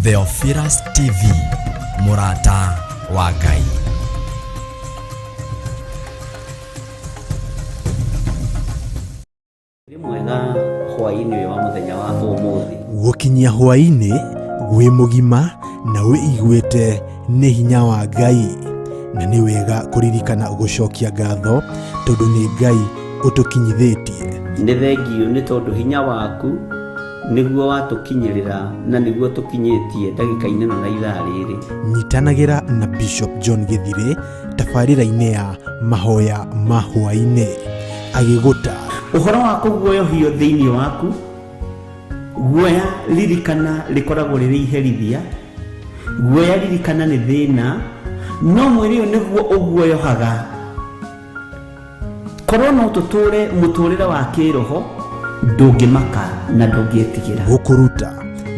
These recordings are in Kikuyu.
Theophilus TV, mũrata wa Ngai. Wĩ mwega hwaĩ-inĩ ũyũ wa mũthenya wa ũmũthĩ. Gũkinyia hwaĩ-inĩ wĩ mũgima na wĩiguĩte nĩ hinya wa Ngai, na nĩ wega kũririkana gũcokia ngatho tondũ nĩ Ngai ũtũkinyithĩtie. Nĩ thengiũ nĩ tondũ hinya waku nĩguo watũkinyĩrĩra na nĩguo tũkinyĩtie ndagĩka-inĩ ĩno na ithaa rĩrĩ. Nyitanagĩra na Bishop John Gĩthirĩ tabarĩra-inĩ ya mahoya ma hwaĩ-inĩ agĩgũta. Ũhoro wa kũguoyohio thĩinĩ waku, guoya ririkana rĩkoragwo rĩrĩ iherithia, guoya ririkana nĩ thĩna, no mwĩrĩ ũyũ nĩguo ũguoyohaga. Korwo no tũtũre mũtũrĩre wa kĩroho, ndũngĩmaka na ndũngĩtigĩra. Gũkũruta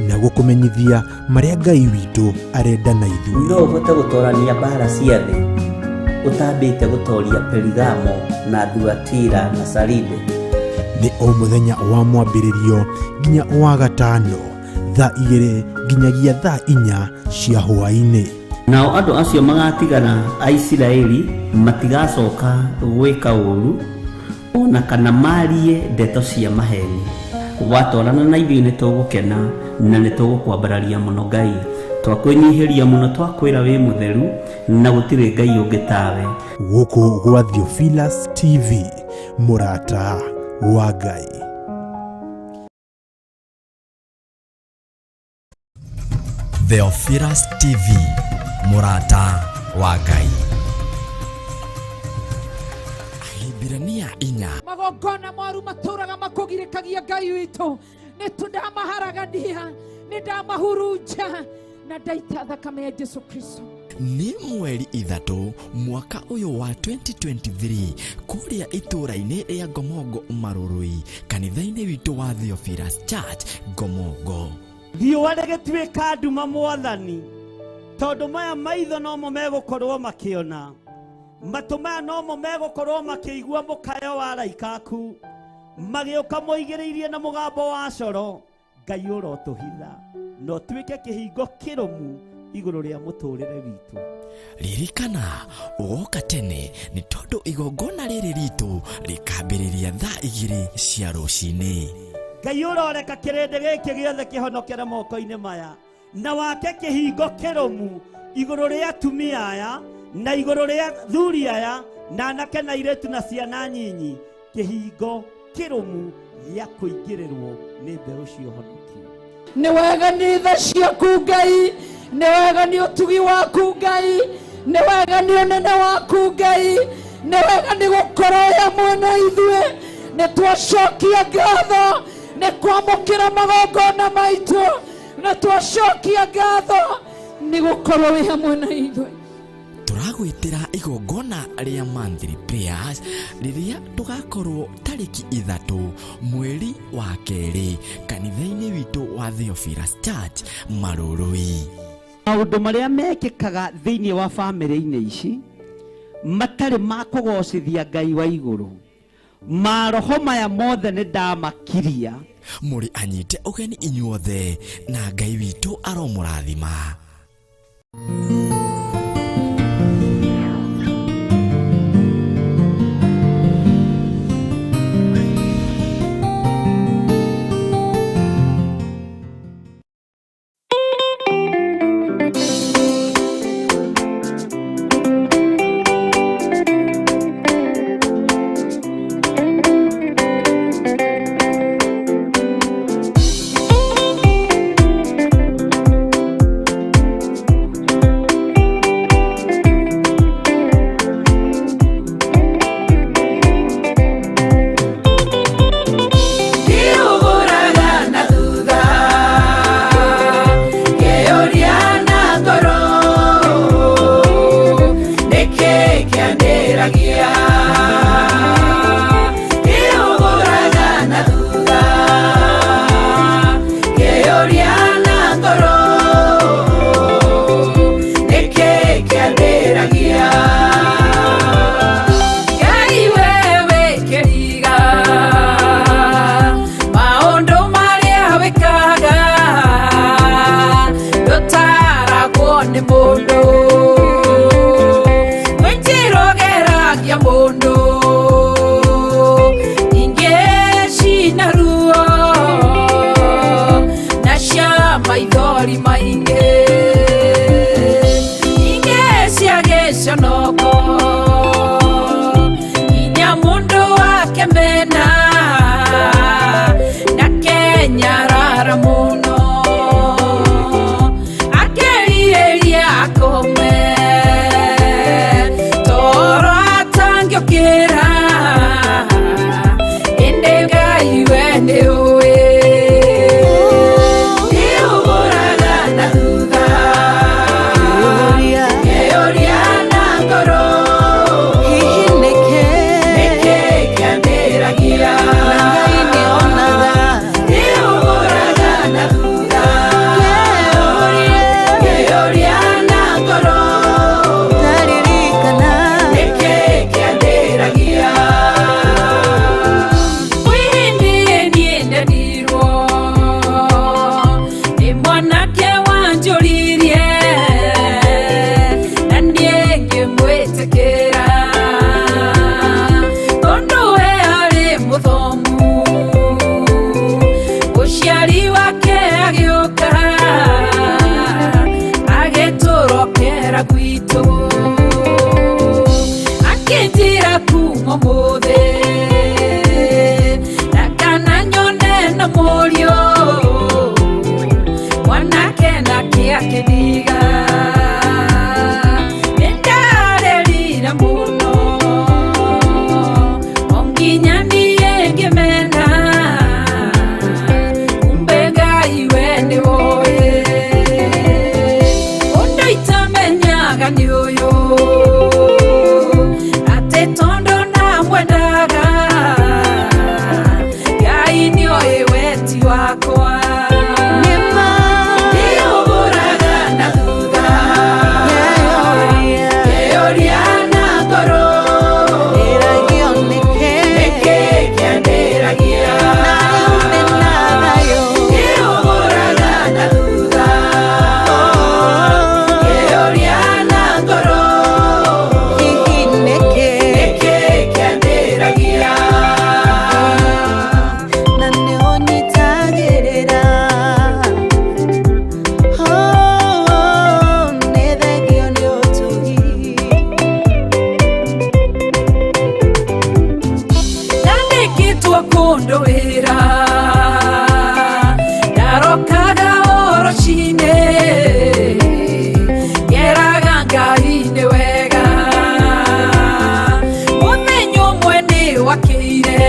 na gũkũmenyithia marĩa Ngai witũ arenda na ithuĩ. No ũhote gũtorania mbara cia thĩ ũtambĩte gũtoria Perigamo na Thuatira na Saride? Nĩ o mũthenya wa mwambĩrĩrio nginya wa gatano thaa 2 nginyagia thaa 4 cia hwaĩ-inĩ. Nao andũ acio magatigara a Isiraeli matigacoka gwĩka ũũru o na kana marie ndeto cia maheni. Watwarana na ithuĩ nĩ tũgũkena na nĩ tũgũkwambararia mũno Ngai. Twakwĩnyihĩria mũno, twakwĩra wĩ mũtheru na gũtirĩ Ngai ũngĩ tawe. Gũkũ gwa Theophilus TV, mũrata wa Ngai. Theophilus TV, mũrata wa Ngai. Ahibirania 4. Magongona moru matũraga makũgirĩkagia Ngai witũ, nĩ ndamaharagania, nĩ ndamahurunja na ndaita thakame ya Jesu Kristo. Nĩ mweri 3 mwaka ũyũ wa 2023 kũrĩa itũũra-inĩ rĩa Ngomongo Marũrũi, kanitha-inĩ witũ wa Theophilus Church Ngomongo. Riũa rĩgĩtuĩka nduma mwathani, tondũ maya maitho nomo megũkorwo makĩona, matũ maya nomo megũkorwo makĩigua mũkayo wa araika aku magĩũka moigĩrĩirie na mũgambo wa coro. Ngai ũrotũhitha na ũtuĩke kĩhingo kĩrũmu igũrũ rĩa mũtũrĩre witũ. Ririkana ũgoka tene nĩ tondũ igongona rĩrĩ ritũ rĩkambĩrĩria thaa 2 cia rũcinĩ. Ngai ũroreka kĩrĩndĩ gĩkĩ gĩothe kĩhonokere moko-inĩ maya na wake kĩhingo kĩrũmu igũrũ rĩa atumia aya na igũrũ rĩa thuri aya na anake na airĩtu na ciana nyinyi, kĩhingo kĩrũmu gĩa kũingĩrĩrwo nĩ mbeũ cia ũhonokio. Nĩ wega nĩ tha ciaku Ngai, nĩ wega nĩ ũtugi waku Ngai, nĩ wega nĩ ũnene waku Ngai, nĩ wega nĩ gũkorwo wĩ hamwe na ithuĩ. Nĩ twacokia ngatho nĩ kwamũkĩra magongona maitũ, na twacokia ngatho nĩ gũkorwo wĩ hamwe na ithuĩ. Tũragwĩtĩra igongona rĩa monthly prayers rĩrĩa tũgakorwo tarĩki 3 mweri wa 2 kanitha-inĩ witũ wa Theophilus Church Marũrũi. Maũndũ marĩa mekĩkaga thĩinĩ wa bamĩrĩ-inĩ ici matarĩ ma kũgocithia Ngai wa igũrũ, maroho maya mothe nĩ ndamakiria. Mũrĩ anyite ũgeni inyuothe na Ngai witũ aromũrathima. Mũno akerirĩria akome toro atangĩũkĩra, ĩndĩ Ngai we nĩũĩ. Nĩũgũraga na thutha, ngeyũria na ngoro, Hihi nĩkĩ? Nĩkĩ kĩandĩragia? Na Ngai nĩonaga. Nĩũgũraga na thutha, ngeyũria na ngoro, Ndaririkana. Nĩkĩ kĩandĩragia? Kwĩ hĩndĩ niĩ ndendirwo nĩ mwanake wanjũririe, na niĩ ngĩmwĩtĩkĩra tondũ we arĩ mũthomu. Mũciari wake agĩũka agĩtũrokera gwitũ, akĩnjĩra kuma ũmũthĩ ndakana nyone na mũriũ mwanake nake akĩndiga. Nĩndarĩrire mũno o nginya niĩ ngĩmena, kumbe Ngai we nĩwoĩ. Ũndũ itamenyaga nĩ ũyũ, atĩ tondũ ndamwendaga, Ngai nĩoĩ weti wakwa. Nĩma. Nĩũgũraga na thutha, Ngeyũria. Ngeyũria na ngoro, Ndĩragio nĩkĩ? Nĩkĩ kĩandĩragia? Na rĩu ndĩna thayũ. Nĩũgũraga na thutha, ngeyũria na ngoro, Hihi nĩkĩ? Nĩkĩ kĩandĩragia? Na nĩũnyitagĩrĩra. Oh, nĩ thengio nĩ ũtugi. Ndandĩkĩtwo kũndũ wĩra, ndarokaga o rũcinĩ ngeraga Ngai nĩ wega. Mũthenya ũmwe nĩ wakĩire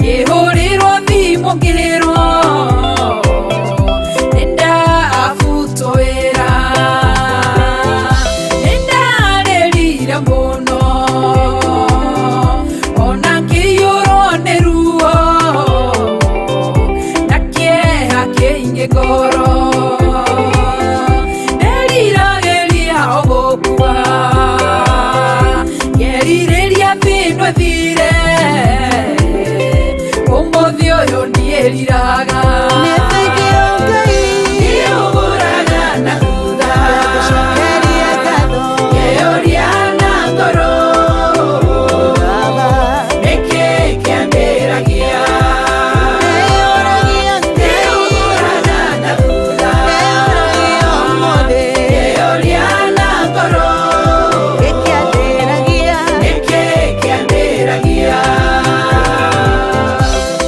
ngĩhũrĩrwo thimũ ngĩrwo nĩndabutwo wĩra. Nĩndarĩrire mũno ona ngĩiyũrwo nĩ ruo na kĩeha kĩingĩ ngoro. Nderiragĩria o gũkua, ngerirĩria thĩno ĩthire, ũmũthĩ ũyũ ndiĩriraga. Nĩ thengio Ngai. Nĩũgũraga na thutha, Ngagũcokeria ngatho. Ngeyũria na ngoro, Baba. Nĩkĩ kĩandĩragia? Ndĩyũragia Ngai. Nĩũgũraga na thutha, Ndĩyũragia ũmũthĩ. Ngeyũria na ngoro, Gĩkĩandĩragia. Nĩkĩ kĩandĩragia?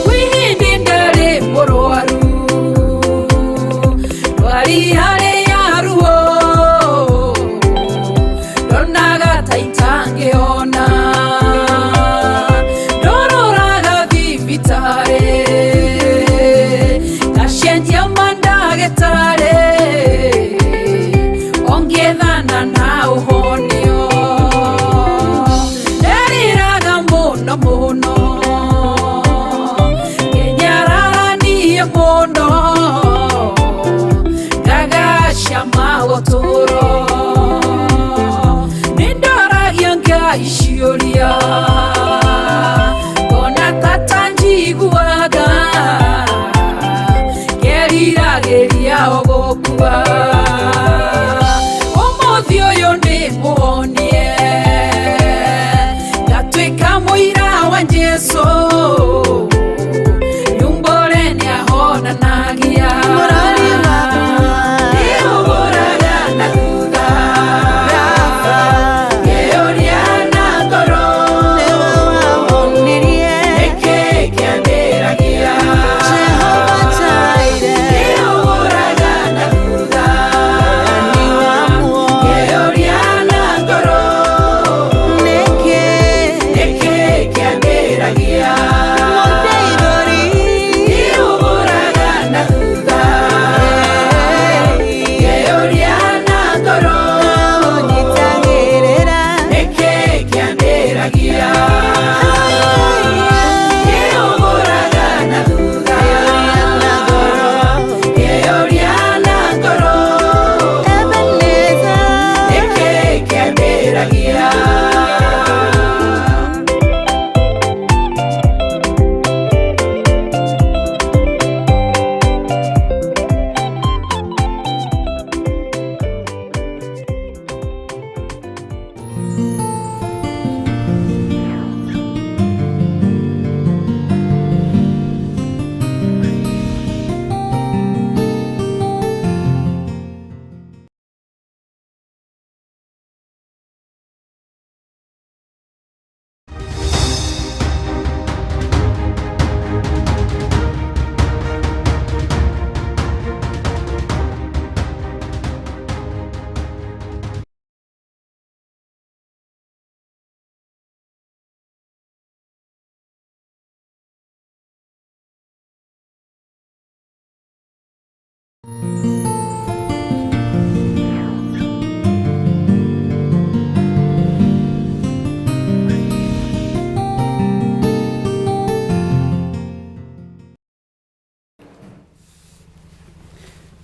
Kwĩ hĩndĩ ndarĩ mũrwaru, ndwari harĩ ya ruo, ndonaga ta itangĩona. Ndororaga thibitarĩ, ngacenjia mandagĩtarĩ, ongĩethana na ũhonio. Nderiraga mũno mũno, ngenyararanie mũno, ngagacama ũtũũro. Nĩndoragia Ngai ciũria, ngona tata njiguaga, ngeriragĩria o gũkua. Ũmũthĩ ũyũ nĩ mũhonie, ngatuĩka mũira wa Jesũ, nyumbũre nĩahonanagia. Mũrori wakwa. Nĩũgũraga na thutha, Rafa. Ngeyũria na ngoro, Nĩwe.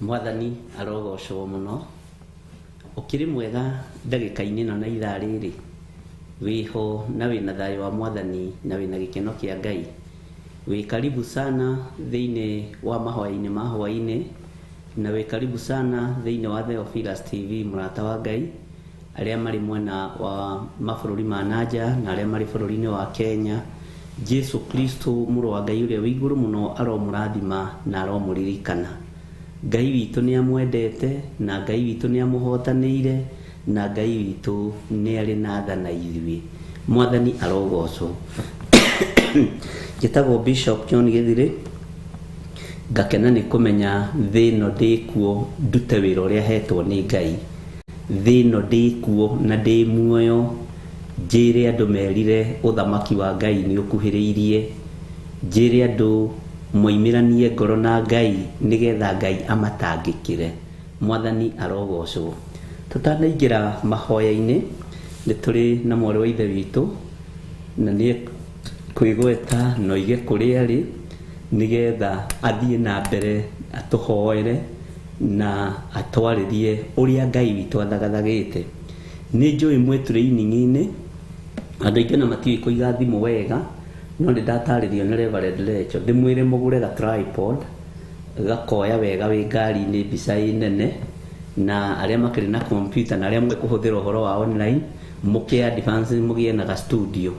Mwathani arogocwo mũno. Ũkĩrĩ mwega ndagĩka-inĩ ĩno na ithaa rĩrĩ, wĩho na wĩna thayũ wa Mwathani na wĩna gĩkeno kĩa Ngai. Wĩ karibu sana thĩinĩ wa mahoya-inĩ ma hwaĩ-inĩ, na wĩ karibu sana thĩinĩ wa Theophilus TV, mũrata wa Ngai, arĩa marĩ mwena wa mabũrũri ma nanja na arĩa marĩ bũrũri-inĩ wa Kenya. Jesu Kristo mũrũ wa Ngai ũrĩa wĩ igũrũ mũno aromũrathima na aromũririkana. Ngai witũ nĩ amwendete na Ngai witũ nĩ amũhotanĩire na Ngai witũ nĩ arĩ na tha na ithuĩ. Mwathani arogocwo. Njĩtagwo Bishop John Gĩthirĩ, ngakena nĩ kũmenya thĩ ĩno ndĩkuo ndute wĩra ũrĩa hetwo nĩ Ngai. Thĩ ĩno ndĩkuo na ndĩ muoyo, njĩre andũ merire ũthamaki wa Ngai nĩ ũkuhĩrĩirie, njĩre andũ moimĩranie ngoro na Ngai nĩgetha Ngai amatangĩkĩre. Mwathani arogocwo. Tũtanaingĩra mahoya-inĩ, nĩ tũrĩ na mwarĩ wa ithe witũ, na nĩ kwĩgweta na oige kũrĩa arĩ nĩgetha athiĩ na mbere atũhoere na atwarĩrie ũrĩa Ngai witũ athagathagĩte. Nĩ njũĩ mwĩ training-inĩ, andũ aingĩ ona matiũĩ kũiga thimũ wega, no nĩ ndatarĩrio nĩ Reverend Lecho ndĩmwĩre mũgũre ga tripod gakoya wega wĩ ngari-inĩ mbica ĩ nene, na arĩa makĩrĩ na computer na arĩa mũkũhũthĩra ũhoro wa online mũkĩ advance mũgĩe na ga studio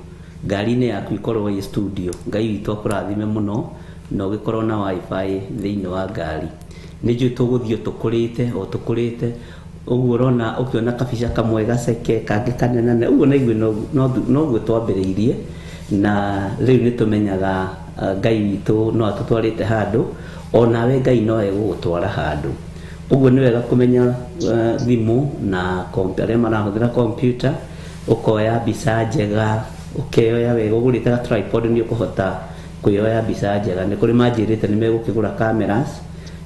ngari-inĩ yaku ikorwo ĩ studio. Ngai witũ akũrathime mũno na ũgĩkorwo na wifi thĩinĩ wa ngari. Nĩ njũĩ tũgũthiĩ tũkũrĩte o tũkũrĩte ũguo ũrona ũkĩona kabica kamwe gaceke kangĩ kanenane ũguo na ithuĩ noguo twambĩrĩirie, na rĩu nĩ tũmenyaga Ngai witũ no atũtwarĩte handũ, onawe Ngai no egũgũtwara handũ. Ũguo nĩ wega kũmenya thimũ na arĩa marahũthĩra computer, ũkoya mbica njega, ũkeyoya wega, ũgũrĩte ga tripod nĩ ũkũhota kwĩyoya mbica njega. Nĩ kũrĩ manjĩrĩte nĩ megũkĩgũra cameras,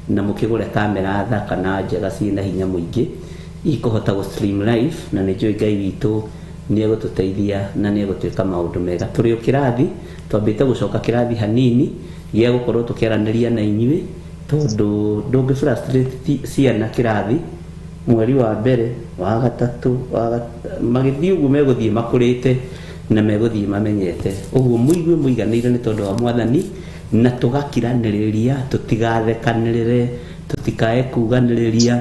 na mũkĩgũre kamera thaka na njega ciĩna hinya mũingĩ ikũhota gũ stream live, na nĩ njũĩ Ngai witũ nĩ egũtũteithia na nĩ egũtwĩka maũndũ mega. Tũrĩ o kĩrathi, twambĩte gũcoka kĩrathi hanini gĩa gũkorwo tũkĩaranĩria na inyuĩ, tondũ ndũngĩ frustrate ciana kĩrathi mweri wa mbere wa gatatũ magĩthiĩ ũguo megũthiĩ makũrĩte na megũthiĩ mamenyete. Ũguo mũigue mũiganĩire nĩ tondũ wa Mwathani, na tũgakiranĩrĩria, tũtigathekanĩrĩre, tũtikae kuganĩrĩria.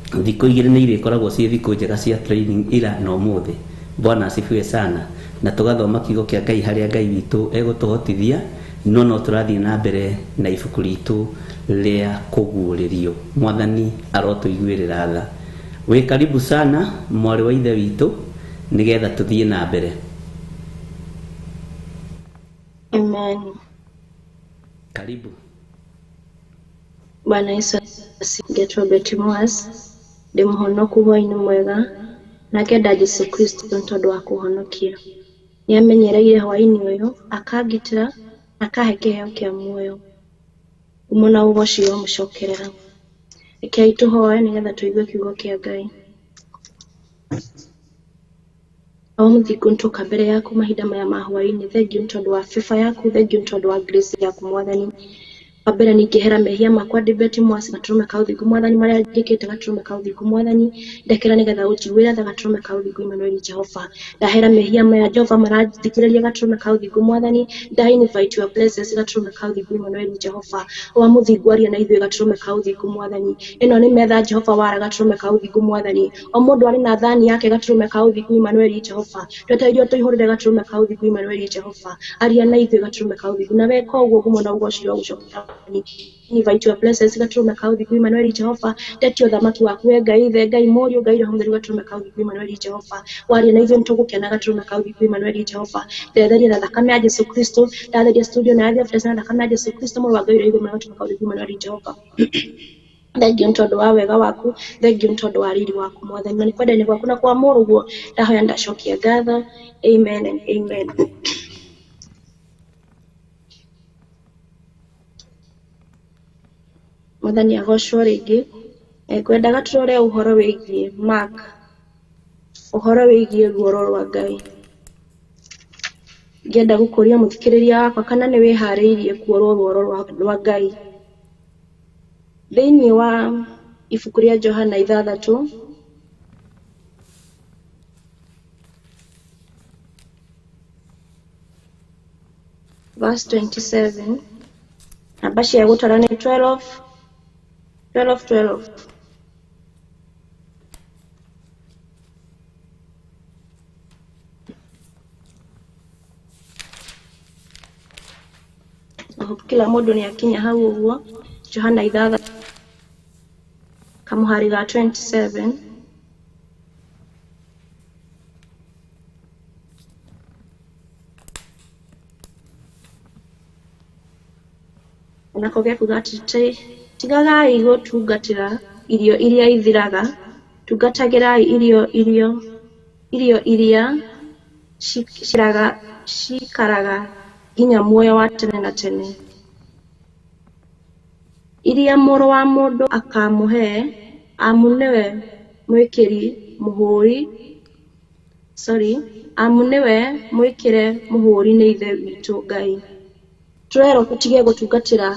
Thikũ igĩrĩ nĩ irĩkoragwo ciĩ thikũ njega cia training ira na ũmũthĩ. Bwana asifiwe sana. Na tũgathoma kiugo kĩa Ngai harĩa Ngai witũ egũtũhotithia, no no tũrathiĩ na mbere na ibuku ritũ rĩa kũguũrĩrio. Mwathani arotũiguĩrĩra tha. Wĩ karibu sana mwarĩ wa ithe witũ nĩgetha tũthiĩ na mbere. Amen. Karibu. Bwana Yesu asifiwe. Betty Mwas, ndĩ mũhonoku hwaĩ-inĩ mwega, na ngenda Jesu Kristo nĩ tondũ wa kũhonokia. Nĩ amenyereire hwaĩ-inĩ ũyũ, akangitĩra, na akahe kĩheo kĩa muoyo. Ngumo na ũgoci wamũcokerera. Rekei tũhoe nĩgetha tũigue kiugo kĩa Ngai. O mũthingu nĩtũka mbere yaku mahinda maya ma hwaĩ-inĩ. Thengiũ nĩ tondũ wa favor yaku, thengiũ nĩ tondũ wa grace yaku Mwathani. Wa mbere ningĩhera mehia makwa ndĩ Betty Mwasi gatũrũme ka ũthingu Mwathani, marĩa njĩkĩte gatũrũme ka ũthingu Mwathani, ndekera nĩgetha ũnjiguĩre tha gatũrũme ka ũthingu Emmanuel Jehova. Ndahera mehia maya Jehova marathikĩrĩria gatũrũme ka ũthingu Mwathani, nda invite your presence gatũrũme ka ũthingu Emmanuel Jehova. Wa mũthingu aria na ithuĩ gatũrũme ka ũthingu Mwathani. Ĩno nĩ metha Jehova wara gatũrũme ka ũthingu Mwathani. O mũndũ arĩ na thani yake gatũrũme ka ũthingu Emmanuel Jehova. Twetereire tũihũrĩre gatũrũme ka ũthingu Emmanuel Jehova. Aria na ithuĩ gatũrũme ka ũthingu, na weka ũguo ngumo na ũgoci wa gũcokia invite your presence gatũrũme ka ũthingu Emmanuel Jehova. Ndetie ũthamaki waku we Ngai Ithe, Ngai Mũriũ, Ngai Roho Mũtheru gatũrũme ka ũthingu Emmanuel Jehova. Waria na ithuĩ nĩtũgũkena gatũrũme ka ũthingu Emmanuel Jehova. Ndetheria na thakame ya Jesu Kristo, ndatheria studio na yathia na thakame ya Jesu Kristo mũrũ wa Ngai ũrĩa igũrũ gatũrũme ka ũthingu Emmanuel Jehova. Thengiũ nĩ tondũ wa wega waku, thengiũ nĩ tondũ wa riri waku Mwathani, na nĩ kwenda-inĩ gwaku na kwa mũrũguo ndahoya ndacokia ngatho. Amen and amen. Mwathani agocwo rĩngĩ. Ngwendaga tũrore ũhoro wĩgiĩ Mark, ũhoro wĩgiĩ ruoro rwa Ngai. Ngĩenda gũkũria mũthikĩrĩria wakwa kana nĩ wĩharĩirie kuorwo ruoro rwa Ngai. Thĩinĩ wa ibuku rĩa Johana 6 verse 27, namba cia gũtara nĩ 12 12 12. I hope kila mũndũ nĩ akinya hau ũguo. Johana 6 kamuhari ga 27. Nako gekuga atĩ tigagai gũtungatĩra irio iria ithiraga, tungatagĩrai irio iria cikaraga nginya muoyo wa tene na tene, iria Mũrũ wa Mũndũ akamũhe, amu nĩwe mwĩkĩri mũhũri, amu nĩwe mwĩkĩre mũhũri nĩ Ithe witũ Ngai. Tũrerwo tũtige gũtungatĩra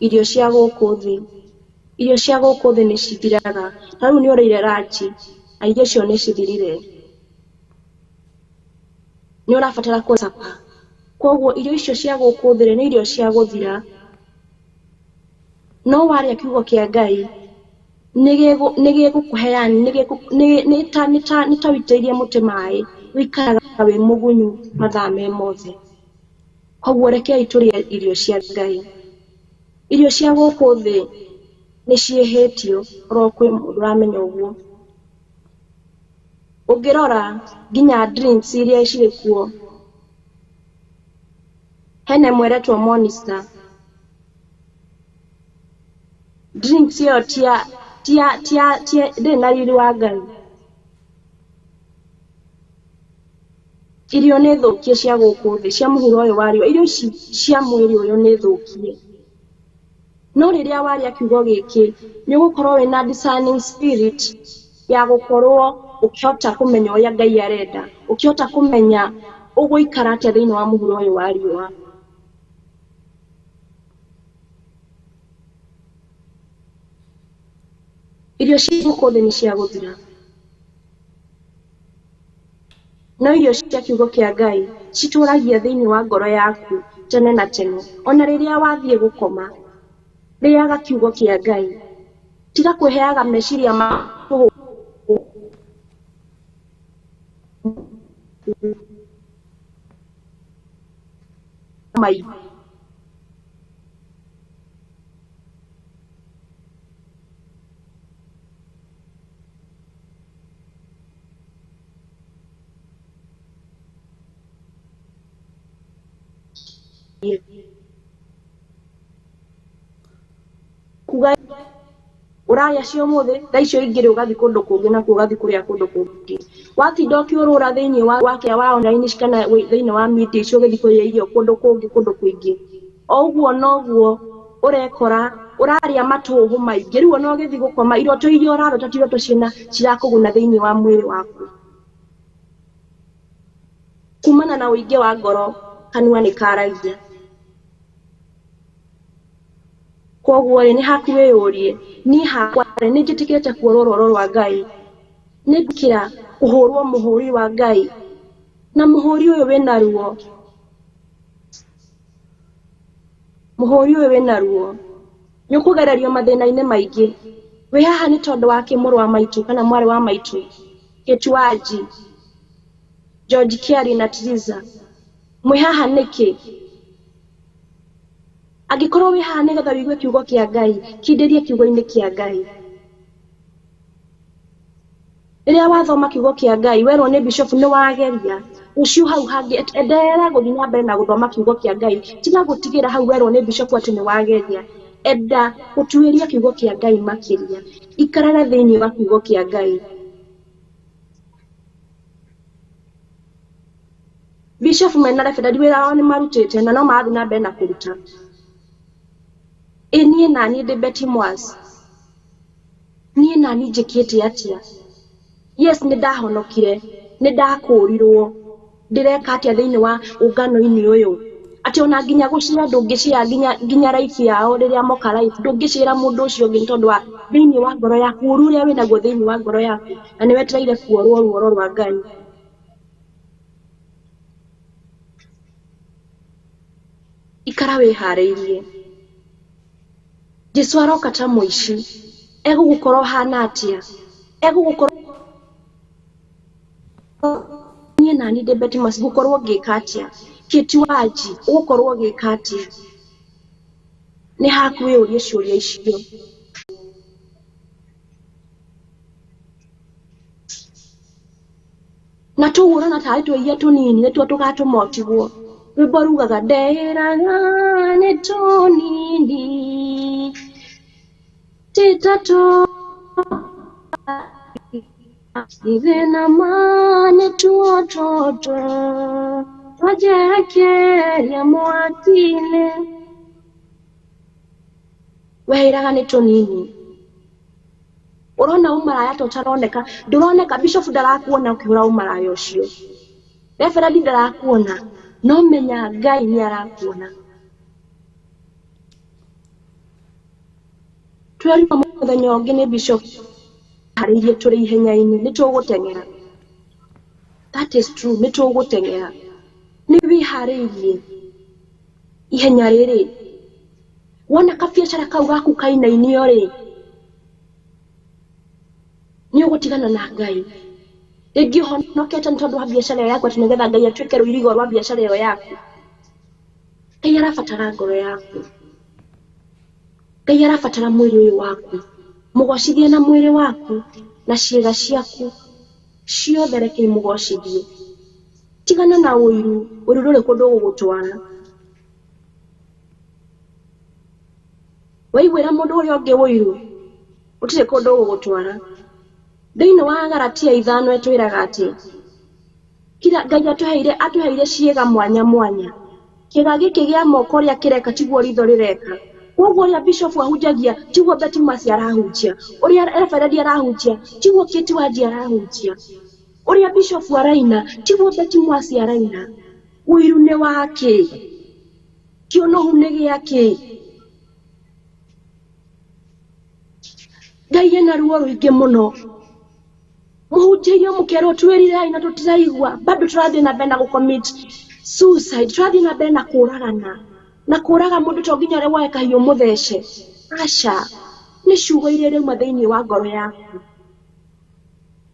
irio cia gũkũ thĩ. Irio cia gũkũ thĩ nĩ cithiraga. Ta rĩu nĩ ũrĩire ranji na irio icio nĩ cithirire, nĩ ũrabatara kũcapa. Koguo irio icio cia gũkũ thĩ nĩ irio cia gũthira. No warĩa kiugo kĩa Ngai nĩ gĩgũkũhe, yani nĩ ta witĩrĩirie mũtĩ maĩ, ũikaraga wĩ mũgunyu mathaa me mothe. Koguo rekei tũrĩe irio cia Ngai. Irio cia gũkũ thĩ nĩ ciĩhĩtio, korwo kwĩ mũndũ ũramenya ũguo. Ũngĩrora nginya drinks iria cirĩ kuo, hena ĩmwe ĩretwo Monster. Drinks ĩyo tia ndĩrĩ na riri wa Ngai. Irio nĩ thũkie cia gũkũ thĩ, cia mũhuro ũyũ wa riũa, irio ici cia mwĩrĩ ũyũ nĩ thũkie. No rĩrĩa warĩa kiugo gĩkĩ, nĩ ũgũkorwo wĩna discerning spirit ya gũkorwo ũkĩhota kũmenya ũrĩa Ngai arenda, ũkĩhota kũmenya ũgũikara atĩa thĩinĩ wa mũhuro ũyũ wa riũa. Irio cia gũkũ thĩ nĩ cia gũthira, no irio cia kiugo kĩa Ngai citũragia thĩinĩ wa ngoro yaku tene na tene. Ona rĩrĩa wathiĩ gũkoma, rĩaga kiugo kĩa Ngai. Tiga kwĩheaga meciria ma tũhũ. Kuga ũrarĩa cia ũmũthĩ, thaa icio ingĩ rĩ ũgathiĩ kũndũ kũngĩ nakuo ũgathiĩ kũrĩa kũndũ kũngĩ. Watinda ũkĩũrũra thĩinĩ wa kĩa wa online kana thĩinĩ wa media icio ũgĩthiĩ kũrĩa irio kũndũ kũngĩ kũndũ kũingĩ. O ũguo noguo ũrekora ũrarĩa matũhũ maingĩ. Rĩu ona ũgĩthiĩ gũkoma iroto iria ũrarota ti iroto ciĩna cirakũguna thĩinĩ wa mwĩrĩ waku. Kumana na ũingĩ wa ngoro, kanua nĩ karagia. Koguo rĩ nĩ haku wĩyũrie, niĩ hakwa rĩ nĩ njĩtĩkĩrĩte kuorwo rũoro rwa Ngai, nĩ ngwĩtĩkĩra kũhũrwo mũhũri wa Ngai, na mũhũri ũyũ wĩna ruo, mũhũri ũyũ wĩna ruo, nĩ ũkũgererio mathĩna-inĩ maingĩ. Wĩ haha nĩ tondũ wa kĩ mũrũ wa maitũ kana mwarĩ wa maitũ, Kĩtuanji, George Kiari na Triza, mwĩ haha nĩkĩ? Angĩkorwo wĩ haha nĩgetha wĩigue kiugo kĩa Ngai, kindĩrie kiugo-inĩ kĩa Ngai. Rĩrĩa wathoma kiugo kĩa Ngai, werwo nĩ bishop nĩ wageria, rũciũ hau hangĩ enderera gũthiĩ na mbere na gũthoma kiugo kĩa Ngai. Tiga gũtigĩra hau werwo nĩ bishop atĩ nĩ wageria. Enda gũtuĩria kiugo kĩa Ngai makĩria. Ikaraga thĩinĩ wa kiugo kĩa Ngai. Bishop mena reverend wĩra wao nĩ marutĩte na no marathiĩ na mbere na kũruta. Ĩ niĩ naniĩ ndĩ Betty Mwas, niĩ naniĩ njĩkĩte atĩa? Yes, nĩ ndahonokire, nĩ ndakũrirwo, ndĩreka atĩa thĩinĩ wa ũngano-inĩ ũyũ? Atĩ ona nginya gũcira ndũngĩcira nginya life yao rĩrĩa moka life ndũngĩcira mũndũ ũcio ũngĩ nĩ tondũ wa thĩinĩ wa ngoro yaku ũru ũrĩa wĩnaguo thĩinĩ wa ngoro yaku na nĩ wetereire kuorwo ruoro rwa Ngai. Ikara wĩharĩirie. Jesu aroka ta mũici. Egũgũkorwo ũhana atĩa? Egũgũkorwo niĩ nani ndĩ Betty Mercy ngũkorwo ngĩka atĩa? Kĩti Wanji ũgũkorwo ũgĩka atĩa? Nĩ haku wĩyũrie ciũria icio. Na tũu ũrona tarĩ twĩhia tũnini nĩtuo tũgatũma ũtigwo. Rwĩmbo rugaga ndeĩraga nĩ tũnini ti tatũ ithe na ma nĩtuo tũtũ twanjerekeria mwaki-inĩ. Weĩraga nĩ tũnini. Ũrona ũmaraya ta ũtaroneka, ndũroneka, bishop ndarakuona ũkĩhũra ũmaraya ũcio. Reverend ndarakuona, no menya Ngai nĩ arakuona. Twerirwo mũthenya ũngĩ nĩ bishop harĩirie tũrĩ ihenya-inĩ, nĩ tũgũteng'era. That is true, nĩ tũgũteng'era. Nĩ wĩharĩirie ihenya rĩrĩ. Wona kabiacara kau gaku kainainio rĩ, nĩ ũgũtigana na Ngai. Rĩngĩ ũhonokete nĩ tondũ wa biacara ĩyo yaku atĩ nĩgetha Ngai atuĩke rũirigo rwa biacara ĩyo yaku. Ngai arabatara ngoro yaku. Ngai arabatara mwĩrĩ ũyũ waku. Mũgocithie na mwĩrĩ waku na ciĩga ciaku ciothe reke imũgocithie. Tigana na ũiru, ũiru ndũrĩ kũndũ ũgũgũtwara. Waiguĩra mũndũ ũrĩa ũngĩ ũiru, gũtirĩ kũndũ ũgũgũtwara. Thĩinĩ wa Galatia 5 ĩtwĩraga atĩ kila Ngai atũheire ciĩga mwanya mwanya. Kĩĩga gĩkĩ gĩa moko ũrĩa kĩreka tiguo ritho rĩreka. Koguo ũrĩa bishop ahunjagia tiguo Betty Mercy arahunjia, ũrĩa reverend arahunjia tiguo Kate Wanji arahunjia, ũrĩa bishop araina tiguo Betty Mercy araina. Ũiru nĩ wakĩ? Kĩũnũhu nĩ gĩakĩ? Ngai ena ruo rũingĩ mũno. Mũhunjĩirio mũkerwo twĩrirei na tũtiraigua, bado tũrathiĩ na mbere na gũ-commit suicide, tũrathiĩ na mbere na kũragana. Na kũraga mũndũ to nginya ũrĩa woe kahiũ mũthece. Aca, nĩ ciugo iria irauma thĩinĩ wa ngoro yaku.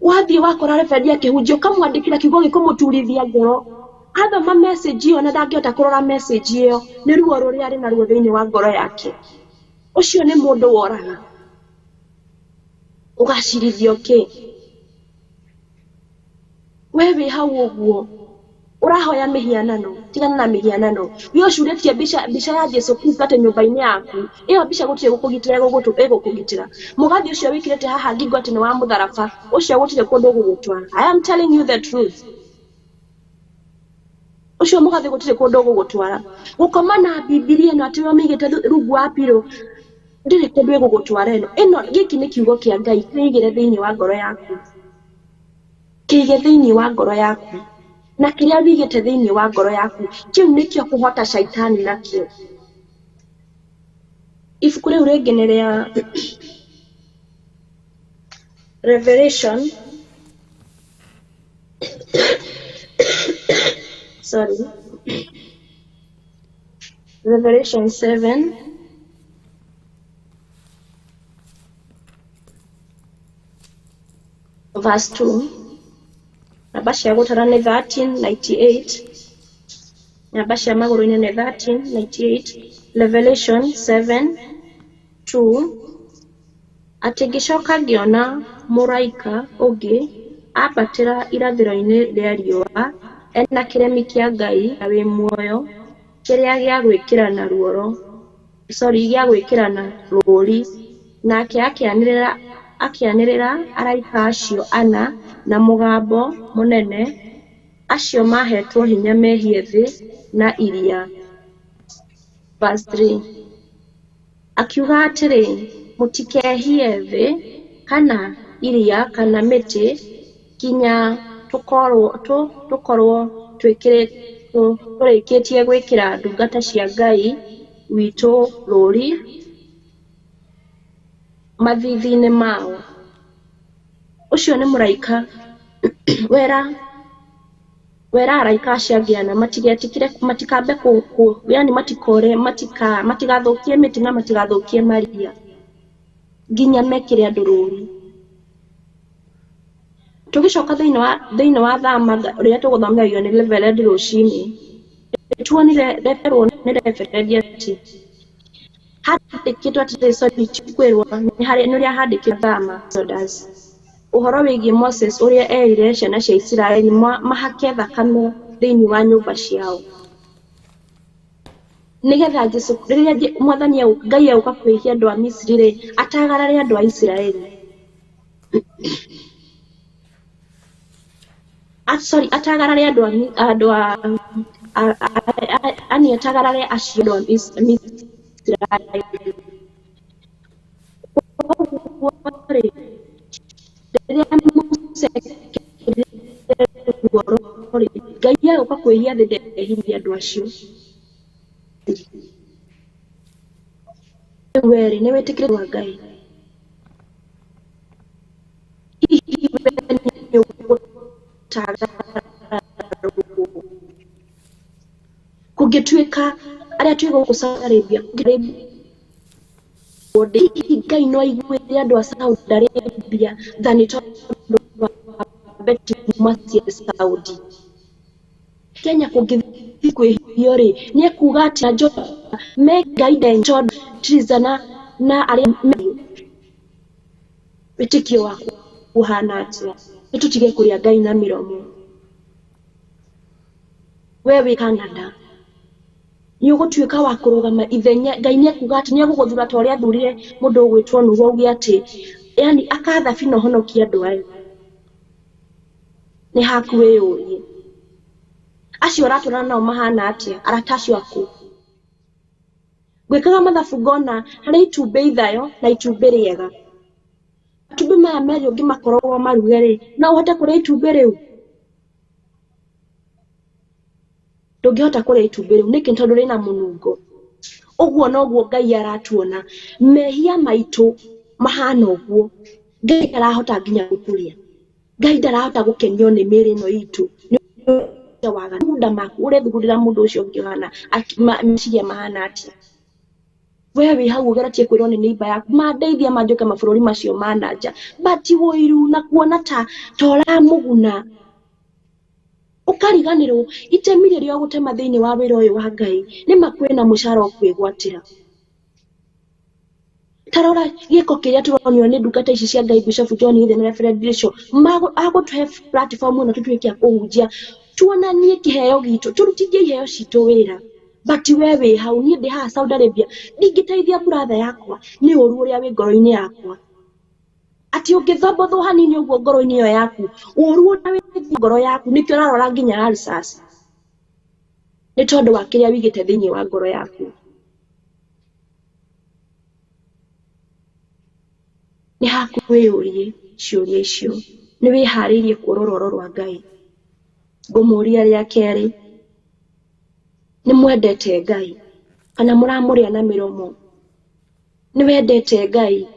Wathiĩ wakora reverend akĩhunjia ũkamwandĩkĩra kiugo gĩkũmũturithia ngoro. Athoma message ĩyo na ndangĩhota kũrora message ĩyo nĩ ruo rũrĩa arĩ naruo thĩinĩ wa ngoro yake. Ũcio nĩ mũndũ woraga. Ũgacirithio kĩ? We wĩ hau ũguo ũrahoya mĩhianano, tigana na mĩhianano. We ũcurĩtie mbica ya Jesu Kristo atĩ nyũmba-inĩ yaku. Ĩyo mbica gũtirĩ gũkũgitĩra ĩgũkũgitĩra. Mũgathĩ ũcio wĩkĩrĩte haha ngingo atĩ nĩ wa mũtharaba, ũcio gũtirĩ kũndũ ũgũgũtwara. I am telling you the truth. Ũcio mũgathĩ gũtirĩ kũndũ ũgũgũtwara. Gũkoma na Bibilia ĩno atĩ ũmĩigĩte rungu wa pillow, ndĩrĩ kũndũ ĩgũgũtwara ĩno. Ĩno gĩkĩ nĩ kiugo kĩa Ngai, kĩigĩre thĩinĩ wa ngoro yaku. Kĩige thĩinĩ wa ngoro yaku. Na kĩrĩa wĩigĩte thĩinĩ wa ngoro yaku, kĩu nĩkĩo kũhota caitani nakĩo. Ibuku rĩu rĩngĩ nĩ rĩa Revelation. Sorry. Revelation 7. Verse 2. Namba cia gũtara nĩ 1398. Namba cia magũrũ-inĩ nĩ 1398. Revelation 7:2. Atĩ ngĩcoka ngĩona mũraika ũngĩ ambatĩra irathĩro-inĩ rĩa riũa ena kĩremi kĩa Ngai wĩ muoyo kĩrĩa gĩa gwĩkĩrana ruoro, sorry, gĩa gwĩkĩrana rũũri, nake akĩanĩrĩra araika acio ana na mũgambo mũnene, acio mahetwo hinya mehie thĩ na iria. Verse 3. Akiuga atĩrĩ, mũtikehie thĩ kana iria kana mĩtĩ nginya tũkorwo Tũrĩkĩtie gwĩkĩra ndungata cia Ngai witũ rũũri mathiithi-inĩ mao. Ũcio nĩ mũraika wera wera araika acio angĩ ana matigetĩkĩre matikambe kũ yani matikore matigathũkie mĩtĩ na matigathũkie maria nginya mekĩre andũ rũũri. Tũgĩcoka thĩinĩ wa thama rĩrĩa tũgũthomithagio nĩ Reverend rũcinĩ, nĩtuonire referwo nĩ Reverend atĩ handĩkĩtwo atĩrĩ, sorry ti kwĩrwo, nĩ ũrĩa handĩkĩtwo thama Exodus ũhoro wĩgiĩ Moses ũrĩa erire ciana cia Isiraeli mahake thakame thĩinĩ wa nyũmba ciao nĩgetha Jesũ rĩrĩa mwathani Ngai egũka kwĩhia andũ a Misiri rĩ, atagarare andũ a Isiraeli. Sorry, atagarare andũ a andũ a ani atagarare acio andũ a Misiri. Koguo rĩ, rĩrĩa Musa ekĩrire ruoro rĩ, Ngai agũka kwĩhia thĩ ndehirie andũ acio. Rĩu we rĩ, nĩ wĩtĩkĩrĩte wa Ngai? Hihi we nĩ ũgũtagararwo? Kũngĩtuĩka arĩa twĩ gũkũ Saudi Arabia, hihi Ngai no aiguĩre andũ a Saudi Arabia tha nĩ tondũ wa Betty Mwasie Saudi? Kenya kũngĩthiĩ kwĩhio rĩ, nĩ ekuga atĩ me Ngai tondũ Triza na arĩa wĩtĩkio waku ũhana atĩa? Nĩ tũtige kũrĩa Ngai na mĩromo. We wĩ Canada, nĩ ũgũtuĩka wa kũrũgama ithenya. Ngai nĩ ekuga atĩ nĩ egũgũthura ta ũrĩa athurire mũndũ ũgwĩtwo Nuhu auge atĩ yani akathabina ũhonokie andũ aya. Nĩ haku wĩyũrie, acio ũratwarana nao mahana atĩa? Arata acio aku. Ngwĩkaga mathabu ngona harĩ itumbĩ ithayo na itumbĩ rĩega. Matumbĩ maya merĩ ũngĩmakorwo maruge rĩ, no ũhote kũrĩa itumbĩ rĩu? Ndũngĩhota kũrĩa itumbĩ rĩu. Nĩkĩ? Tondũ rĩna mũnungo. Ũguo noguo Ngai aratuona. Mehia maitũ mahana ũguo. Ngai ndarahota nginya gũtũrĩa. Ngai ndarahota gũkenio nĩ mĩĩrĩ ĩno itũ. Nĩ waganu maku ũrethugundĩra mũndũ ũcio ũngĩ ũhana meciria mahana atĩa? We wĩ hau ũgeretie kwĩrwo nĩ neighbor yaku mandeithia manjũke mabũrũri macio ma na nja, but ũiru na kuona ta ũramũguna ũkariganĩrwo itemi rĩrĩa ũgũtema thĩinĩ wa wĩra ũyũ wa Ngai nĩ ma kwĩna mũcara ũkwĩgwatĩra. Ta rora gĩko kĩrĩa tũronio nĩ ndungata ici cia Ngai Bishop John Ithe na Reverend Rachel agũtũhe platform ĩno tũtuĩke a kũhunjia, tuonanie kĩheo gitũ, tũrutithie iheo citũ wĩra. But we wĩ hau, niĩ ndĩ haha Saudi Arabia ndingĩteithia brother yakwa nĩ ũru ũrĩa wĩ ngoro-inĩ yakwa. Atĩ ũngĩthobothwo hanini ũguo ngoro-inĩ ĩyo yaku, ũru ũrĩa wĩ ngoro yaku nĩkĩo ũrarora nginya ulcers, nĩ tondũ wa kĩrĩa wĩigĩte thĩinĩ wa ngoro yaku. Nĩ haku wĩyũrie ciũria icio, nĩ wĩharĩirie kuorwo rwaro rwa Ngai? Ngũmũria rĩa kerĩ, nĩ mwendete Ngai kana mũramũrĩa na mĩromo? Nĩ wendete Ngai?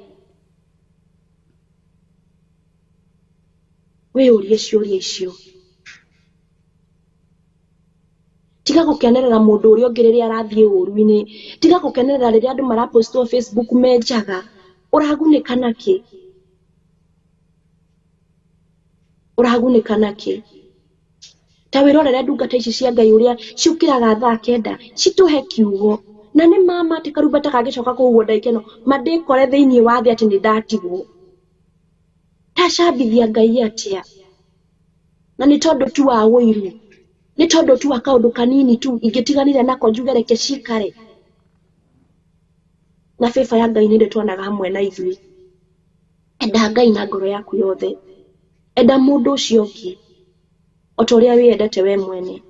Wĩyũrie ciũria icio. Tiga gũkenerera mũndũ ũrĩa ũngĩ rĩrĩa arathiĩ ũru-inĩ. Tiga gũkenerera rĩrĩa andũ marapostwo Facebook menjaga. Ũragunĩka nakĩ? Ũragunĩka nakĩ? Ta wĩrorere ndungata ici cia Ngai ũrĩa ciũkĩraga thaa kenda citũhe kiugo. Na nĩ mama atĩ karumbeta kangĩcoka kũhuhwo ndagĩka ĩno mandĩkore thĩinĩ wa thĩ atĩ nĩ ndatigwo. Tacambithia Ngai atĩa? Na nĩ tondũ tu wa ũiru, nĩ tondũ tu wa kaũndũ kanini tu ingĩtiganire nako njuge reke cikare. Na favor ya Ngai nĩ ĩrĩtwanaga hamwe na ithuĩ. Enda Ngai na ngoro yaku yothe. Enda mũndũ ũcio ũngĩ o ta ũrĩa wĩyendete we mwene.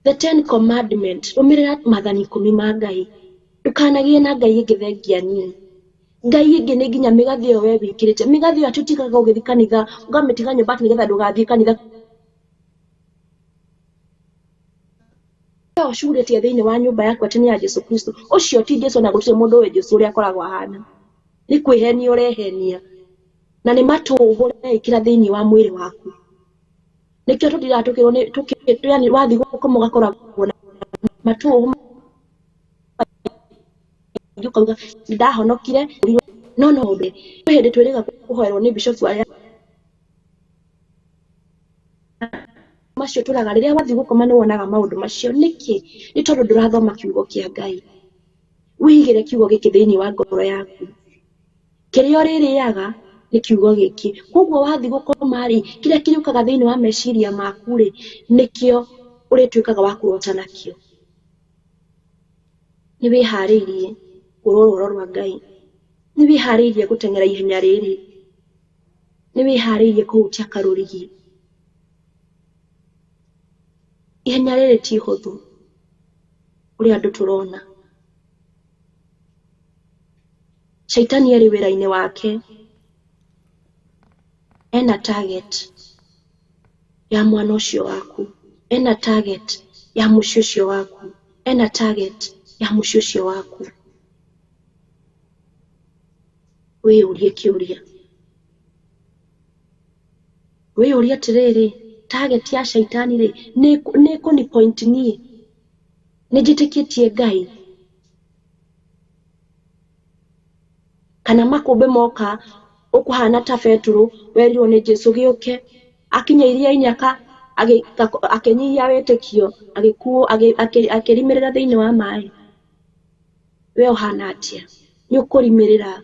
The Ten Commandment, rũmĩrĩra maathani ikũmi ma Ngai. Ndũkanagĩe na Ngai ĩngĩ thengia niĩ. Ngai ĩngĩ nĩ nginya mĩgathĩ ĩyo we wĩkĩrĩte. Mĩgathĩ ĩyo atĩ ũtigaga ũgĩthiĩ kanitha, ũkamĩtiga nyũmba atĩ nĩgetha ndũgathiĩ kanitha. ũcurĩtie thĩinĩ wa nyũmba yaku atĩ nĩ ya Jesu Kristo, ũcio ti Jesu na gũtirĩ mũndũ ũĩ Jesu ũrĩa akoragwo ahana. Nĩ kwĩhenia ũrehenia na nĩ matũhũ ũreĩkĩra thĩinĩ wa mwĩrĩ waku. Nĩkĩo tũtiraga tũkĩrwo nĩ yani wathiĩ gũkoma ũgakoragwo na matũhũ maingĩ ũkauga ndahonokire no no ũndũ kwĩ hĩndĩ twĩrĩga kũhoerwo nĩ bishofu arĩa macio tũraga rĩrĩa wathiĩ gũkoma nĩ wonaga maũndũ macio. Nĩkĩ? Nĩ tondũ ndũrathoma kiugo kĩa Ngai. Wĩigĩre kiugo gĩkĩ thĩinĩ wa ngoro yaku. Kĩrĩa ũrĩrĩaga nĩ kiugo gĩkĩ. Koguo wathiĩ gũkoma rĩ, kĩrĩa kĩrĩũkaga thĩinĩ wa meciria maku rĩ, nĩkĩo ũrĩtuĩkaga wa kũrota nakĩo. Nĩ wĩharĩirie kũrũa rũhoro rwa Ngai. Nĩ wĩharĩirie gũteng'era ihenya rĩrĩ. Nĩ wĩharĩirie kũhutia karũrigi. Ihenya rĩrĩ ti ihũthũ ũrĩa andũ tũrona. Shaitani arĩ wĩra-inĩ wake, ena target ya mwana ũcio waku, ena target ya mũciĩ ũcio waku, ena target ya mũciĩ ũcio waku. Wĩyũrie kĩũria, wĩyũrie atĩrĩrĩ, target ya shaitani rĩ nĩ kũni point niĩ nĩ njĩtĩkĩtie Ngai kana makũmbĩ moka ũkũhana ta Petero werirwo nĩ Jesu gĩũke akinya iria-inĩ akĩnyihia wĩtĩkio agĩkuo akĩrimĩrĩra thĩinĩ wa maĩ. We ũhana atĩa? Nĩ ũkũrimĩrĩra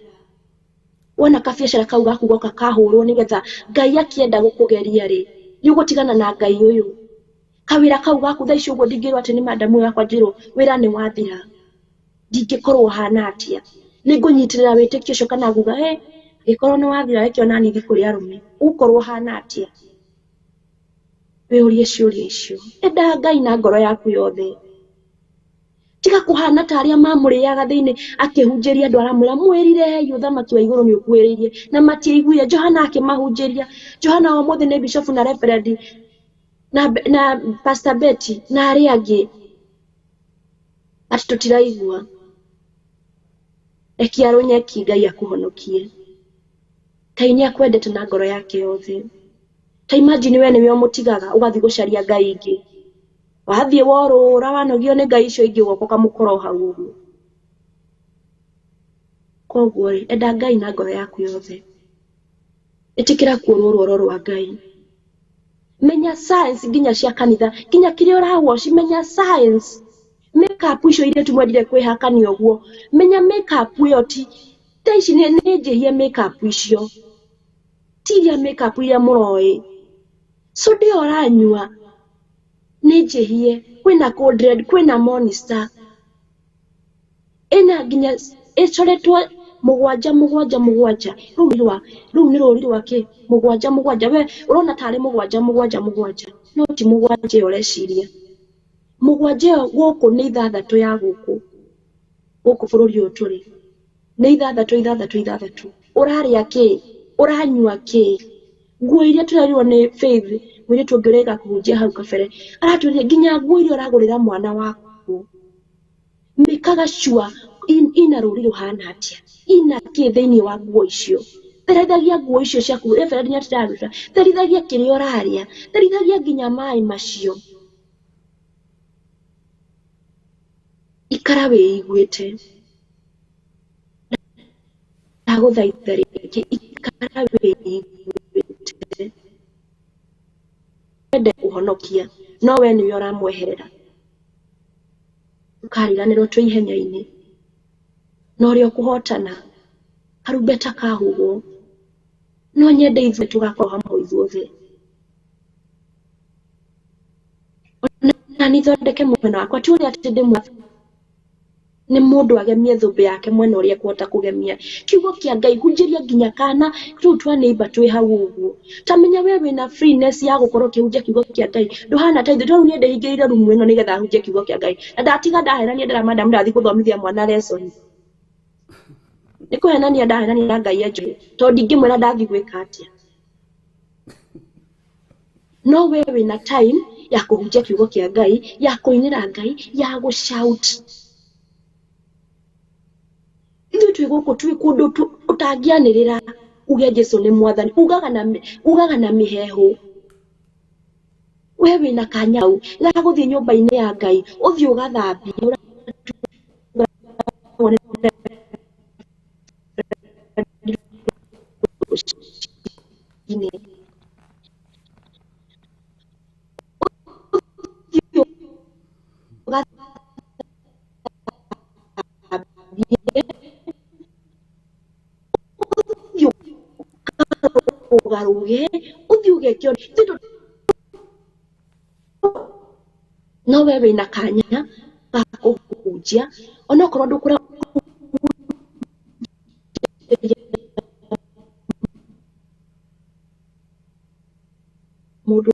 wona kabiacara kau gaku goka kahũrwo nĩgetha Ngai akĩenda gũkũgeria rĩ, nĩ ũgũtigana na Ngai ũyũ. Kawĩra kau gaku thaa ici ũguo ndingĩrwo atĩ nĩ madamu yakwa njĩrwo wĩra nĩ wathira, ndingĩkorwo hana atĩa? Nĩ ngũnyitĩrĩra wĩtĩkio ũcio kana nguga he angĩkorwo nĩ wathira reke ona niĩ thiĩ kũrĩ arũme. Ũgũkorwo hana atĩa? Wĩyũrie ciũria icio. Enda Ngai na ngoro yaku yothe. Tiga kũhana ta arĩa mamũrĩaga thĩinĩ akĩhunjĩria andũ aramwĩra mwĩrirei ũthamaki wa igũrũ nĩ ũkuhĩrĩirie na matiaiguire. Johana akĩmahunjĩria. Johana wa ũmũthĩ nĩ bishofu na reverend na Pastor Betty na arĩa angĩ, atĩ tũtiraigua. Rekia rũnyeki Ngai akũhonokie. Ngai nĩ akwendete na ngoro yake yothe. Ta imagine we nĩwe ũmũtigaga ũgathiĩ gũcaria Ngai ingĩ. Wathiĩ worũra wanogio nĩ Ngai icio ingĩ ũgoka ũkamũkora o hau ũguo. Koguo rĩ, enda Ngai na ngoro yaku yothe. Ĩtĩkĩra kuorwo ruoro rwa Ngai. Menya science nginya cia kanitha, nginya kĩrĩa ũrawaci, menya science. Makeup icio irĩtu mwendire kwĩhakania ũguo. Menya makeup ĩyo ti thaa ici nĩ njĩhie makeup icio. Ti iria makeup iria mũroĩ. Soda ĩyo ũranyua nĩ njĩhie, kwĩna Code Red, kwĩna Monster. Ĩna nginya ĩcoretwo mũgwanja mũgwanja mũgwanja. Rũu nĩ rũri rwa kĩ? Mũgwanja mũgwanja. We ũrona tarĩ mũgwanja mũgwanja mũgwanja. No ti mũgwanja ĩyo ũreciria. Mũgwanja ĩyo gũkũ nĩ ithathatũ ya gũkũ. Gũkũ bũrũri ũyũ tũrĩ. Nĩ ithathatũ ithathatũ ithathatũ. Ũrarĩa kĩ? Ũranyua kĩ? Nguo iria tũrerirwo nĩ Faith, mũirĩtu ũngĩ ũreka kũhunjia hau kabere, aratwĩrire nginya nguo iria ũragũrĩra mwana waku. Mĩkaga sure ina rũri rũhana atĩa? Ina kĩ thĩinĩ wa nguo icio? Therithagia nguo icio ciaku, reverend nĩ atiraruta. Therithagia kĩrĩa ũrarĩa, therithagia nginya maĩ macio. Ikara wĩiguĩte. Ndagũthaitha rĩngĩ, ikara wĩiguĩte. Wende kũhonokia, no we nĩwe ũramweherera. Ndũkariganĩrwo twĩ ihenya-inĩ. Na ũrĩa ũkũhotana, karumbeta kahuhwo. No nyende ithuĩ tũgakorwo hamwe ithuothe. Ona niĩ thondeke mwena wakwa, ti ũrĩa atĩ ndĩmwa nĩ mũndũ agemie thũmbĩ yake mwena ũrĩa ekũhota kũgemia. Kiugo kĩa Ngai hunjĩria nginya kana tũu twa neighbor twĩ hau ũguo. Ta menya we wĩna freeness ya gũkorwo ũkĩhunjia kiugo kĩa Ngai. Ndũhana ta ithuĩ, rĩu niĩ ndĩhingĩrĩire rumu ĩno nĩgetha hunjie kiugo kĩa Ngai. Na ndatiga ndahenania ndĩra madam ndathiĩ gũthomithia mwana lesson. Nĩ kũhenania ndahenania na Ngai anjũĩ, tondũ ndingĩmwĩra ndathiĩ gwĩka atĩa. No we wĩna time Ya kũhunjia kiugo kĩa Ngai, ya kũinĩra Ngai, ya gũ-shout. Ithuĩ twĩ gũkũ twĩ kũndũ ũtangĩanĩrĩra uge Jesu nĩ mwathani, ugaga na mĩheehũ. We wĩna kanyau ga gũthiĩ nyũmba-inĩ ya Ngai, ũthiĩ ũgathambie. Ũgaruge ũthiĩ ũgeke no we wĩna kanya ga kũhunjia onokorwo ndũkũra mũndũ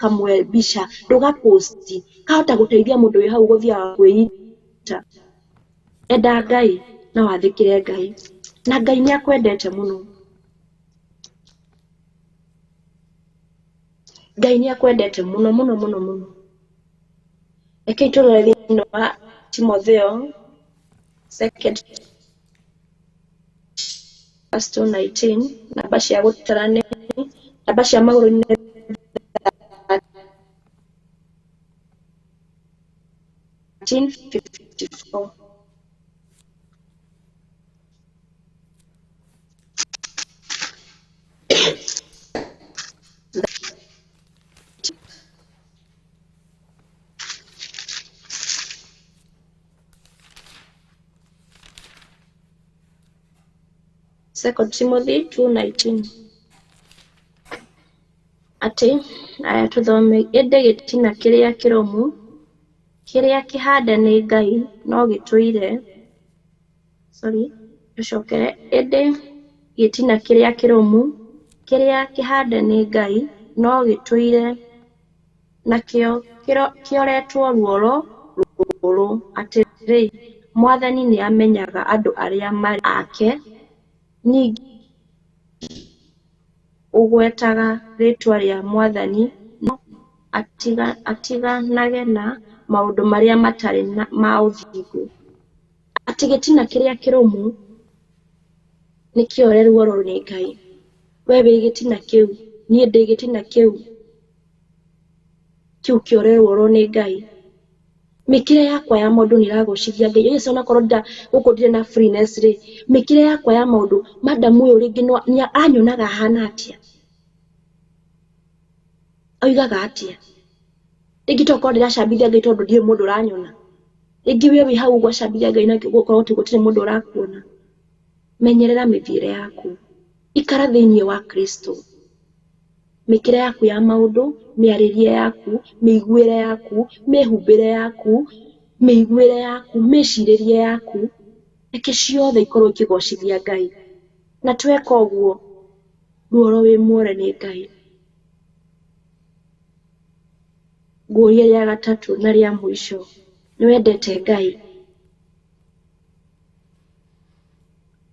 kamwe mbica ndũgaposti kahota gũteithia mũndũ wĩ hau gũthiaga kwĩita. Enda Ngai na wathĩkĩre Ngai, na Ngai nĩ akwendete mũno. Ngai nĩ akwendete mũno mũno mũno mũno. Rekei tũrore thĩinĩ wa Timotheo second verse 2:19, namba cia gũtara nĩ namba cia magũrũ nĩ 13:54. Second Timothy 2:19. Atĩ aya tũthome, ĩndĩ gĩtina kĩrĩa kĩrũmu kĩrĩa kĩhande nĩ Ngai no gĩtũire. Sorry, tũcokere. Ĩndĩ gĩtina kĩrĩa kĩrũmu kĩrĩa kĩhande nĩ Ngai no gĩtũire, nakĩo kĩoretwo ruoro rũrũ, atĩrĩ, Mwathani nĩamenyaga andũ arĩa marĩ ake, ningĩ ũgwetaga rĩĩtwa rĩa Mwathani no atiganage na maũndũ marĩa matarĩ ma ũthingu. Atĩ gĩtina kĩrĩa kĩrũmu nĩ kĩore ruoro nĩ Ngai. We wĩ gĩtina kĩu, niĩ ndĩ gĩtina kĩu, kĩu kĩore ruoro nĩ Ngai. Mĩkĩre yakwa ya maũndũ nĩ ĩragocithia Ngai. Yesu onakorwo gũkũ ndirĩ na freeness rĩ, mĩkĩre yakwa ya maũndũ, madam ũyũ rĩngĩ nĩ anyonaga ahana atĩa, oigaga atĩa. Rĩngĩ tokorwo ndĩracambithia Ngai tondũ ndirĩ mũndũ ũranyona. Rĩngĩ we wĩ hau ũguo acambithia Ngai na gũkorwo gũtirĩ mũndũ ũrakuona. Menyerera mĩthiĩre yaku, ikara thĩinĩ wa Kristo. Mĩkĩre yaku ya maũndũ, mĩarĩrie yaku, mĩiguĩre yaku, mĩhumbĩre yaku, mĩiguĩre yaku, mĩcirĩrie yaku, reke ciothe ikorwo ikĩgocithia Ngai. Na tweka ũguo, ruoro wĩ muore nĩ Ngai. Ngũria rĩa gatatũ na rĩa mũico, nĩ wendete Ngai?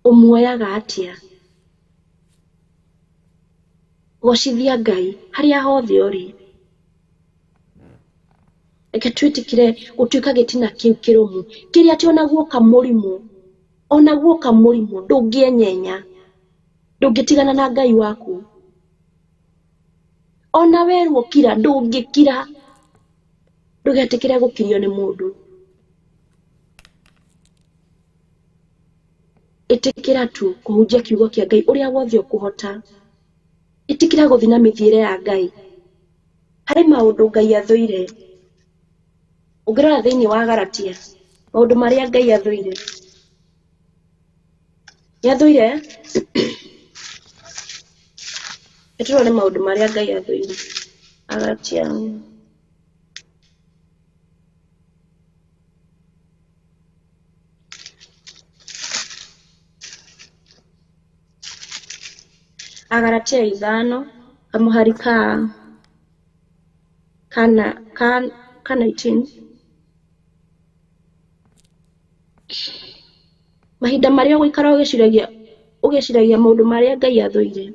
Ũmuoyaga atĩa? Gocithia Ngai harĩa hothe ũrĩ. Reke twĩtĩkĩre gũtuĩka gĩtina kĩu kĩrũmu, kĩrĩa atĩ ona guoka mũrimũ, ona guoka mũrimũ ndũngĩenyenya, ndũngĩtigana na Ngai waku. Ona werwo kira ndũngĩkira, ndũgetĩkĩre gũkirio nĩ mũndũ. Ĩtĩkĩra tu kũhunjia kiugo kĩa Ngai ũrĩa wothe ũkũhota. Ĩtĩkĩra gũthiĩ na mĩthiĩre ya Ngai. Harĩ maũndũ Ngai athũire. Ũngĩrora thĩinĩ wa Galatia, maũndũ marĩa Ngai athũire. Nĩ athũire? Tũrore maũndũ marĩa Ngai athũire. Galatia Agalatia 5 kamũhari ka kana ka 19. Mahinda marĩa ũgũikara ũgĩciragia maũndũ marĩa Ngai athũire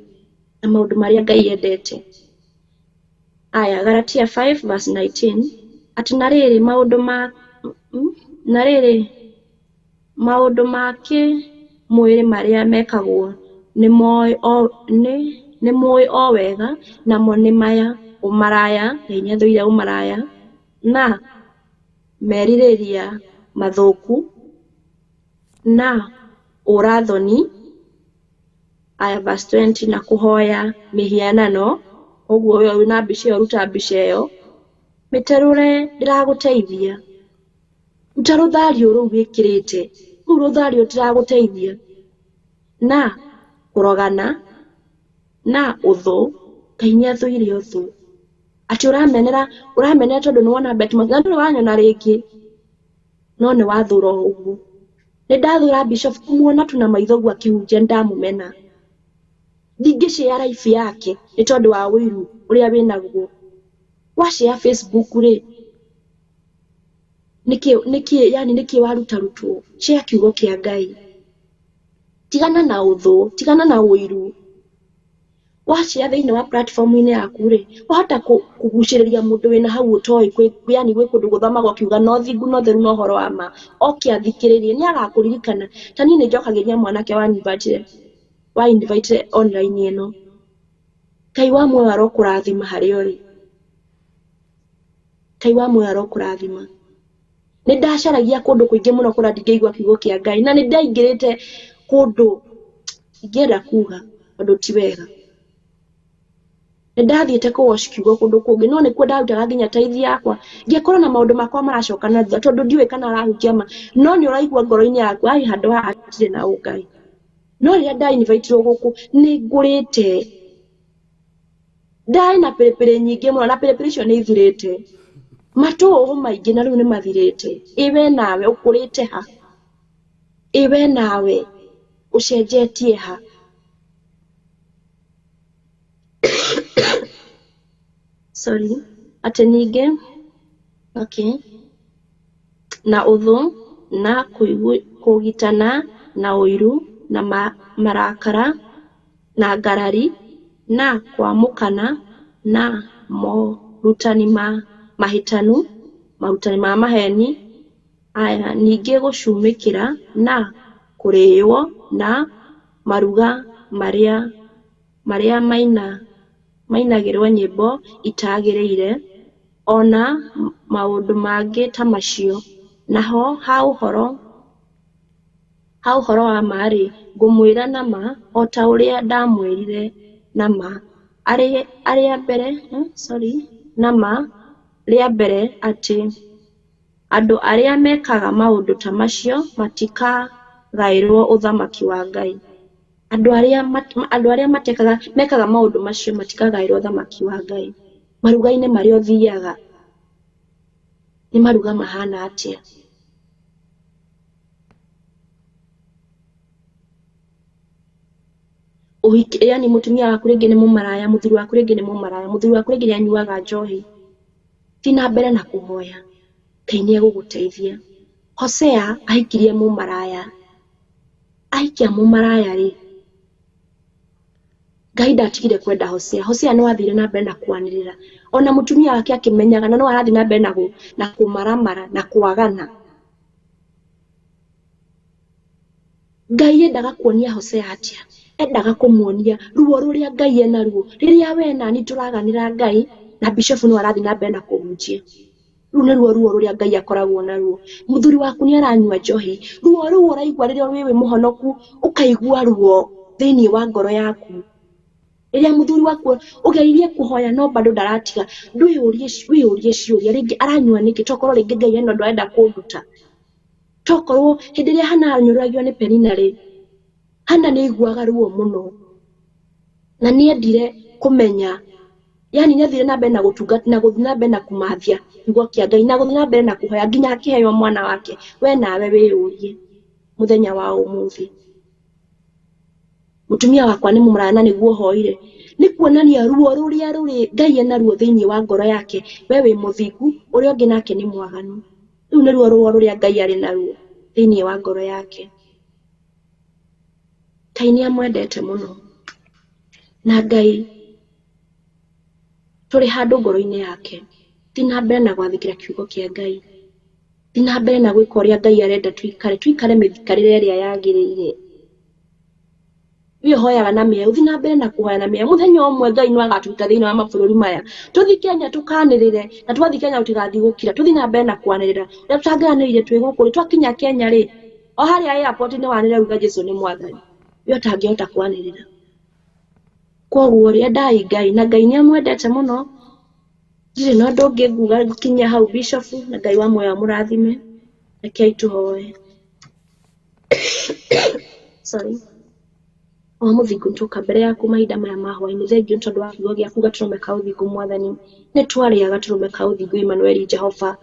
na maũndũ marĩa Ngai endete. Aya, Galatia 5 verse 19, atĩ na rĩrĩ maũndũ ma kĩĩmwĩrĩ marĩa mekagwo nĩ mũĩ o wega, namo nĩ maya: ũmaraya, Ngai nĩ athũire ũmaraya, na merirĩria mathũku, na ũrathoni. Aya, verse 20, na kũhoya mĩhianano. Ũguo we wĩna mbica ĩyo, ruta mbica ĩyo, mĩterũre, ndĩragũteithia. Ruta rũthario rũu wĩkĩrĩte, rũu rũthario rũtiragũteithia. Na kũrogana, na ũthũ, Ngai nĩ athũire ũthũ. Atĩ ũramenera tondũ nĩ wona Betty na ndũrĩ wanyona rĩngĩ, no nĩ wathũra o ũguo. Nĩ ndathũra Bishop kũmuona tu na maitho ũguo akĩhunjia, nĩ ndamũmena. Ndingĩshare life yake nĩ tondũ wa ũiru ũrĩa wĩnaguo. Washare Facebook rĩ, nĩkĩ yani nĩkĩ warutarutwo? Share kiugo kĩa Ngai. Tigana na ũthũ, tigana na ũiru. Washare thĩinĩ wa platform-inĩ yaku rĩ, wahota kũgucĩrĩria mũndũ wĩna hau ũtoĩ, yani gwĩ kũndũ gũthomagwo kiuga no thingu no theru no ũhoro wa ma, oke athikĩrĩrie, nĩ agakũririkana. Ta niĩ nĩ njokagĩria mwanake wa invite online ĩno. Ngai wa muoyo arokũrathima harĩa ũrĩ. Ngai wa muoyo arokũrathima. Nĩ ndacaragia kũndũ kũingĩ mũno kũrĩa ndingĩigua kiugo kĩa Ngai, na nĩ ndaingĩrĩte kũndũ ingĩenda kuga tondũ ti wega. Nĩ ndathiĩte kũwash kiugo kũndũ kũngĩ, no nĩkuo ndarutaga nginya taithi yakwa, ngĩkorwo na maũndũ makwa maracoka na thutha tondũ ndiũĩ kana arahunjia ma, no nĩ ũraigua ngoro-inĩ yaku ai handũ haha hatirĩ na ũngai. No rĩrĩa ndainvitirwo gũkũ nĩ ngũrĩte, ndarĩ na pĩrĩpĩrĩ nyingĩ mũno, na pĩrĩpĩrĩ icio nĩ ithirĩte, matũhũhũ maingĩ na rĩu nĩ mathirĩte. Ĩ we nawe ũkũrĩte ha? Ĩ we nawe ũcenjetie ha? Sorry, atĩ ningĩ okay, na ũthũ, na kũgitana, na ũiru, na marakara, na ngarari, na kwamũkana, na morutani ma mahĩtanu, marutani ma maheni. Aya, ningĩ gũcumĩkĩra, na kũrĩĩo, na maruga marĩa mainagĩrwo nyĩmbo itagĩrĩire, ona maũndũ mangĩ ta macio. Naho ha ũhoro wa ma-rĩ, ngũmwĩra na ma, o ta ũrĩa ndamwĩrire na ma rĩa mbere, atĩ andũ arĩa mekaga maũndũ ta macio matikagaĩrwo ũthamaki wa Ngai. Andũ arĩa mekaga maũndũ macio matikagaĩrwo ũthamaki wa Ngai. Maruga-inĩ marĩa ũthiaga nĩ maruga mahana atĩa? Ũhiki, yani mũtumia waku rĩngĩ nĩ mũmaraya, mũthuri waku rĩngĩ nĩ mũmaraya, mũthuri waku rĩngĩ nĩ anyuaga njohi. Thiĩ na mbere na kũhoya, Ngai nĩ egũgũteithia. Hosea ahikirie mũmaraya. Ahikia mũmaraya rĩ, Ngai ndatigire kwenda Hosea. Hosea no athire na mbere na kwanĩrĩra, ona mũtumia wake akĩmenyaga, na no arathiĩ na mbere na kũmaramara na kwagana. Ngai endaga kuonia Hosea atĩa? Endaga kũmuonia ruo rũrĩa Ngai enaruo. Rĩrĩa we na niĩ tũraganĩra Ngai, na Bishop no arathiĩ na mbere na kũhunjia. Rũu nĩruo ruo rũrĩa Ngai akoragwo naruo. Mũthuri waku nĩ aranyua njohi, ruo rũu ũraigua rĩrĩa wĩ mũhonoku, ũkaigua ruo thĩinĩ wa ngoro yaku. Rĩrĩa mũthuri waku ũgeririe kũhoya no bado ndaratiga, ndwĩyũrie ciũria, rĩngĩ aranyua nĩkĩ? Tokorwo rĩngĩ Ngai ena ũndũ arenda kũnduta. Tokorwo hĩndĩ ĩrĩa Hana anyũrũragio nĩ Penina rĩ, Hana nĩ aiguaga ruo mũno, na nĩ endire kũmenya, yani nĩ athire na mbere na gũtungata, na gũthiĩ na mbere na kũmathia kiugo kĩa Ngai, na gũthiĩ na mbere na kũhoya nginya akĩheo mwana wake. We nawe wĩyũrie mũthenya wa ũmũthĩ, mũtumia wakwa nĩ mũmaraya na nĩguo hoire, nĩ kuonania ruo rũrĩa rũrĩ Ngai enaruo thĩinĩ wa ngoro yake. We wĩ mũthingu, ũrĩa ũngĩ nake nĩ mwaganu. Rũu nĩruo ruo rũrĩa Ngai arĩ naruo thĩinĩ wa ngoro yake. Ngai nĩ amwendete mũno na Ngai tũrĩ handũ ngoro-inĩ yake. Thiĩ na mbere na gwathĩkĩra kiugo kĩa Ngai, thiĩ na mbere na gwĩka ũrĩa Ngai arenda tuikare, tuikare mĩikarĩre ĩrĩa yagĩrĩire. We ũhoyaga na mĩeũ, thiĩ na mbere na kũhoya na mĩeũ. Mũthenya ũmwe Ngai no agatũruta thĩinĩ wa mabũrũri maya, tũthiĩ Kenya tũkanĩrĩre, na twathiĩ Kenya tũtigathiĩ gũkira, tũthiĩ na mbere na kwanĩrĩra ũrĩa tũtangĩanĩrĩire twĩ gũkũ rĩ, twakinya Kenya rĩ, o harĩa airport nĩ wanĩrĩra uga Jesu nĩ mwathani, we ũtangĩhota kwanĩrĩra. Koguo rĩ, endai Ngai na Ngai nĩ amwendete mũno. Ndirĩ na ũndũ ũngĩ nguga nginya hau Bishop, na Ngai wa muoyo amũrathime. Rekei tũhoe. Sorry. O mũthingu nĩtwoka mbere yaku mahinda maya ma hwaĩ-inĩ. Thengiũ nĩ tondũ wa kiugo gĩaku gatũrũme ka ũthingu mwathani. Nĩ twarĩa gatũrũme ka ũthingu Emmanuel Jehova.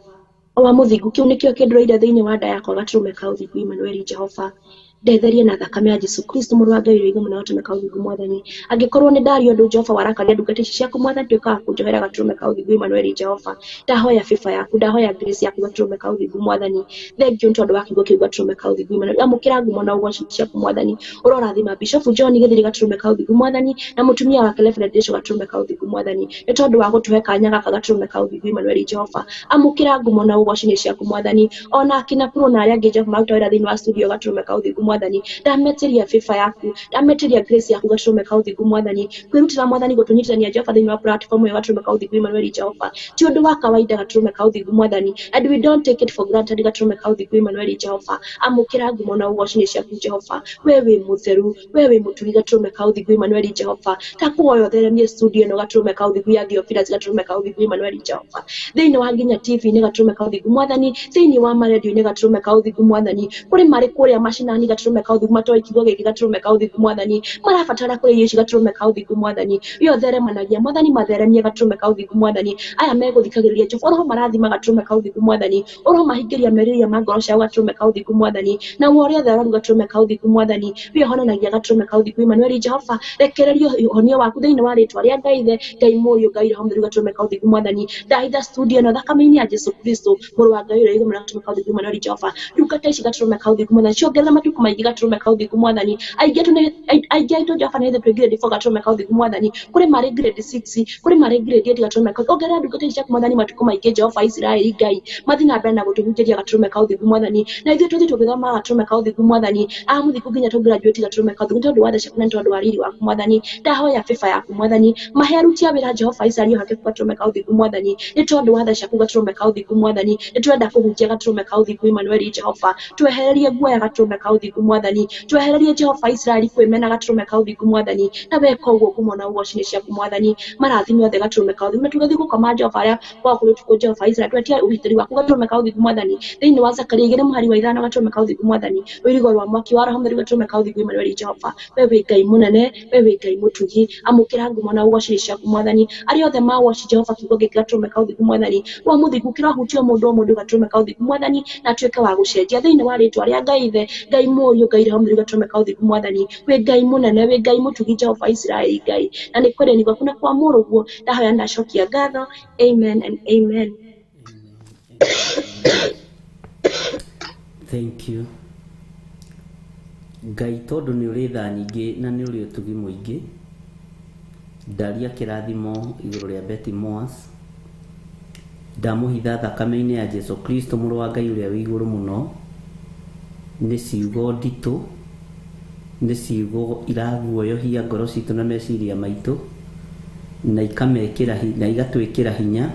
O wa mũthingu kĩu nĩkĩo kĩndũrĩire thĩinĩ wa nda yakwa gatũrũme ka ũthingu Emmanuel Jehova. Ndetherie na thakame ya Jesu Kristo mũrũ wa Ngai ũrĩa igũrũ mũno gatũrũme ka ũthingu mwathani. Angĩkorwo nĩ ndaria ũndũ Jehova warakaria ndungata ici ciaku mwathani, tuĩka wa kũnjohera gatũrũme ka ũthingu Emmanuel Jehova. Ndahoya favor yaku, ndahoya grace yaku gatũrũme ka ũthingu mwathani. Thengiũ nĩ tondũ wa kiugo kĩu gatũrũme ka ũthingu Emmanuel. Amũkĩra ngumo na ũgoci ciaku mwathani. Ũrorathima Bishop John Gĩthiri gatũrũme ka ũthingu mwathani, na mũtumia wake Reverend Rachel gatũrũme ka ũthingu mwathani. Nĩ tondũ wa gũtũhe kanya gaka gatũrũme ka ũthingu Emmanuel Jehova. Amũkĩra ngumo na ũgoci nĩ ciaku mwathani. Ona akina Pro na arĩa angĩ Jehova maruta wĩra thĩinĩ wa studio gatũrũme ka ũthingu mwathani. Ndametĩria favor yaku, ndametĩria grace yaku gatũrũme ka ũthingu mwathani. Kwĩrutĩra mwathani gũtũnyitithania Jehova thĩinĩ wa platform ĩyo gatũrũme ka ũthingu Emmanuel Jehova. Ti ũndũ wa kawaida gatũrũme ka ũthingu mwathani, and we don't take it for granted gatũrũme ka ũthingu Emmanuel Jehova. Amũkĩra ngumo na ũgoci nĩ ciaku Jehova. We wĩ mũtheru, we wĩ mũtugi gatũrũme ka ũthingu Emmanuel Jehova. Ndakũhoya ũtheremie studio ĩno gatũrũme ka ũthingu ya Theophilus gatũrũme ka ũthingu Emmanuel Jehova. Thĩinĩ wa nginya TV-inĩ gatũrũme ka ũthingu mwathani, thĩinĩ wa maredio-inĩ gatũrũme ka ũthingu mwathani, kũrĩ marĩ kũrĩa macinani gatũrũme ka ũthingu matoĩ kiugo gĩkĩ gatũrũme ka ũthingu mwathani, marabatara kũrĩa irio ici gatũrũme ka ũthingu mwathani. We ũtheremanagia mwathani, matheremie gatũrũme ka ũthingu mwathani. Aya megũthikagĩrĩria Jehova ũroho marathima gatũrũme ka ũthingu mwathani, ũroho mahingĩria merirĩria ma ngoro ciao gatũrũme ka ũthingu mwathani, na ũrĩa othe arwaru gatũrũme ka ũthingu mwathani. We ũhonanagia gatũrũme ka ũthingu Emmanuel Jehova. Rekereria ũhonio waku thĩinĩ wa rĩtwa rĩa Ngai Ithe, Ngai Mũriũ, Ngai Roho Mũtheru gatũrũme ka ũthingu mwathani. Ndahitha studio ĩno thakame-inĩ ya Jesu Kristo mũrũ wa Ngai ũrĩa igũrũ mũno gatũrũme ka ũthingu Emmanuel Jehova. Ndungata ici gatũrũme ka ũthingu mwathani, ciongerera matukũ maingĩ gatũrũme ka ũthingu mwathani. Aingĩ aitũ Jehova nĩ ithuĩ twĩ grade 4 gatũrũme ka ũthingu mwathani, kũrĩ marĩ grade 6, kũrĩ marĩ grade 8 gatũrũme ka ongerera ndungata ici ciaku mwathani matukũ maingĩ Jehova Isiraeli Ngai, mathiĩ na mbere na gũtũhunjĩria gatũrũme ka ũthingu mwathani, na ithuĩ tũthiĩ tũgĩthomaga gatũrũme ka ũthingu mwathani, amũthingu nginya tũ graduate gatũrũme ka ũthingu, nĩ tondũ wa tha ciaku na nĩ tondũ wa riri waku mwathani. Ndahoya favor yaku mwathani, mahe aruti a wĩra Jehova Isiraeli ũhokeku gatũrũme ka ũthingu mwathani, nĩ tondũ wa tha ciaku gatũrũme ka ũthingu mwathani. Nĩ tũrenda kũhunjia gatũrũme ka ũthingu Emmanuel Jehova. Twehererie guoya gatũrũme ka ũthingu mwathani, twehererie Jehova Isiraeli kwĩmena gatũrũme ka ũthingu mwathani, na weka ũguo ngumo na ũgoci nĩ ciaku mwathani. Marathime othe gatũrũme ka ũthingu, na tũgĩthiĩ gũkoma Jehova arĩa kwao kũrĩ ũtukũ Jehova Isiraeli, twetia ũgitĩri waku gatũrũme ka ũthingu mwathani, thĩinĩ wa Zakaria 2 mũhari wa 5 gatũrũme ka ũthingu mwathani, rũirigo rwa mwaki wa Roho Mũtheru gatũrũme ka ũthingu Emmanuel Jehova. We wĩ Ngai mũnene, we wĩ Ngai mũtugi, amũkĩra ngumo na ũgoci nĩ ciaku mwathani. Arĩa othe mawoci Jehova kiugo gĩkĩ gatũrũme ka ũthingu mwathani, wa mũthingu kĩrohutio mũndũ o mũndũ gatũrũme ka ũthingu mwathani, na atuĩke wa gũcenjia thĩinĩ wa rĩtwa rĩa Ngai Ithe, Ngai Mũriũ, Ngai Roho Mũtheru gatũrũme ka ũthingu mwathani. Wĩ Ngai mũnene, wĩ Ngai mũtugi Jehova Isiraeli Ngai, na nĩ kwendani gwaku na kwa mũrũguo ndahoya ndacokia ngatho. Amen and amen. Thank you. Ngai tondũ nĩ ũrĩ tha nyingĩ na nĩ ũrĩ ũtugi mũingĩ, ndaria kĩrathimo igũrũ rĩa Betty Moas, ndamũhitha thakame-inĩ ya Jesu Kristo mũrũ wa Ngai ũrĩa wĩ igũrũ mũno. Nĩ ciugo nditũ, nĩ ciugo iraguoyohia ngoro citũ na meciria maitũ, na ikamekĩra na igatwĩkĩra hinya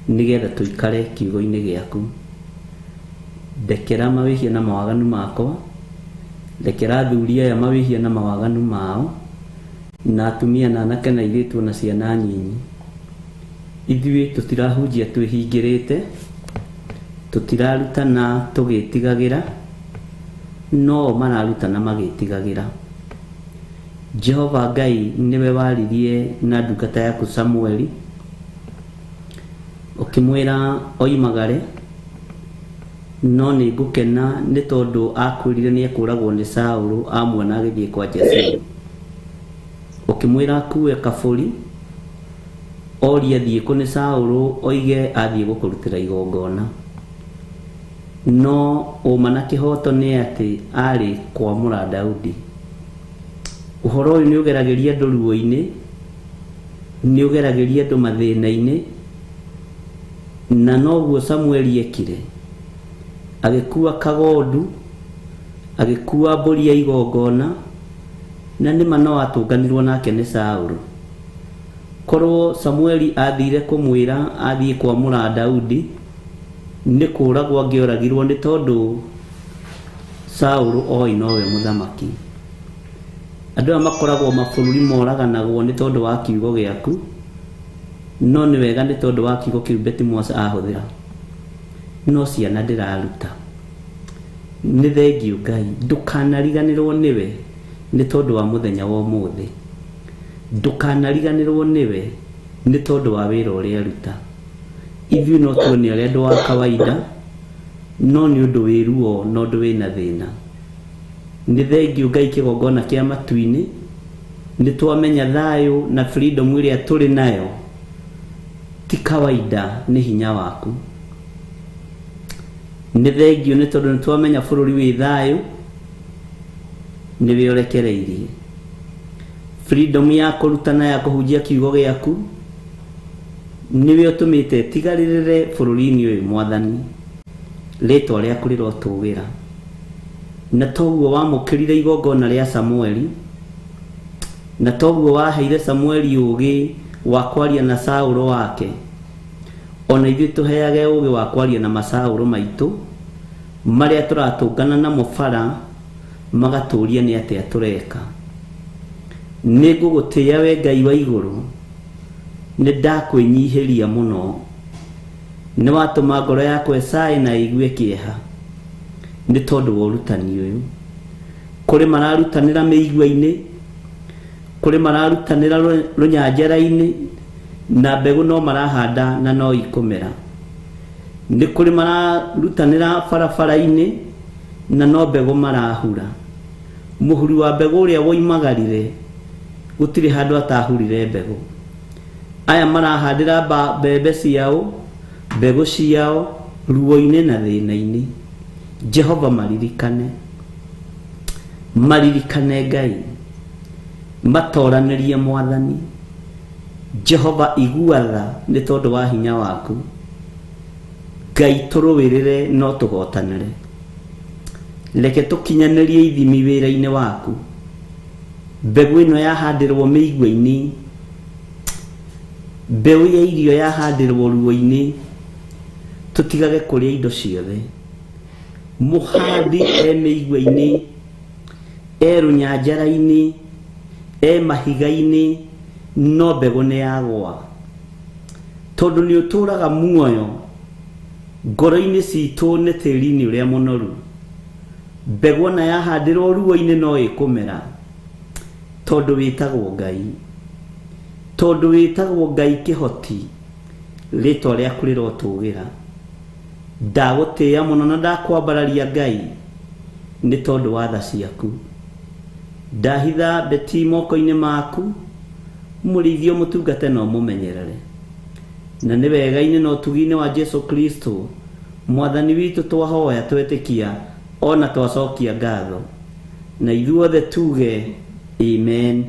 nĩgetha tũikare kiugo-inĩ gĩaku. Ndekera mawĩhia na mawaganu makwa, ndekera athuri aya mawĩhia na mawaganu mao, na atumia na anake na airĩtu na ciana nyinyi. Ithuĩ tũtirahunjia twĩhingĩrĩte, tũtirarutana tũgĩtigagĩra, no mararutana magĩtigagĩra. Jehova Ngai nĩwe waririe na ndungata yaku Samueli, ũkĩmwĩra oimagare, no nĩ ngũkena nĩ tondũ akwĩrire nĩ ekũragwo nĩ Saũlũ amuona agĩthiĩ kwa Jesii. Ũkĩmwĩra akue kabũri, orie athiĩ kũ nĩ Saũlũ, oige athiĩ gũkũrutĩra igongona. No ũma na kĩhoto nĩ atĩ arĩ kwamũra Daudi. Ũhoro ũyũ nĩ ũgeragĩria andũ ruo-inĩ, nĩ ũgeragĩria andũ mathĩna-inĩ, na noguo Samueli ekire. Agĩkua kagondu, agĩkua mbũri ya igongona, na nĩma no atũnganirwo nake nĩ Saũlũ. Korwo Samueli athire kũmwĩra athiĩ kwamũra Daudi, nĩ kũragwo angĩoragirwo nĩ tondũ Saũlũ oĩ nowe mũthamaki. Andũ aya makoragwo mabũrũri moraganagwo nĩ tondũ wa kiugo gĩaku, no nĩ wega nĩ tondũ wa kiugo kĩu Betty Mwasa ahũthĩra. No ciana ndĩraruta. Nĩ thengiũ Ngai, ndũkanariganĩrwo nĩwe nĩ tondũ wa mũthenya wa ũmũthĩ. Ndũkanariganĩrwo nĩwe nĩ tondũ wa wĩra ũrĩa aruta. Ithuĩ no tuone arĩa andũ a kawaida, no nĩ ũndũ wĩ ruo na ũndũ wĩna thĩna. Nĩ thengiũ Ngai kĩgongona kĩa matu-inĩ, nĩ twamenya thayũ na freedom ĩrĩa tũrĩ nayo ti kawaida, nĩ hinya waku. Nĩ thengiũ nĩ tondũ nĩ twamenya bũrũri wĩ thayũ, nĩwe ũrekereirie. Freedom ya kũrutana ya kũhunjia kiugo gĩaku nĩwe ũtũmĩte tigarĩrĩre bũrũri-inĩ ũyũ Mwathani. Rĩtwa rĩaku rĩrotũgĩra. Na toguo wamũkĩrire igongona rĩa Samueli, na toguo waheire Samueli ũũgĩ wa kwaria na Saũlũ wake, ona ithuĩ tũheage ũũgĩ wa kwaria na masaũlũ maitũ marĩa tũratũngana namo bara, magatũria nĩ atĩa tũreka. Nĩ ngũgũtĩĩa we Ngai wa igũrũ, nĩ ndakwĩnyihĩria mũno. Nĩ watũma ngoro yakwa ĩcae na ĩigue kĩeha nĩ tondũ wa ũrutani ũyũ. Kũrĩ mararutanĩra mĩigua-inĩ, kũrĩ mararutanĩra rũnyanjara-inĩ, na mbegũ no marahanda na no ikũmera. Nĩ kũrĩ mararutanĩra barabara-inĩ na no mbegũ marahura. Mũhuri wa mbegũ ũrĩa woimagarire gũtirĩ handũ atahurire mbegũ. Aya marahandĩra mbembe ciao, mbegũ ciao ruo-inĩ na thĩna-inĩ. Jehova maririkane, maririkane Ngai, matoranĩrie Mwathani. Jehova igua tha nĩ tondũ wa hinya waku. Ngai tũrũĩrĩre no tũhotanĩre. Reke tũkinyanĩrie ithimi wĩra-inĩ waku. Mbegũ ĩno yahandĩrwo mĩigua-inĩ, mbeũ ya irio yahandĩrwo ruo-inĩ, tũtigage kũrĩa indo ciothe. Mũhandi e mĩigua-inĩ, e rũnyanjara-inĩ, e mahiga-inĩ, no mbegũ nĩ yagwa. Tondũ nĩ ũtũraga muoyo ngoro-inĩ citũ nĩ tĩri-inĩ ũrĩa mũnoru. Mbegũ ona yahandĩrwo ruo-inĩ no ĩkũmera, tondũ wĩtagwo Ngai. Tondũ wĩtagwo Ngai kĩhoti, rĩtwa rĩaku rĩrotũgĩra. Ndagũtĩĩa mũno na ndakwambararia Ngai nĩ tondũ wa tha ciaku. Ndahitha Betty moko-inĩ maku, mũrĩithio mũtungate na ũmũmenyerere. Na nĩ wega-inĩ na ũtugi-inĩ wa Jesu Kristo Mwathani witũ twahoya twetĩkia ona twacokia ngatho. Na ithuothe tuge amen.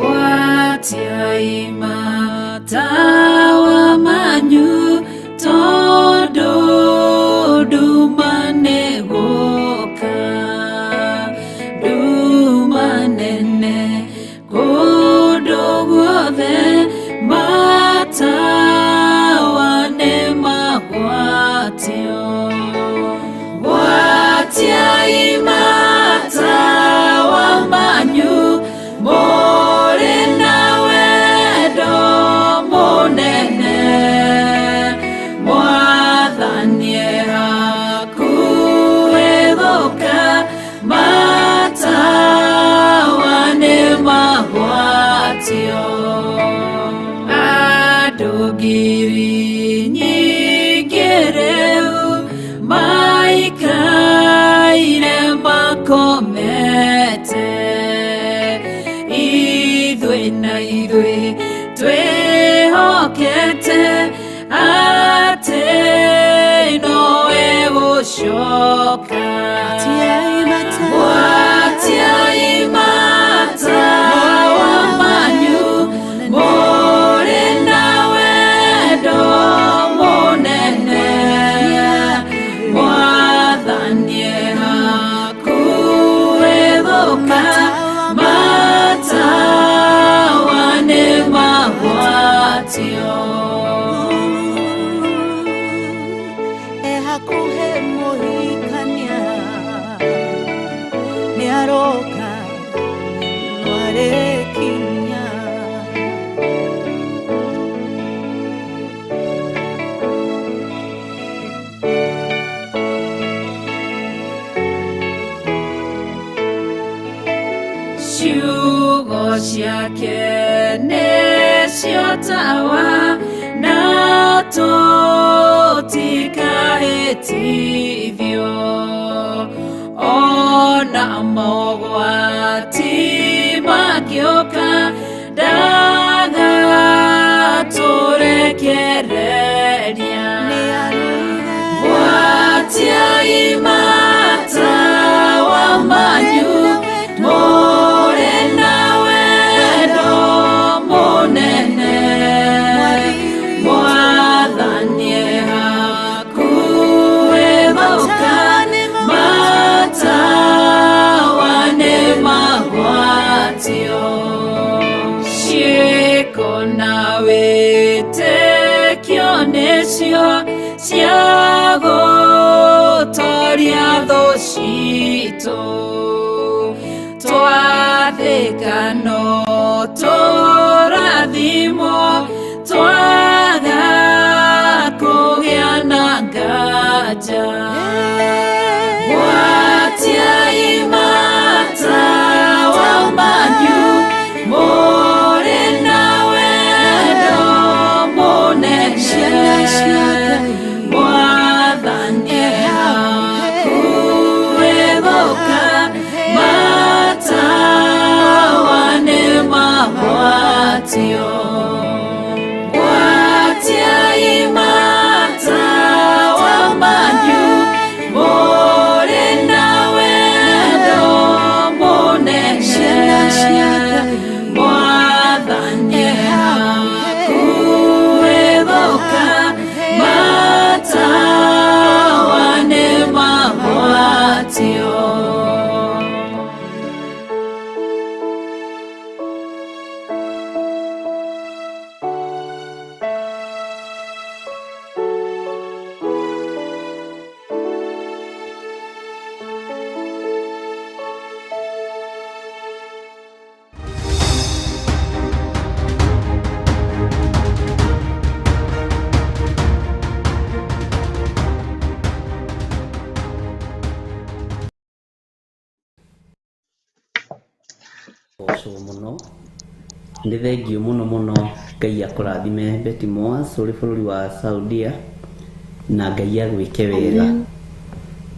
Watia imatawa. Ngiri nyingĩ rĩu maikaire makomete, ithuĩ na ithuĩ twĩhokete atĩ nowe gũcoka. Gwatiai matawa manyu mũrĩ na wendo mũnene, Mwathani e hakuhĩ gũka, matawa nĩ magwatio. E hakuhĩ mũhikania nĩ aroka no arĩkinya. Ciugo ciake nĩcio tawa na tũtikahĩtithio, ona mogwati mangĩũka ndagatũrekereria. Gwatiai matawa manyu mũrĩ na wendo mũnene, Mwathani e hakuhĩ gũka, matawa nĩ magwatio. Ciĩko na wĩtĩkio nĩcio cia gũtoria thũ citũ, twathĩka no tũrathimwo, twaga kũgĩa na nganja. Gwatiai matawa manyu mũrĩ na wendo mũnene, Mwathani e hakuhĩ gũka, matawa nĩ magwatio. Gwatiai matawa manyu mũrĩ na wendo mũnene, Mwathani e hakuhĩ gũka, matawa nĩ magwatio. Gocwo mũno, nĩ thengiũ mũno mũno. Ngai akũrathime Betty Moas ũrĩ bũrũri wa Saudia, na Ngai agwĩke wega.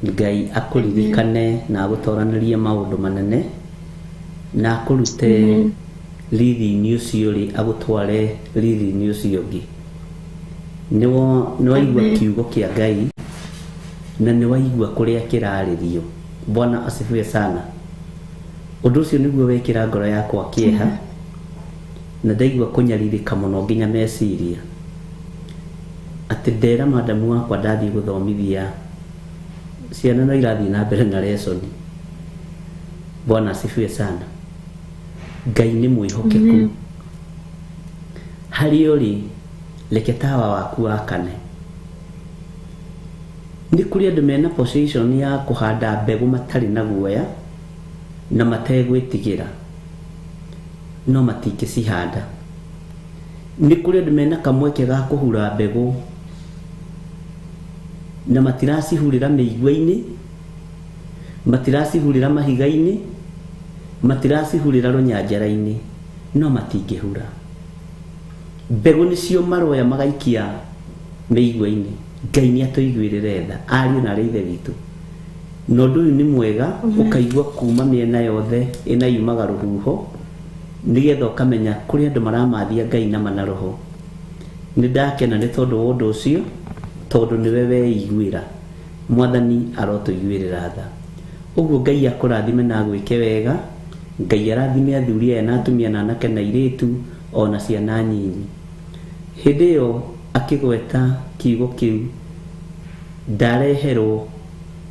Ngai akũririkane na agũtoranĩrie maũndũ manene, na akũrute riri-inĩ ũcio ũrĩ agũtware riri-inĩ ũcio ũngĩ. Nĩ waigua kiugo kĩa Ngai na nĩ waigua kũrĩa kĩrarĩrio. Bwana asifiwe sana. Ũndũ ũcio nĩguo wekĩra ngoro yakwa kĩeha, na ndaigua kũnyarirĩka mũno nginya meciria, atĩ ndera madamu wakwa ndathiĩ gũthomithia ciana no irathiĩ na mbere na lesson. Bwana asifiwe sana. Ngai nĩ mwĩhokeku. Harĩa ũrĩ, reke tawa waku wakane. Nĩ kũrĩ andũ mena position ya kũhanda mbegũ matarĩ na guoya na mategwĩtigĩra, no matingĩcihanda. Nĩ kũrĩ andũ mena kamweke ga kũhura mbegũ na matiracihurĩra mĩigua-inĩ, matiracihurĩra mahiga-inĩ, matiracihurĩra rũnyanjara-inĩ, no matingĩhura. Mbegũ nĩcio maroya magaikia mĩigua-inĩ. Ngai nĩ atũiguĩrĩre tha, ariũ na arĩ ithe witũ. Na ũndũ ũyũ nĩ mwega ũkaigua kuma mĩena yothe ĩna yumaga rũhuho, nĩgetha ũkamenya kũrĩ andũ maramathia Ngai nama na roho. Nĩ ndakena nĩ tondũ wa ũndũ ũcio, tondũ nĩwe weiguĩra. Mwathani arotũiguĩrĩra tha. Ũguo Ngai akũrathime na agwĩke wega. Ngai arathime athuri aya na atumia na anake na airĩtu o na ciana nyinyi. Hĩndĩ ĩyo akĩgweta kiugo kĩu, ndareherwo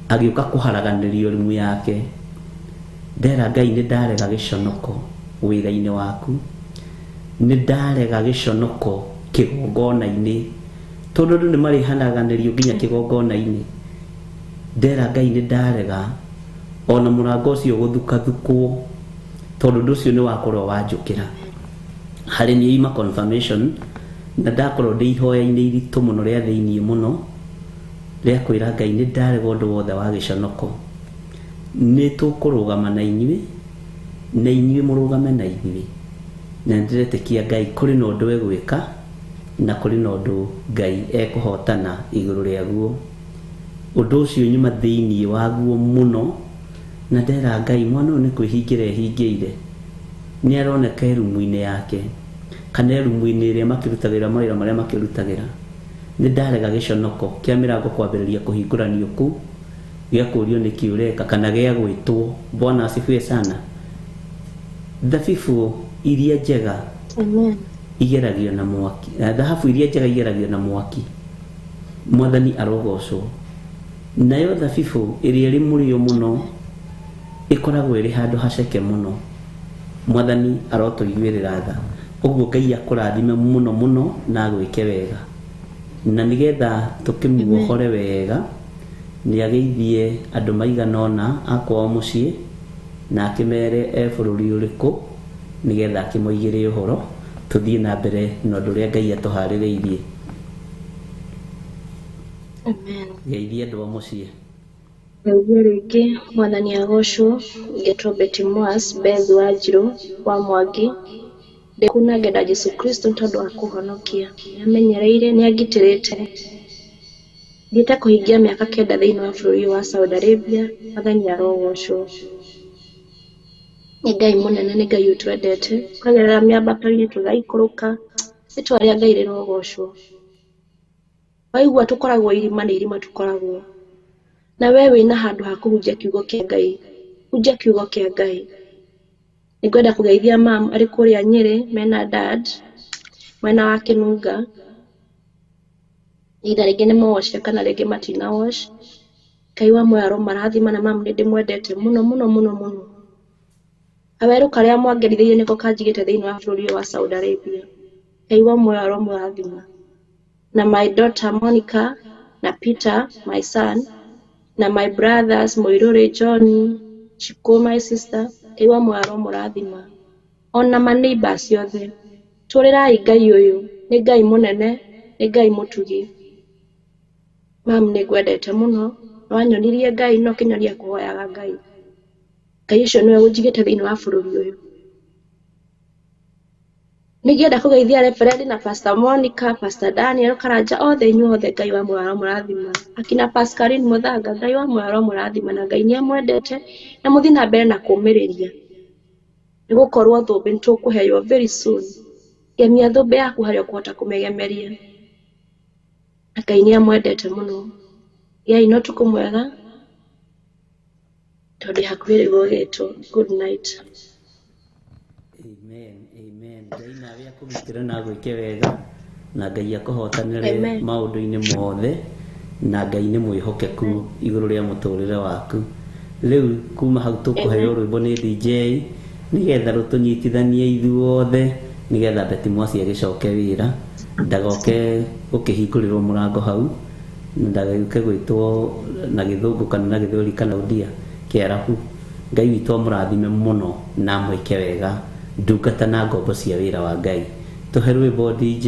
agĩũka kũharaganĩrio rumu yake. Ndera Ngai nĩ ndarega gĩconoko wĩra-inĩ waku, nĩ ndarega gĩconoko kĩgongona-inĩ, tondũ andũ nĩ marĩharaganĩrio nginya kĩgongona-inĩ. Ndera Ngai nĩ ndarega ona mũrango ũcio gũthukathukwo, tondũ ũndũ ũcio nĩ wakorwo wanjũkĩra harĩ niĩ ima confirmation, na ndakorwo ndĩ ihoya-inĩ iritũ mũno rĩa thĩiniĩ mũno rĩa kwĩra Ngai nĩ ndarega ũndũ wothe wa gĩconoko. Nĩ tũkũrũgama na inyuĩ, na inyuĩ mũrũgame na ithuĩ, na nĩndĩretĩkia Ngai kũrĩ na ũndũ egwĩka, na kũrĩ na ũndũ Ngai ekũhotana igũrũ rĩaguo. Ũndũ ũcio nyuma thĩiniĩ waguo mũno, na ndera Ngai mwana ũyũ nĩ kwĩhingĩra ehingĩire, nĩ aroneka erumu-inĩ yake kana erumu-inĩ ĩrĩa makĩrutagĩra mawĩra marĩa makĩrutagĩra. Nĩ ndarega gĩconoko kĩa mĩrango kwambĩrĩria kũhingũranio kũu, gĩa kũũrio nĩkĩ ũreka kana gĩa gwĩtwo. Bwana asifiwe sana. Thabibũ iria njega Amen. igeragio na mwaki, thahabu iria njega igeragio na mwaki. Mwathani arogocwo. Nayo thabibũ ĩrĩa ĩrĩ mũrĩo mũno ĩkoragwo ĩrĩ handũ haceke mũno. Mwathani arotũiguĩrĩra tha. Ũguo Ngai akũrathime mũno mũno na agwĩke wega, na nĩgetha tũkĩmuohore wega nĩ ageithie andũ maigana ũna a kwao mũciĩ, na akĩmere e bũrũri ũrĩkũ, nĩgetha akĩmoigĩre ũhoro, tũthiĩ na mbere na ũndũ ũrĩa Ngai atũharĩrĩirie. Amen. Geithie andũ a mũciĩ. Ngeithie rĩngĩ, Mwathani agocwo. Ngetwo Betty Mwas, Beth Wanjirũ wa Mwangi. Ndĩkuna ngenda Jesu Kristo nĩ tondũ wa kũhonokia. Nĩamenyereire, nĩangitĩrĩte. Thiĩte kũhingia mĩaka 9 thĩinĩ wa bũrũri wa Saudi Arabia. Mwathani arogocwo. Nĩ Ngai mũnene, nĩ Ngai ũtwendete. Tũkagerera mĩambato-inĩ tũgaikũrũka. Rĩtwa rĩa Ngai rĩrogocwo. Waigua tũkoragwo irima, nĩ irima tũkoragwo. Na we wĩna handũ ha kũhunjia kiugo kĩa Ngai, hunjia kiugo kĩa Ngai. Nĩngwenda kũgeithia mam arĩ kũrĩa Nyĩrĩ mena dad mwena wa Kĩnunga. Either rĩngĩ nĩ mawocire kana rĩngĩ matina wash. Ngai wa muoyo aromarathima, na mam nĩ ndĩmwendete mũno mũno mũno mũno. Kawerũ karĩa mwangerithĩirie nĩko kanjigĩte thĩinĩ wa bũrũri ũyũ wa Saudi Arabia. Ngai wa muoyo aromũrathima. Na my daughter Monica na Peter my son, na my brothers Mũirũrĩ, John, Chiko my sister. Ngai wa muoyo aromũrathima. Ona ma neighbors othe. Tũrĩrai Ngai ũyũ, nĩ Ngai mũnene, nĩ Ngai mũtugi. Mam, nĩ ngwendete mũno. Nĩwanyonirie Ngai na ũkĩnyonia kũhoyaga Ngai. Ngai ũcio nĩwe ũnjigĩte thĩinĩ wa bũrũri ũyũ. Nĩngĩenda kũgeithia Reverend na Pastor Monica, Pastor Daniel Karanja, othe inyuothe Ngai wa muoyo aromũrathima. Akina Pascaline Mũthanga, Ngai wa muoyo aromũrathima, na Ngai nĩamwendete, na mũthiĩ na mbere na kũũmĩrĩria. Nĩgũkorwo thũmbĩ nĩtũkũheo very soon. Gemia thũmbĩ yaku harĩa ũkũhota kũmĩgemeria. Na Ngai nĩamwendete mũno. Gĩai na ũtukũ mwega, tondũ hakuhĩ rĩu gũgĩtwo. Good night. Amen, amen. Ngai nawe akũgitĩre na agwĩke wega, na Ngai akũhotanĩre Amen. maũndũ-inĩ mothe, na Ngai nĩ mwĩhokeku igũrũ rĩa mũtũrĩre waku. Rĩu kuma hau tũkũheo rwĩmbo nĩ DJ nĩgetha rũtũnyitithanie ithuothe, nĩgetha Betty Mwasi agĩcoke wĩra, ndagoke gũkĩhingũrĩrwo mũrango hau, na ndagagĩũke gwĩtwo na gĩthũngũ kana na gĩthweri kana ũndia kĩarabu. Ngai witũ amũrathime mũno na amwĩke wega, ndungata na ngombo cia wĩra wa Ngai. Tũhe rwĩmbo DJ.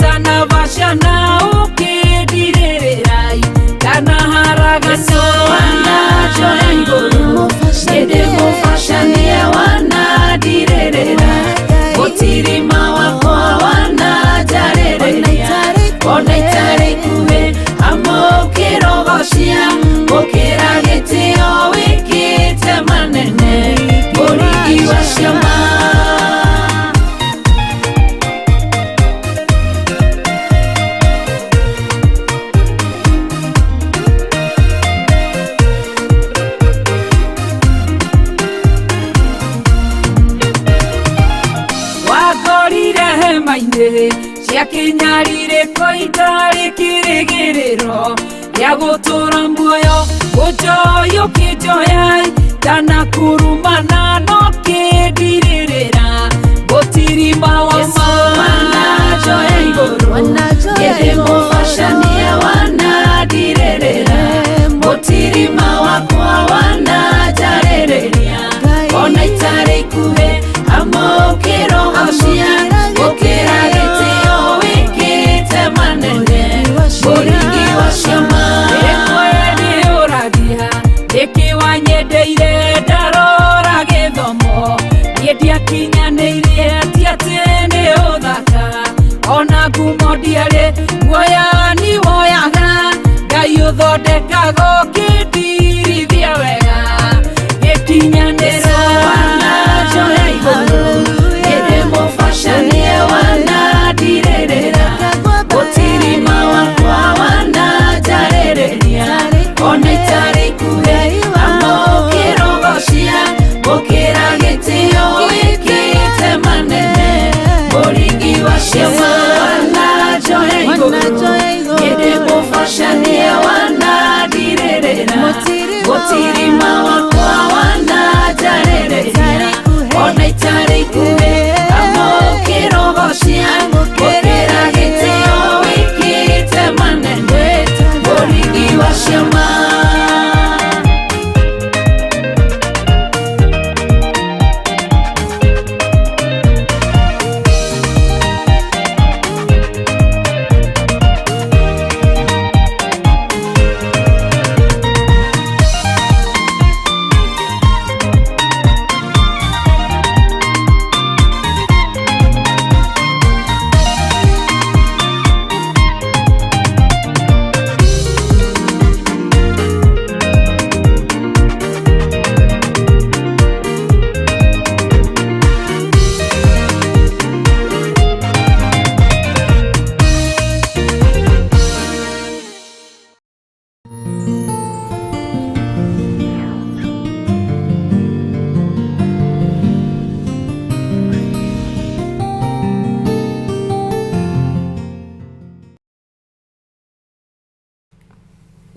Itanavashana ukidiririrai kana haragano wanajoya igũrũ Nĩndĩ mũbacanie wanandirĩrĩra Mũtirima wakwa wananjarĩrĩria Ona itarĩ ikuhĩ amũkĩrogocia Gũkĩra gĩtĩo wĩkĩte manene Mũringi wa ciama. Wakorire hema-inĩ cia kĩnyarire ko itarĩ kĩrĩgĩrĩro gĩa gũtũũra muoyo gũnjoya ũkĩnjoya ndanakurumana no kĩndirĩrĩra gũtirima wa ma wananjoya igũrũ Nĩndĩ mũbacanie wanandirĩrĩra Mũtirima wakwa wananjarĩrĩria Ona itarĩ ikuhĩ amũkĩrogocia Gũkĩra gĩtĩo wĩkĩte manene Mũringi wa ciama. Ĩkwendĩũragia nĩkĩ wanyendeire ndarora gĩthomo Niĩ ndiakinyanĩirie ti atĩ nĩ ũthaka Ona ngumo ndiarĩ guoya ni woyaga Ngai ũthondekaga ũkĩndirithia wega Gĩkinyanĩra wananjoya igũrũ Nĩndĩ mũbacanie wanandirĩrĩra Mũtirima wakwa wananjarĩrĩria Ona itarĩ ikuhĩ amũkĩrogocia Gũkĩra gĩtĩo wĩkĩte manene Mũringi wa ciama wananjoya igũrũ Nĩndĩ mũbacanie wanandirĩrĩra Mũtirima wakwa wananjarĩrĩria Ona itarĩ ikuhĩ amũkĩrogocia Gũkĩra gĩtĩo wĩkĩte manene Mũringi wa ciama.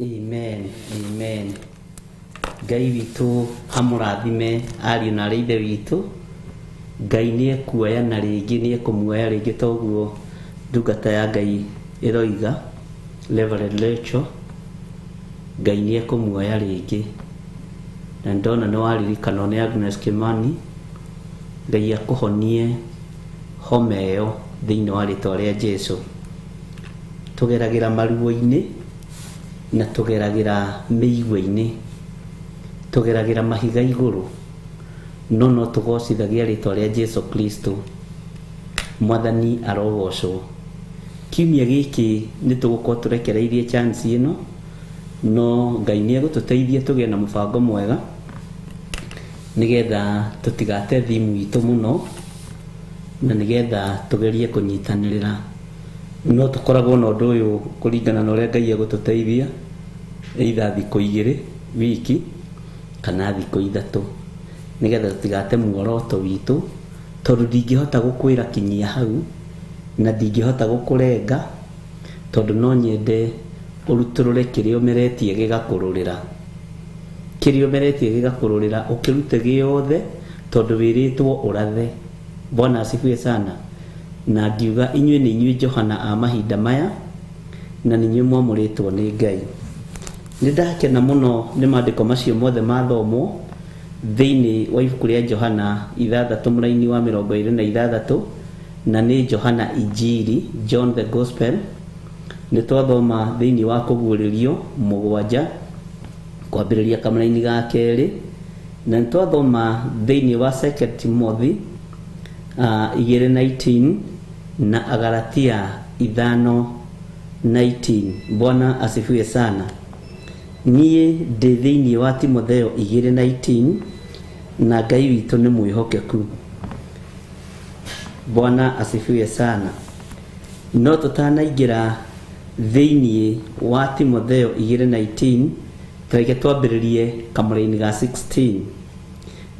Amen, amen. Ngai witũ amũrathime ariũ na arĩ ithe witũ. Ngai nĩ ekuoya na rĩngĩ nĩ ekũmuoya rĩngĩ toguo ndungata ya Ngai ĩroiga Reverend Rachel. Ngai nĩ ekũmuoya rĩngĩ na ndona nĩ waririkanwo nĩ Agnes Kimani. Ngai akũhonie homa ĩyo thĩinĩ wa rĩtwa rĩa Jesu. Tũgeragĩra maruo-inĩ na tũgeragĩra mĩigua-inĩ, tũgeragĩra mahiga igũrũ, no no tũgocithagia rĩtwa rĩa Jesu Kristo. Mwathani arogocwo. Kiumia gĩkĩ nĩ tũgũkorwo tũrekereirie chance ĩno, no Ngai nĩ egũtũteithia tũgĩe na mũbango mwega nĩgetha tũtigate thimu itũ mũno na nĩgetha tũgerie kũnyitanĩrĩra. No tũkoragwo na ũndũ ũyũ kũringana na ũrĩa Ngai egũtũteithia, either thikũ igĩrĩ wiki kana thikũ ithatũ, nĩgetha tũtigate muoroto witũ, tondũ ndingĩhota gũkwĩra kinyia hau na ndingĩhota gũkũrenga, tondũ no nyende ũrutũrũre kĩrĩa ũmeretie gĩgakũrũrĩra. Kĩrĩa ũmeretie gĩgakũrũrĩra ũkĩrute gĩothe, tondũ wĩrĩtwo ũrathe. Bwana asifiwe sana. Na ngiuga inyuĩ nĩ inyuĩ Johana a mahinda maya na nĩ inyuĩ mwamũrĩtwo nĩ Ngai. Nĩ ndakena mũno nĩ maandĩko macio mothe mathomwo thĩinĩ wa ibuku rĩa Johana 6 mũraini wa 26 Na nĩ Johana Injiri, John the Gospel. Nĩ twathoma thĩinĩ wa Kũguũrĩrio 7 kwambĩrĩria kamũraini ga kerĩ, na nĩ twathoma thĩinĩ wa Second Timothy 2:19 na Agalatia 5:19. Bwana asifiwe sana. Niĩ ndĩ thĩinĩ wa Timotheo 2:19 na Ngai witũ nĩ mwĩhokeku. Bwana asifiwe sana. No tũtanaingĩra thĩinĩ wa Timotheo 2:19, tareke twambĩrĩrie kamũraini ga 16.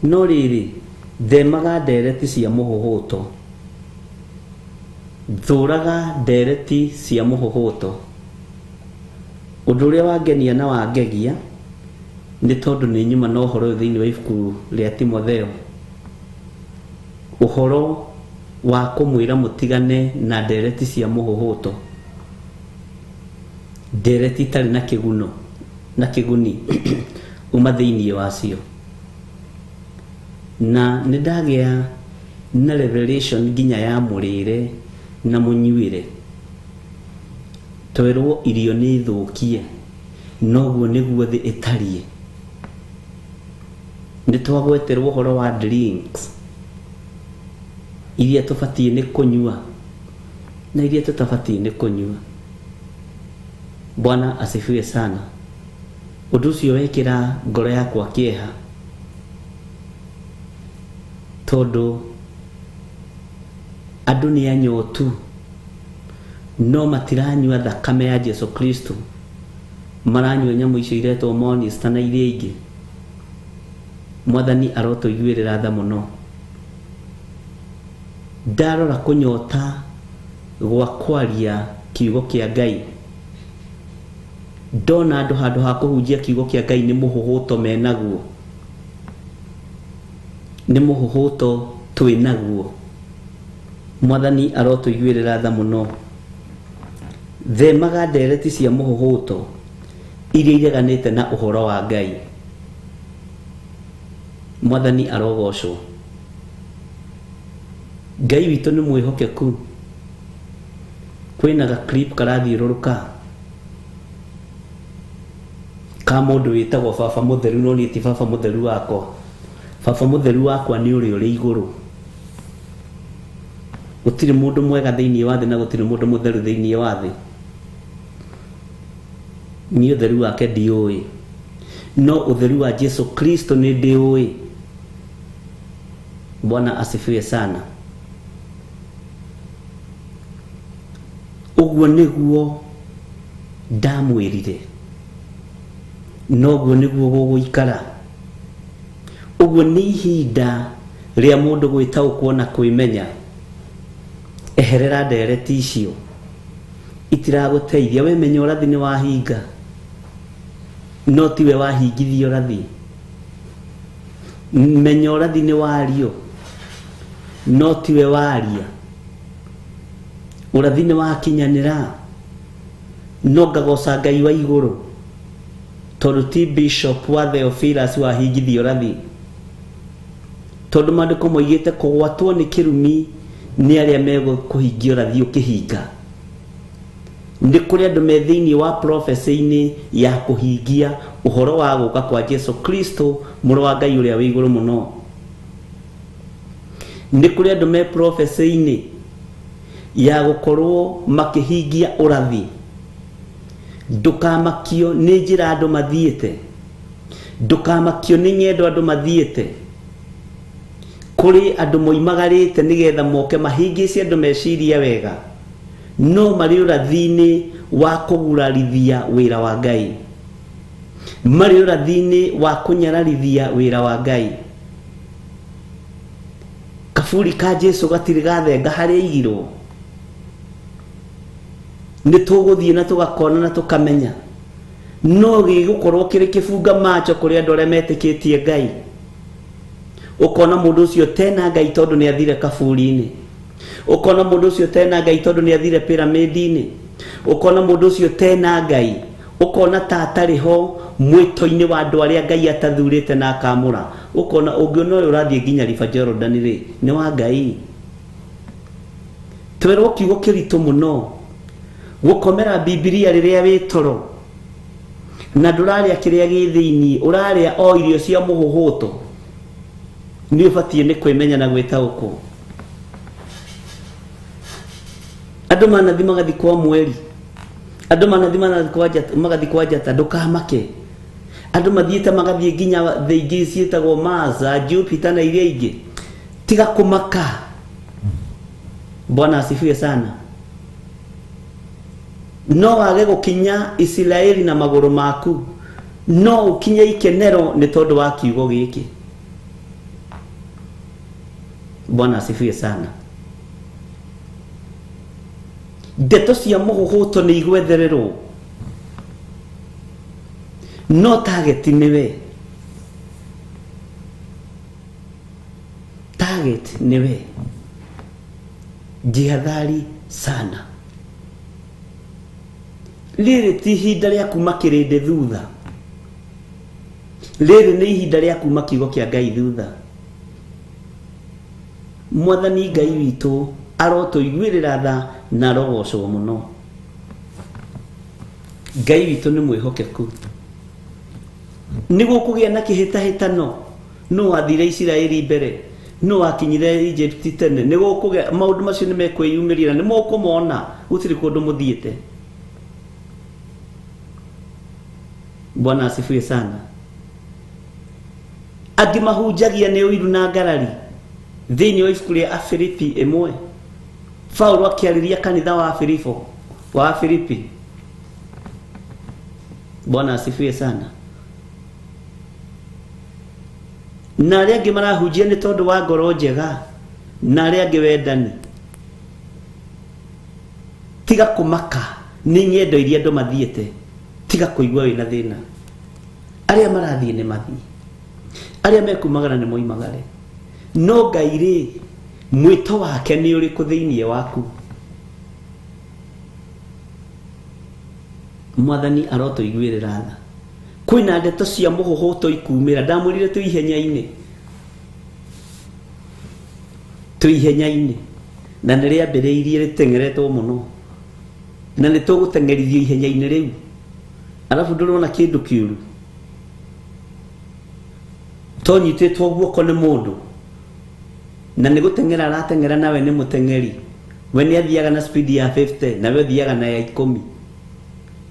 No rĩrĩ, themaga ndereti cia mũhũhũto, thũraga ndereti cia mũhũhũto. Ũndũ ũrĩa wangenia na wangegia nĩ tondũ nĩ nyuma na ũhoro ũyũ thĩinĩ wa ibuku rĩa Timotheo, ũhoro wa kũmwĩra mũtigane na ndereti cia mũhũhũto, ndereti itarĩ na kĩguno na kĩguni uma thĩinĩ wacio. Na nĩ ndagĩa na revelation nginya ya mũrĩre na mũnyuĩre. Twerwo irio nĩ thũkie, noguo nĩguo thĩ ĩtariĩ. Nĩ twagweterwo ũhoro wa drinks iria tũbatiĩ nĩ kũnyua na iria tũtabatiĩ nĩ kũnyua. Bwana asifiwe sana. Ũndũ ũcio wekĩra ngoro yakwa kĩeha, tondũ andũ nĩ anyotu no matiranyua thakame ya Jesu Kristo, maranyua nyamũ icio iretwo Monster na iria ingĩ. Mwathani arotũiguĩrĩra tha mũno. Ndarora kũnyota gwa kwaria kiugo kĩa Ngai, ndona andũ handũ ha kũhunjia kiugo kĩa Ngai nĩ mũhũhũto menaguo, nĩ mũhũhũto twĩnaguo. Mwathani arotũiguĩrĩra tha mũno. Themaga ndereti cia mũhũhũto iria ireganĩte na ũhoro wa Ngai. Mwathani arogocwo. Ngai witũ nĩ mwĩhokeku. Kwĩna ga clip karathiũrũrũka ka mũndũ wĩtagwo baba mũtheru, no niĩ ti baba mũtheru wakwa. Baba mũtheru wakwa nĩ ũrĩa ũrĩ igũrũ. Gũtirĩ mũndũ mwega thĩinĩ wa thĩ na gũtirĩ mũndũ mũtheru thĩinĩ wa thĩ. Niĩ ũtheru wake ndiũĩ, no ũtheru wa Jesu Kristo nĩ ndĩũĩ. Bwana asifiwe sana. Ũguo nĩguo ndamwĩrire, noguo nĩguo gũgũikara. Ũguo nĩ ihinda rĩa mũndũ gwĩtaũkwo na kwĩmenya. Eherera ndereti icio, itiragũteithia. We menya ũrathi nĩ wahinga, no tiwe wahingithia ũrathi. Menya ũrathi nĩ wario, no tiwe waria. Ũrathi nĩ wakinyanĩra, no ngagoca Ngai wa igũrũ, tondũ ti bishop wa Theophilus wahingithia ũrathi. Tondũ maandĩko moigĩte kũgwatwo nĩ kĩrumi nĩ arĩa megũkũhingia ũrathi ũkĩhinga. Nĩ kũrĩ andũ me thĩinĩ wa prophecy-inĩ ya kũhingia ũhoro wa gũka kwa Jesu Kristo mũrũ wa Ngai ũrĩa wĩ igũrũ mũno. Nĩ kũrĩ andũ me prophecy-inĩ ya gũkorwo makĩhingia ũrathi. Ndũkamakio nĩ njĩra andũ mathiĩte, ndũkamakio nĩ ng'endo andũ mathiĩte. Kũrĩ andũ moimagarĩte nĩgetha moke mahingĩce andũ meciria wega, no marĩ ũrathi-inĩ wa kũgurarithia wĩra wa Ngai, marĩ ũrathi-inĩ wa kũnyararithia wĩra wa Ngai. Kaburi ka Jesu gatirĩ gathenga harĩa aigirwo. Nĩ tũgũthiĩ na tũgakona na tũkamenya, no gĩgũkorwo kĩrĩ kĩbunga macho kũrĩ andũ arĩa metĩkĩtie Ngai. Ũkona mũndũ ũcio tena Ngai tondũ nĩ athire kaburi-inĩ, ũkona mũndũ ũcio tena Ngai tondũ nĩ athire pyramid-inĩ, ũkona mũndũ ũcio tena Ngai, ũkona ta atarĩ ho mwĩto-inĩ wa andũ arĩa Ngai atathurĩte na akamũra. Ũkona ũngĩona ũyũ ũrathiĩ nginya River Jordan rĩ, nĩ wa Ngai. Twerwo kiugo kĩritũ mũno gũkomera Bibilia rĩrĩa wĩ toro na ndũrarĩa kĩrĩa gĩ thĩinĩ, ũrarĩa o irio cia mũhũhũto. Nĩ ũbatiĩ nĩ kwĩmenya na gwĩtaũkwo. Andũ manathi magathi kwa mweri, andũ manathi magathi kwa njata, ndũkamake. Andũ mathiĩte magathiĩ nginya thĩ ingĩ ciĩtagwo Mars, Jupiter na iria ingĩ. Tiga kũmaka. Bwana asifiwe sana. No wage gũkinya Isiraeli na magũrũ maku, no ũkinye ikenero nĩ tondũ wa kiugo gĩkĩ. Bwana asifiwe sana. Ndeto cia mũhũhũto nĩ igwethererwo, no target nĩwe. Target nĩwe. Jihadhari sana. Rĩrĩ ti ihinda rĩa kuma kĩrĩndĩ thutha, rĩrĩ nĩ ihinda rĩa kuma kiugo kĩa Ngai thutha. Mwathani Ngai witũ arotũiguĩrĩra tha na arogocwo mũno. Ngai witũ nĩ mwĩhokeku. Nĩ gũkũgĩa na kĩhĩtahĩtano, nũ wathire Isiraeli mbere, nũ wakinyire Egypt tene. Nĩ gũkũgĩa maũndũ macio nĩ mekwĩyumĩria na nĩ mũkũmona, gũtirĩ kũndũ mũthiĩte. Bwana asifiwe sana. Angĩ mahunjagia nĩ ũiru na ngarari. Thĩinĩ wa ibuku rĩa Afilipi 1, Paulo akĩarĩria kanitha wa Filipo, wa Filipi. Bwana asifiwe sana. Na arĩa angĩ marahunjia nĩ tondũ wa ngoro njega, na arĩa angĩ wendani. Tiga kũmaka nĩ ng'endo iria andũ mathiĩte, tiga kũigua wĩna thĩna. Arĩa marathiĩ nĩ mathiĩ, arĩa mekumagara nĩ moimagare. No Ngai rĩ, mwĩto wake nĩ ũrĩkũ thĩinĩ waku? Mwathani arotũiguĩrĩra tha. Kwĩna ndeto cia mũhũhũto ikumĩra. Ndamwĩrire twĩ ihenya-inĩ, twĩ ihenya-inĩ, na nĩ rĩambĩrĩirie rĩteng'eretwo mũno, na nĩ tũgũteng'erithio ihenya-inĩ rĩu. Arabu ndũrona kĩndũ kĩũru, tonyitĩtwo guoko nĩ mũndũ na nĩ gũteng'era arateng'era, nawe nĩ mũteng'eri. We nĩ athiaga na speed ya 50, nawe ũthiaga na ya 10.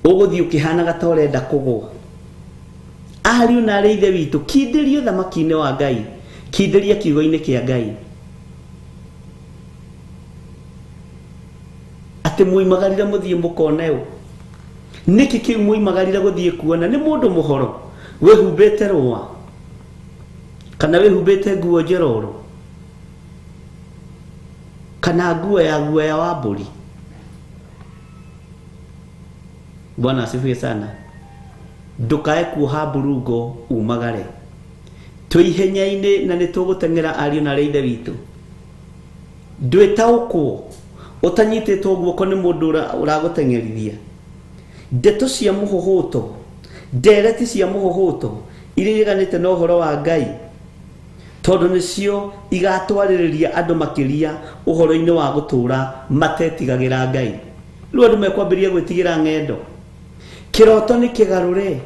Ũgũthiĩ ũkĩhanaga ta ũrenda kũgũa. Ariũ na arĩ ithe witũ, kindĩria ũthamaki-inĩ wa Ngai, kindĩria kiugo-inĩ kĩa Ngai. Atĩ muimagarire mũthiĩ mũkone ũ? Nĩkĩ kĩu muimagarire gũthiĩ kuona? Nĩ mũndũ mũhoro wĩhumbĩte rũa kana wĩhumbĩte nguo njororo kana nguo ya guoya wa mbũri? Bwana asifiwe sana. Ndũkae kuoha mburungo umagare. Twĩ ihenya-inĩ na nĩ tũgũteng'era ariũ na arĩ ithe witũ. Ndwĩtaũkwo ũtanyitĩtwo guoko nĩ mũndũ ũragũteng'erithia. Ndeto cia mũhũhũto, ndereti cia mũhũhũto iria ireganĩte na ũhoro wa Ngai, tondũ nĩcio igatwarĩrĩria andũ makĩria ũhoro-inĩ wa gũtũũra matetigagĩra Ngai. Rĩu andũ mekwambĩrĩria gwĩtigĩra ng'endo. Kĩroto nĩ kĩgarũre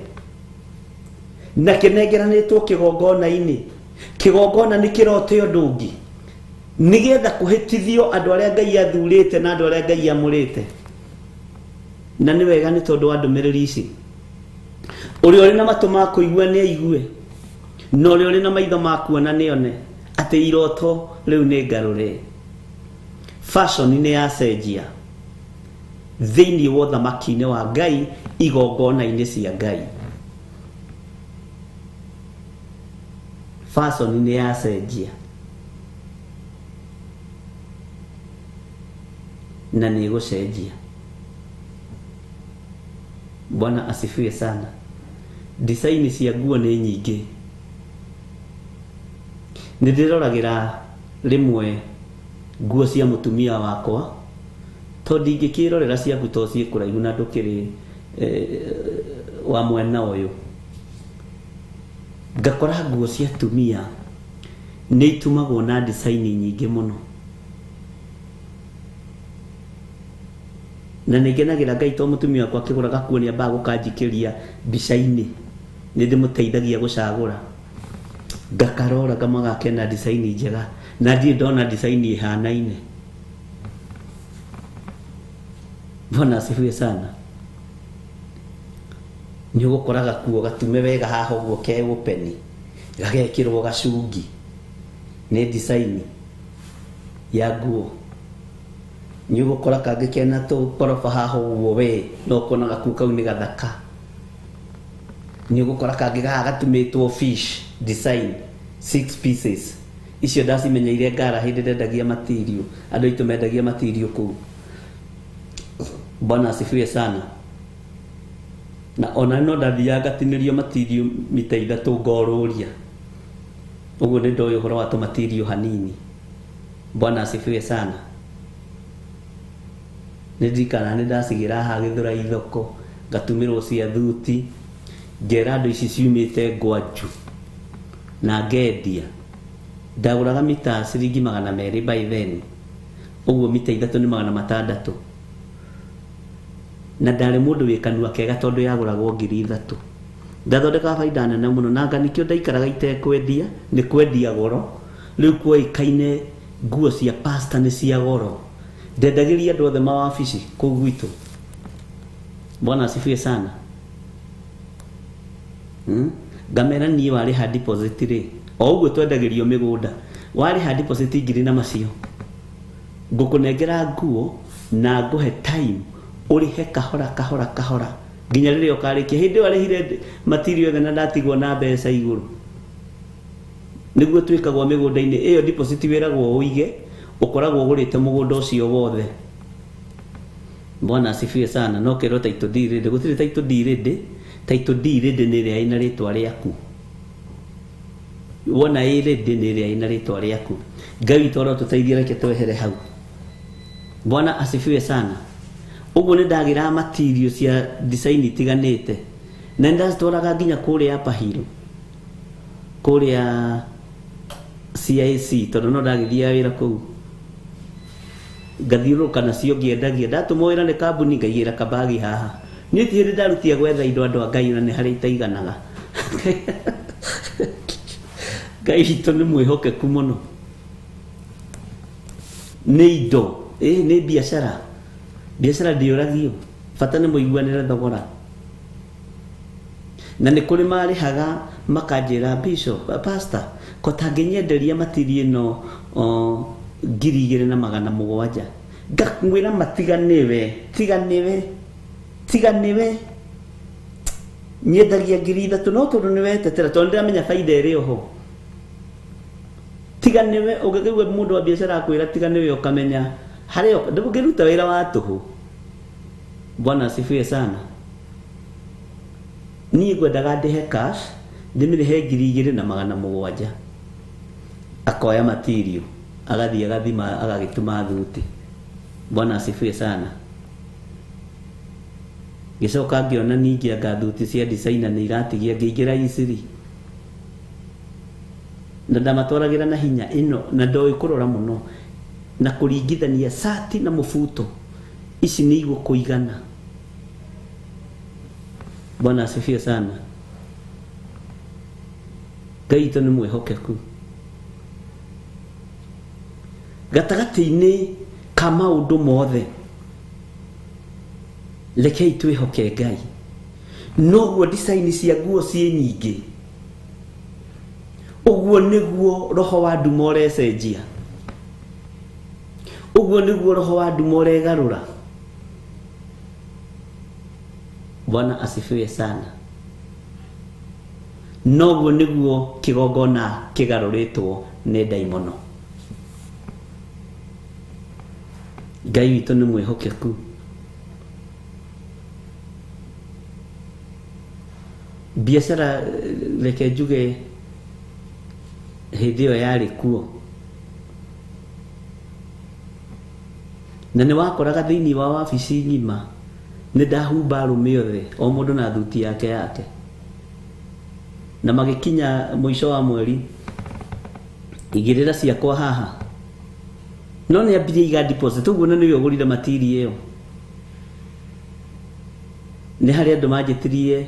na kĩnengeranĩtwo kĩgongona-inĩ. Kĩgongona nĩ kĩrote ũndũ ũngĩ, nĩgetha kũhĩtithio andũ arĩa Ngai athurĩte na andũ arĩa Ngai amũrĩte. Na nĩ wega nĩ tondũ wa ndũmĩrĩri ici. Ũrĩa ũrĩ na matũ ma kũigua nĩ aigue, na ũrĩa ũrĩ na maitho ma kuona nĩ one atĩ iroto rĩu nĩ ngarũre. Fashion nĩ yacenjia thĩinĩ wa ũthamaki-inĩ wa Ngai, igongona-inĩ cia Ngai. Fashion nĩ yacenjia na nĩ ĩgũcenjia. Bwana asifiwe sana. Design cia nguo nĩ nyingĩ. Nĩ ndĩroragĩra rĩmwe nguo cia mũtumia wakwa, tondũ ndingĩkĩrorera ciaku to ciĩ kũraihu na ndũkĩrĩ wa mwena ũyũ. Ngakora nguo cia atumia nĩ itumagwo na design nyingĩ mũno. Na nĩ ngenagĩra Ngai to mũtumia wakwa akĩgũra gakuo nĩ ambaga gũkanjikĩria mbica-inĩ. Nĩ ndĩmũteithagia gũcagũra. Ngakarora ngamaga kena design njega na ndirĩ ndona design ĩhanaine. Bwana asifiwe sana. Nĩ ũgũkora gakuo gatume wega haha ũguo ke open, gagekĩrwo gacungi. Nĩ design ya nguo. Nĩ ũgũkora kangĩ kena tũkoroba haha ũguo we, no ũkona gakuo kau nĩ gathaka. Nĩ ũgũkora kangĩ haha gatumĩtwo fish design 6 pieces. Icio ndacimenyeire ngara hĩndĩ ndendagia material. Andũ aitũ mendagia material kũu. Bwana asifiwe sana. Na ona no ndathiaga ngatinĩrio material mita 3 ngorũria. Ũguo nĩ ndoĩ ũhoro wa tũmatirio hanini. Bwana asifiwe sana. Nĩ ndirikanaga nĩ ndacigĩra haha Gĩthũrai thoko, ngatumĩrwo cia thuti, ngera andũ ici ciumĩte Ngwanju na ngendia. Ndagũraga mita ciringi 200 by then. Ũguo mita 3 nĩ 600. Na ndarĩ mũndũ wĩ kanua kega tondũ yagũragwo 3,000. Ndathondekaga baida nene mũno na nga nĩkĩo ndaikaraga itekwendia, nĩ kwendia goro. Rĩu kuoĩkaine nguo cia pastor nĩ cia goro. Ndendagĩria andũ othe mawabici kũu gwitũ. Bwana asifiwe sana. Ngamera niĩ warĩha deposit rĩ, o ũguo twendagĩrio mĩgũnda, warĩha deposit 1,000 na macio. Ngũkũnengera nguo na ngũhe time ũrĩhe kahora kahora kahora nginya rĩrĩa ũkarĩkia. Hĩndĩ ĩyo arĩhire material yothe na ndatigwo na mbeca igũrũ. Nĩguo twĩkagwo mĩgũnda-inĩ ĩyo deposit wĩragwo ũige, ũkoragwo ũgũrĩte mũgũnda ũcio wothe. Bwana asifiwe sana. No kĩrwo title deed ready, gũtirĩ title deed ready. Title deed ready nĩ ĩrĩa ĩna rĩtwa rĩaku. Wona ĩ ready nĩ ĩrĩa ĩna rĩtwa rĩaku. Ngai witũ arotũteithia, reke twehere hau. Bwana asifiwe sana. Ũguo nĩ ndagĩraga material cia design itiganĩte. Na nĩ ndacitwaraga nginya kũrĩa Upper Hill, kũrĩa CIC, tondũ no ndagĩthiaga wĩra kũu. Ngathiũrũrũka nacio ngĩendagia. Ndatũmwo wĩra nĩ kambuni ngaigĩra kabagi haha. Niĩ ti hĩndĩ ndarutia gwetha indo andũ a Ngai na nĩ harĩa itaiganaga. Ngai witũ nĩ mwĩhokeku mũno. Nĩ indo, nĩ biacara. Biacara ndĩũragio, bata nĩ mũiguanĩre thogora. Na nĩ kũrĩ marĩhaga makanjĩra Bishop, Pastor, ko tangĩnyenderia matirio ĩno 2,700. Ngakwĩra matiganĩwe, tiganĩwe, tiganĩwe. Nyendagia 3,000 no tondũ nĩ wetetera, tondũ ndĩramenya baida ĩrĩ oho. Tiganĩwe, ũngĩkĩigua mũndũ wa biacara akwĩra tiganĩwe ũkamenya harĩa ndũngĩruta wĩra wa tũhũ. Bwana asifiwe sana. Niĩ ngwendaga ndĩhe cash, ndĩmĩrĩhe 2,700. Akoya material, agathiĩ agathima, agagĩtuma thuti. Bwana asifiwe sana. Ngĩcoka ngĩona ningĩ anga thuti cia designer nĩ iratigia, ngĩingĩra Isiri. Na ndamatwaragĩra na hinya ĩno, na ndoĩ kũrora mũno na kũringithania cati na mũbuto, ici nĩ igũkũigana. Bwana asifiwe sana. Ngai witũ nĩ mwĩhokeku. Gatagatĩ-inĩ ka maũndũ mothe, rekei twĩhoke Ngai. Noguo design cia nguo ciĩ nyingĩ, ũguo nĩguo roho wa nduma ũrecenjia, ũguo nĩguo roho wa nduma ũregarũra. Bwana asifiwe sana. Noguo nĩguo kĩgongona kĩgarũrĩtwo nĩ ndaimono. Ngai witũ nĩ mwĩhokeku. Biacara reke njuge hĩndĩ ĩyo yarĩ kuo, na nĩ wakoraga thĩinĩ wa wabici ng'ima nĩ ndahumba arũme othe, o mũndũ na thuti yake yake. Na magĩkinya mũico wa mweri igĩrĩra ciakwa haha, no nĩ ambirie iga deposit ũguo, na nĩwe ũgũrire material ĩyo. Nĩ harĩ andũ manjĩtirie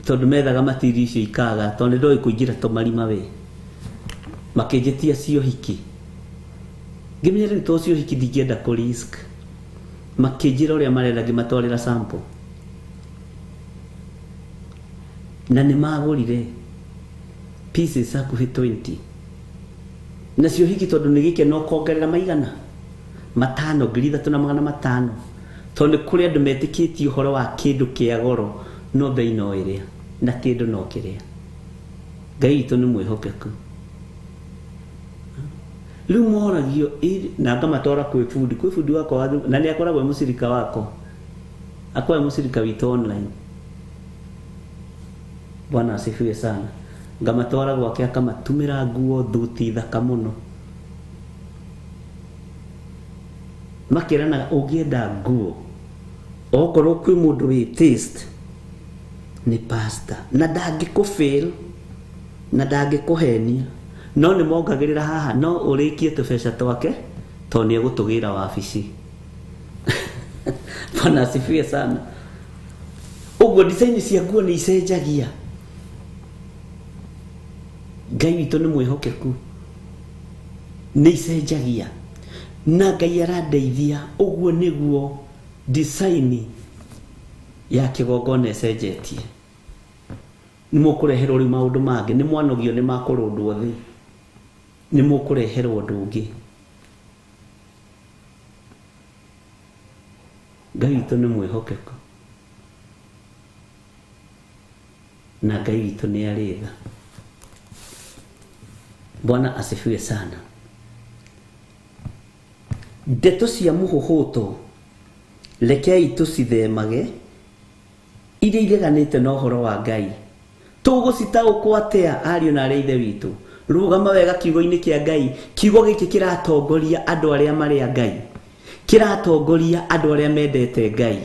tondũ methaga matiri icio ikaga tondũ nĩ ndoĩ kũingĩra tũmarima we. Makĩnjĩtia ciohiki. Ngĩmenya rĩu to ciohiki ndingĩenda kũ risk. Makĩnjĩra ũrĩa marenda ngĩmatwarĩra sample. Na nĩ magũrire pieces hakuhĩ 20. Na ciohiki tondũ nĩ gĩkeno ũkongerera maigana 5 3,500 tondũ nĩ kũrĩ andũ metĩkĩtie ũhoro wa kĩndũ kĩa goro no bei no ĩrĩa na kĩndũ no kĩrĩa. Ngai witũ nĩ mwĩhokeku. Rĩu moragio na ngamatwara kwĩ bundi, kwĩ bundi wakwa na nĩ akoragwo e mũcirika wakwa, akoragwo e mũcirika witũ online. Bwana asifiwe sana. Ngamatwara gwake akamatumĩra nguo thuti thaka mũno. Makĩranaga ũngĩenda nguo okorwo kwĩ mũndũ wĩ taste nĩ pastor, na ndangĩkũfail na ndangĩkũhenia, no nĩ mongagĩrĩra haha no ũrĩkie tũbeca twake tondũ nĩ egũtũgĩra wabici. Bwana asifiwe sana. Ũguo design cia nguo nĩ icenjagia. Ngai witũ nĩ mwĩhokeku, nĩ icenjagia na Ngai arandeithia. Ũguo nĩguo design ya kĩgongona ĩcenjetie. Nĩ mũkũreherwo rĩu maũndũ mangĩ, nĩ mwanogio nĩ makũrũndwo thĩ, nĩ mũkũreherwo ũndũ ũngĩ. Ngai witũ nĩ mwĩhokeku na Ngai witũ nĩ arĩ tha. Bwana asifiwe sana. Ndeto cia mũhũhũto rekei tũcithemage, iria ireganĩte na ũhoro wa Ngai. Tũgũcitaũkwo atĩa ariũ na arĩa ithe witũ? Rũgama wega kiugo-inĩ kĩa Ngai. Kiugo gĩkĩ kĩratongoria andũ arĩa marĩ a Ngai, kĩratongoria andũ arĩa mendete Ngai.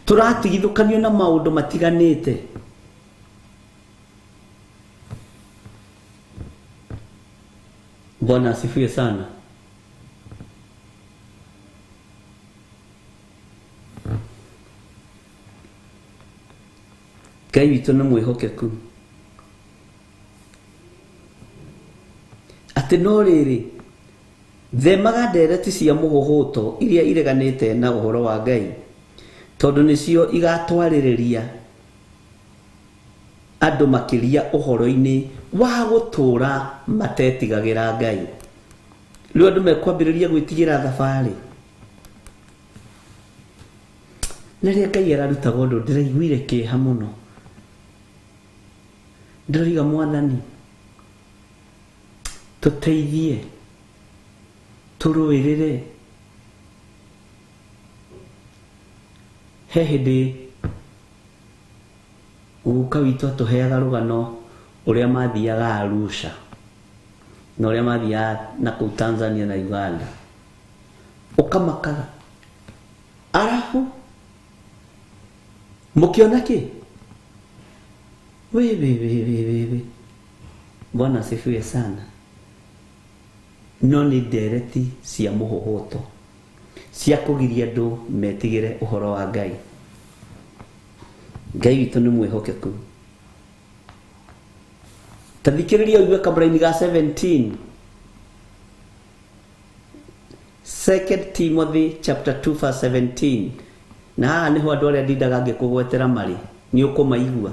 Tũratigithũkanio na maũndũ matiganĩte. Bwana asifiwe sana. Ngai witũ nĩ mwĩhokeku. Atĩ no rĩrĩ, themaga ndereti cia mũhũhũto iria ireganĩte na ũhoro wa Ngai, tondũ nĩcio igatwarĩrĩria andũ makĩria ũhoro-inĩ wa gũtũũra matetigagĩra Ngai. Rĩu andũ mekwambĩrĩria gwĩtigĩra thabarĩ. Na rĩrĩa Ngai ararutaga ũndũ ndĩraiguire kĩeha mũno. Ndĩroiga Mwathani tũteithie, tũrũĩrĩre. He hĩndĩ guka witũ atũheaga rũgano ũrĩa mathiaga Arusha na ũrĩa mathiaga na kũu Tanzania na Uganda. Ũkamakaga arabu mũkĩona kĩ? We we we we we we. Bwana asifiwe sana. No nĩ ndereti cia mũhũhũto cia kũgiria andũ metigĩre ũhoro wa Ngai. Ngai witũ nĩ mwĩhokeku. Ta thikĩrĩria ũigue kamũraini ga 17. 2 Timothy chapter 2 verse 17. Na haha nĩho andũ arĩa ndindaga ngĩkũgwetera marĩ, nĩ ũkũmaigua.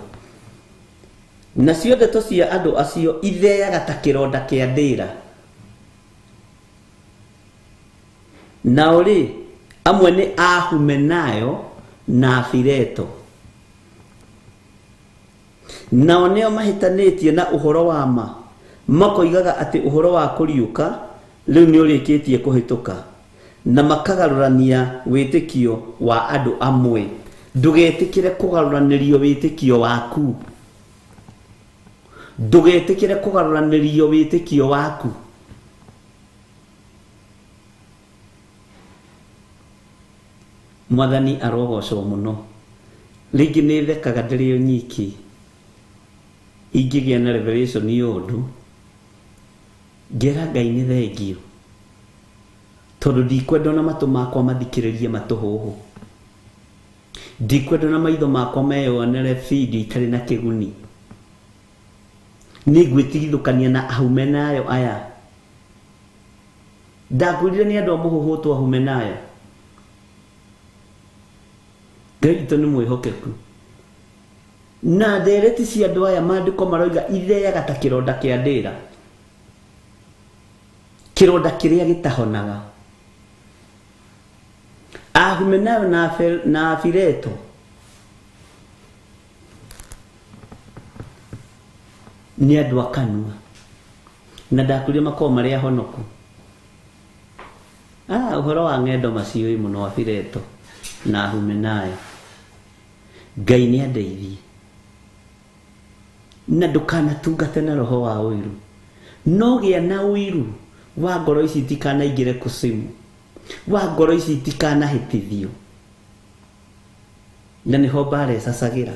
Nacio ndeto cia andũ acio itheaga ta kĩronda kĩa ndĩra. Nao rĩ, amwe nĩ a Humenayo na Fileto. Nao nĩo mahĩtanĩtie na ũhoro wa ma, makoigaga atĩ ũhoro wa kũriũka rĩu nĩ ũrĩkĩtie kũhĩtũka, na makagarũrania wĩtĩkio wa andũ amwe. Ndũgetĩkĩre kũgarũranĩrio wĩtĩkio waku. Ndũgetĩkĩre kũgarũranĩrio wĩtĩkio waku. Mwathani arogocwo mũno. Rĩngĩ nĩ thekaga ndĩrĩ o nyiki ingĩgĩa na revelation ya ũndũ, ngera Ngai nĩ thengio, tondũ ndikwenda ona matũ makwa mathikĩrĩrie matũhũhũ. Ndikwenda na maitho makwa meyonere video itarĩ na kĩguni. Nĩ ngwĩtigithũkania na Ahumenayo aya. Ndakwĩrire nĩ andũ a mũhũhũtwo Ahumenayo. Ngai witũ nĩ mwĩhokeku. Na ndereti cia andũ aya maandĩko maroiga itheaga ta kĩronda kĩa ndĩra. Kĩronda kĩrĩa gĩtahonaga. Ahumenayo na Afileto nĩ andũ a kanua. Na ndakwĩrire makoragwo marĩ ahonoku. Ũhoro wa ng'endo maciũĩ mũno Afileto na Ahumenayo. Ngai nĩ andeithie. Na ndũkanatungate na roho wa ũiru. No gĩa na ũiru wa ngoro ici itikanaingĩre kusimu. Wa ngoro ici itikanahĩtithio. Na nĩho mbara ĩcacagĩra.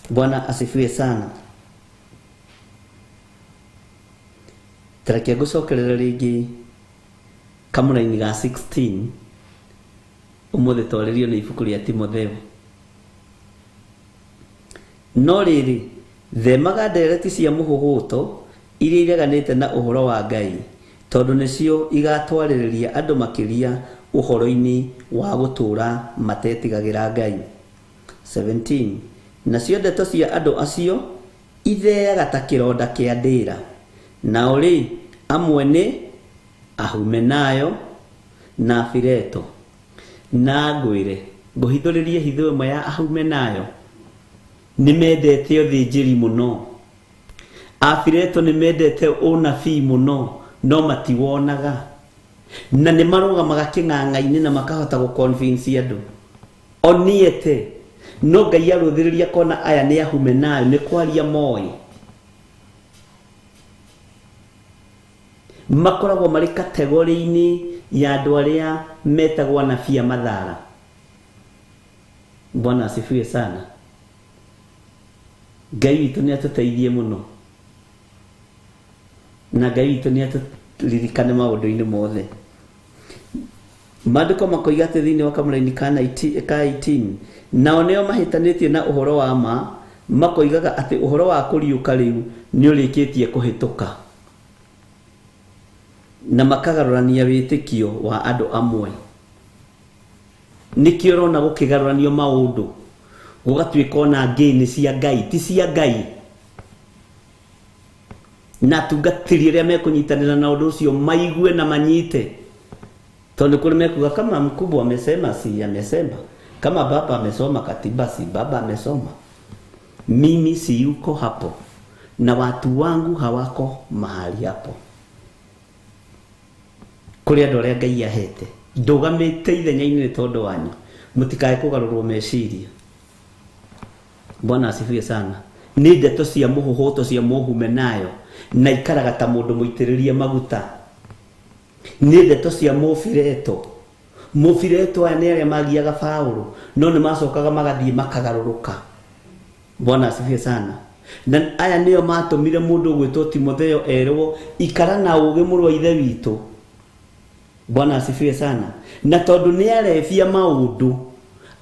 Bwana asifiwe sana. Tareke ngũcokerere rĩngĩ kamũraini ga 16 ũmũthĩ twarĩrio nĩ ibuku rĩa Timotheo. No rĩrĩ, themaga ndereti cia mũhũhũto iria ireganĩte na ũhoro wa Ngai, tondũ nĩcio igatwarĩrĩria andũ makĩria ũhoro-inĩ wa gũtũũra matetigagĩra Ngai. 17. Nacio ndeto cia andũ acio itheaga ta kĩronda kĩa ndĩra. Nao rĩ, amwe nĩ Ahumenayo na Afileto. Na ngwĩre, ngũhithũrĩrie hitho ĩmwe ya Ahumenayo. Nĩ mendete ũthĩnjĩri mũno. Afileto nĩ mendete ũnabii mũno, no matiwonaga. Na nĩ marũgamaga kĩng'ang'a-inĩ na makahota gũ-convince andũ. Oniete, no Ngai arũthĩrĩria kona aya nĩ Ahumenayo, nĩ kwaria moĩ. Makoragwo marĩ kategori-inĩ ya andũ arĩa metagwo anabii a mathara. Bwana asifiwe sana. Ngai witũ nĩ atũteithie mũno. Na Ngai witũ nĩ atũririkane maũndũ-inĩ mothe. Maandĩko makoiga atĩ thĩinĩ wa kamũraini ka 18, nao nĩo mahĩtanĩtie na ũhoro wa ma, makoigaga atĩ ũhoro wa kũriũka rĩu nĩ ũrĩkĩtie kũhĩtũka. Na makagarũrania wĩtĩkio wa andũ amwe. Nĩkĩo ũrona gũkĩgarũranio maũndũ, gũgatuĩka ona ngĩ nĩ cia Ngai, ti cia Ngai. Na atungatĩri arĩa mekũnyitanĩra na ũndũ ũcio maigue na manyite. Tondũ kũrĩ mekuga kama mkubwa amesema si amesema, kama baba amesoma katiba si baba amesoma. Mimi si yuko hapo na watu wangu hawako mahali hapo. Kũrĩ andũ arĩa Ngai ahete ndũgamĩte ithenya-inĩ nĩ tondũ wanyu, mũtikae kũgarũrwo meciria. Bwana asifiwe sana. Nĩ ndeto cia mũhũhũto cia Mũhumenayo na ikaraga ta mũndũ mũitĩrĩrie maguta. Nĩ ndeto cia Mũfileto. Mũfileto aya nĩ arĩa magiaga Paũlũ, no nĩ macokaga magathiĩ makagarũrũka. Bwana asifiwe sana. Na aya nĩo matũmire mũndũ ũgwĩtwo Timotheo erwo ikara na ũũgĩ mũrũ wa ithe witũ. Bwana asifiwe sana. Na tondũ nĩ arebia maũndũ,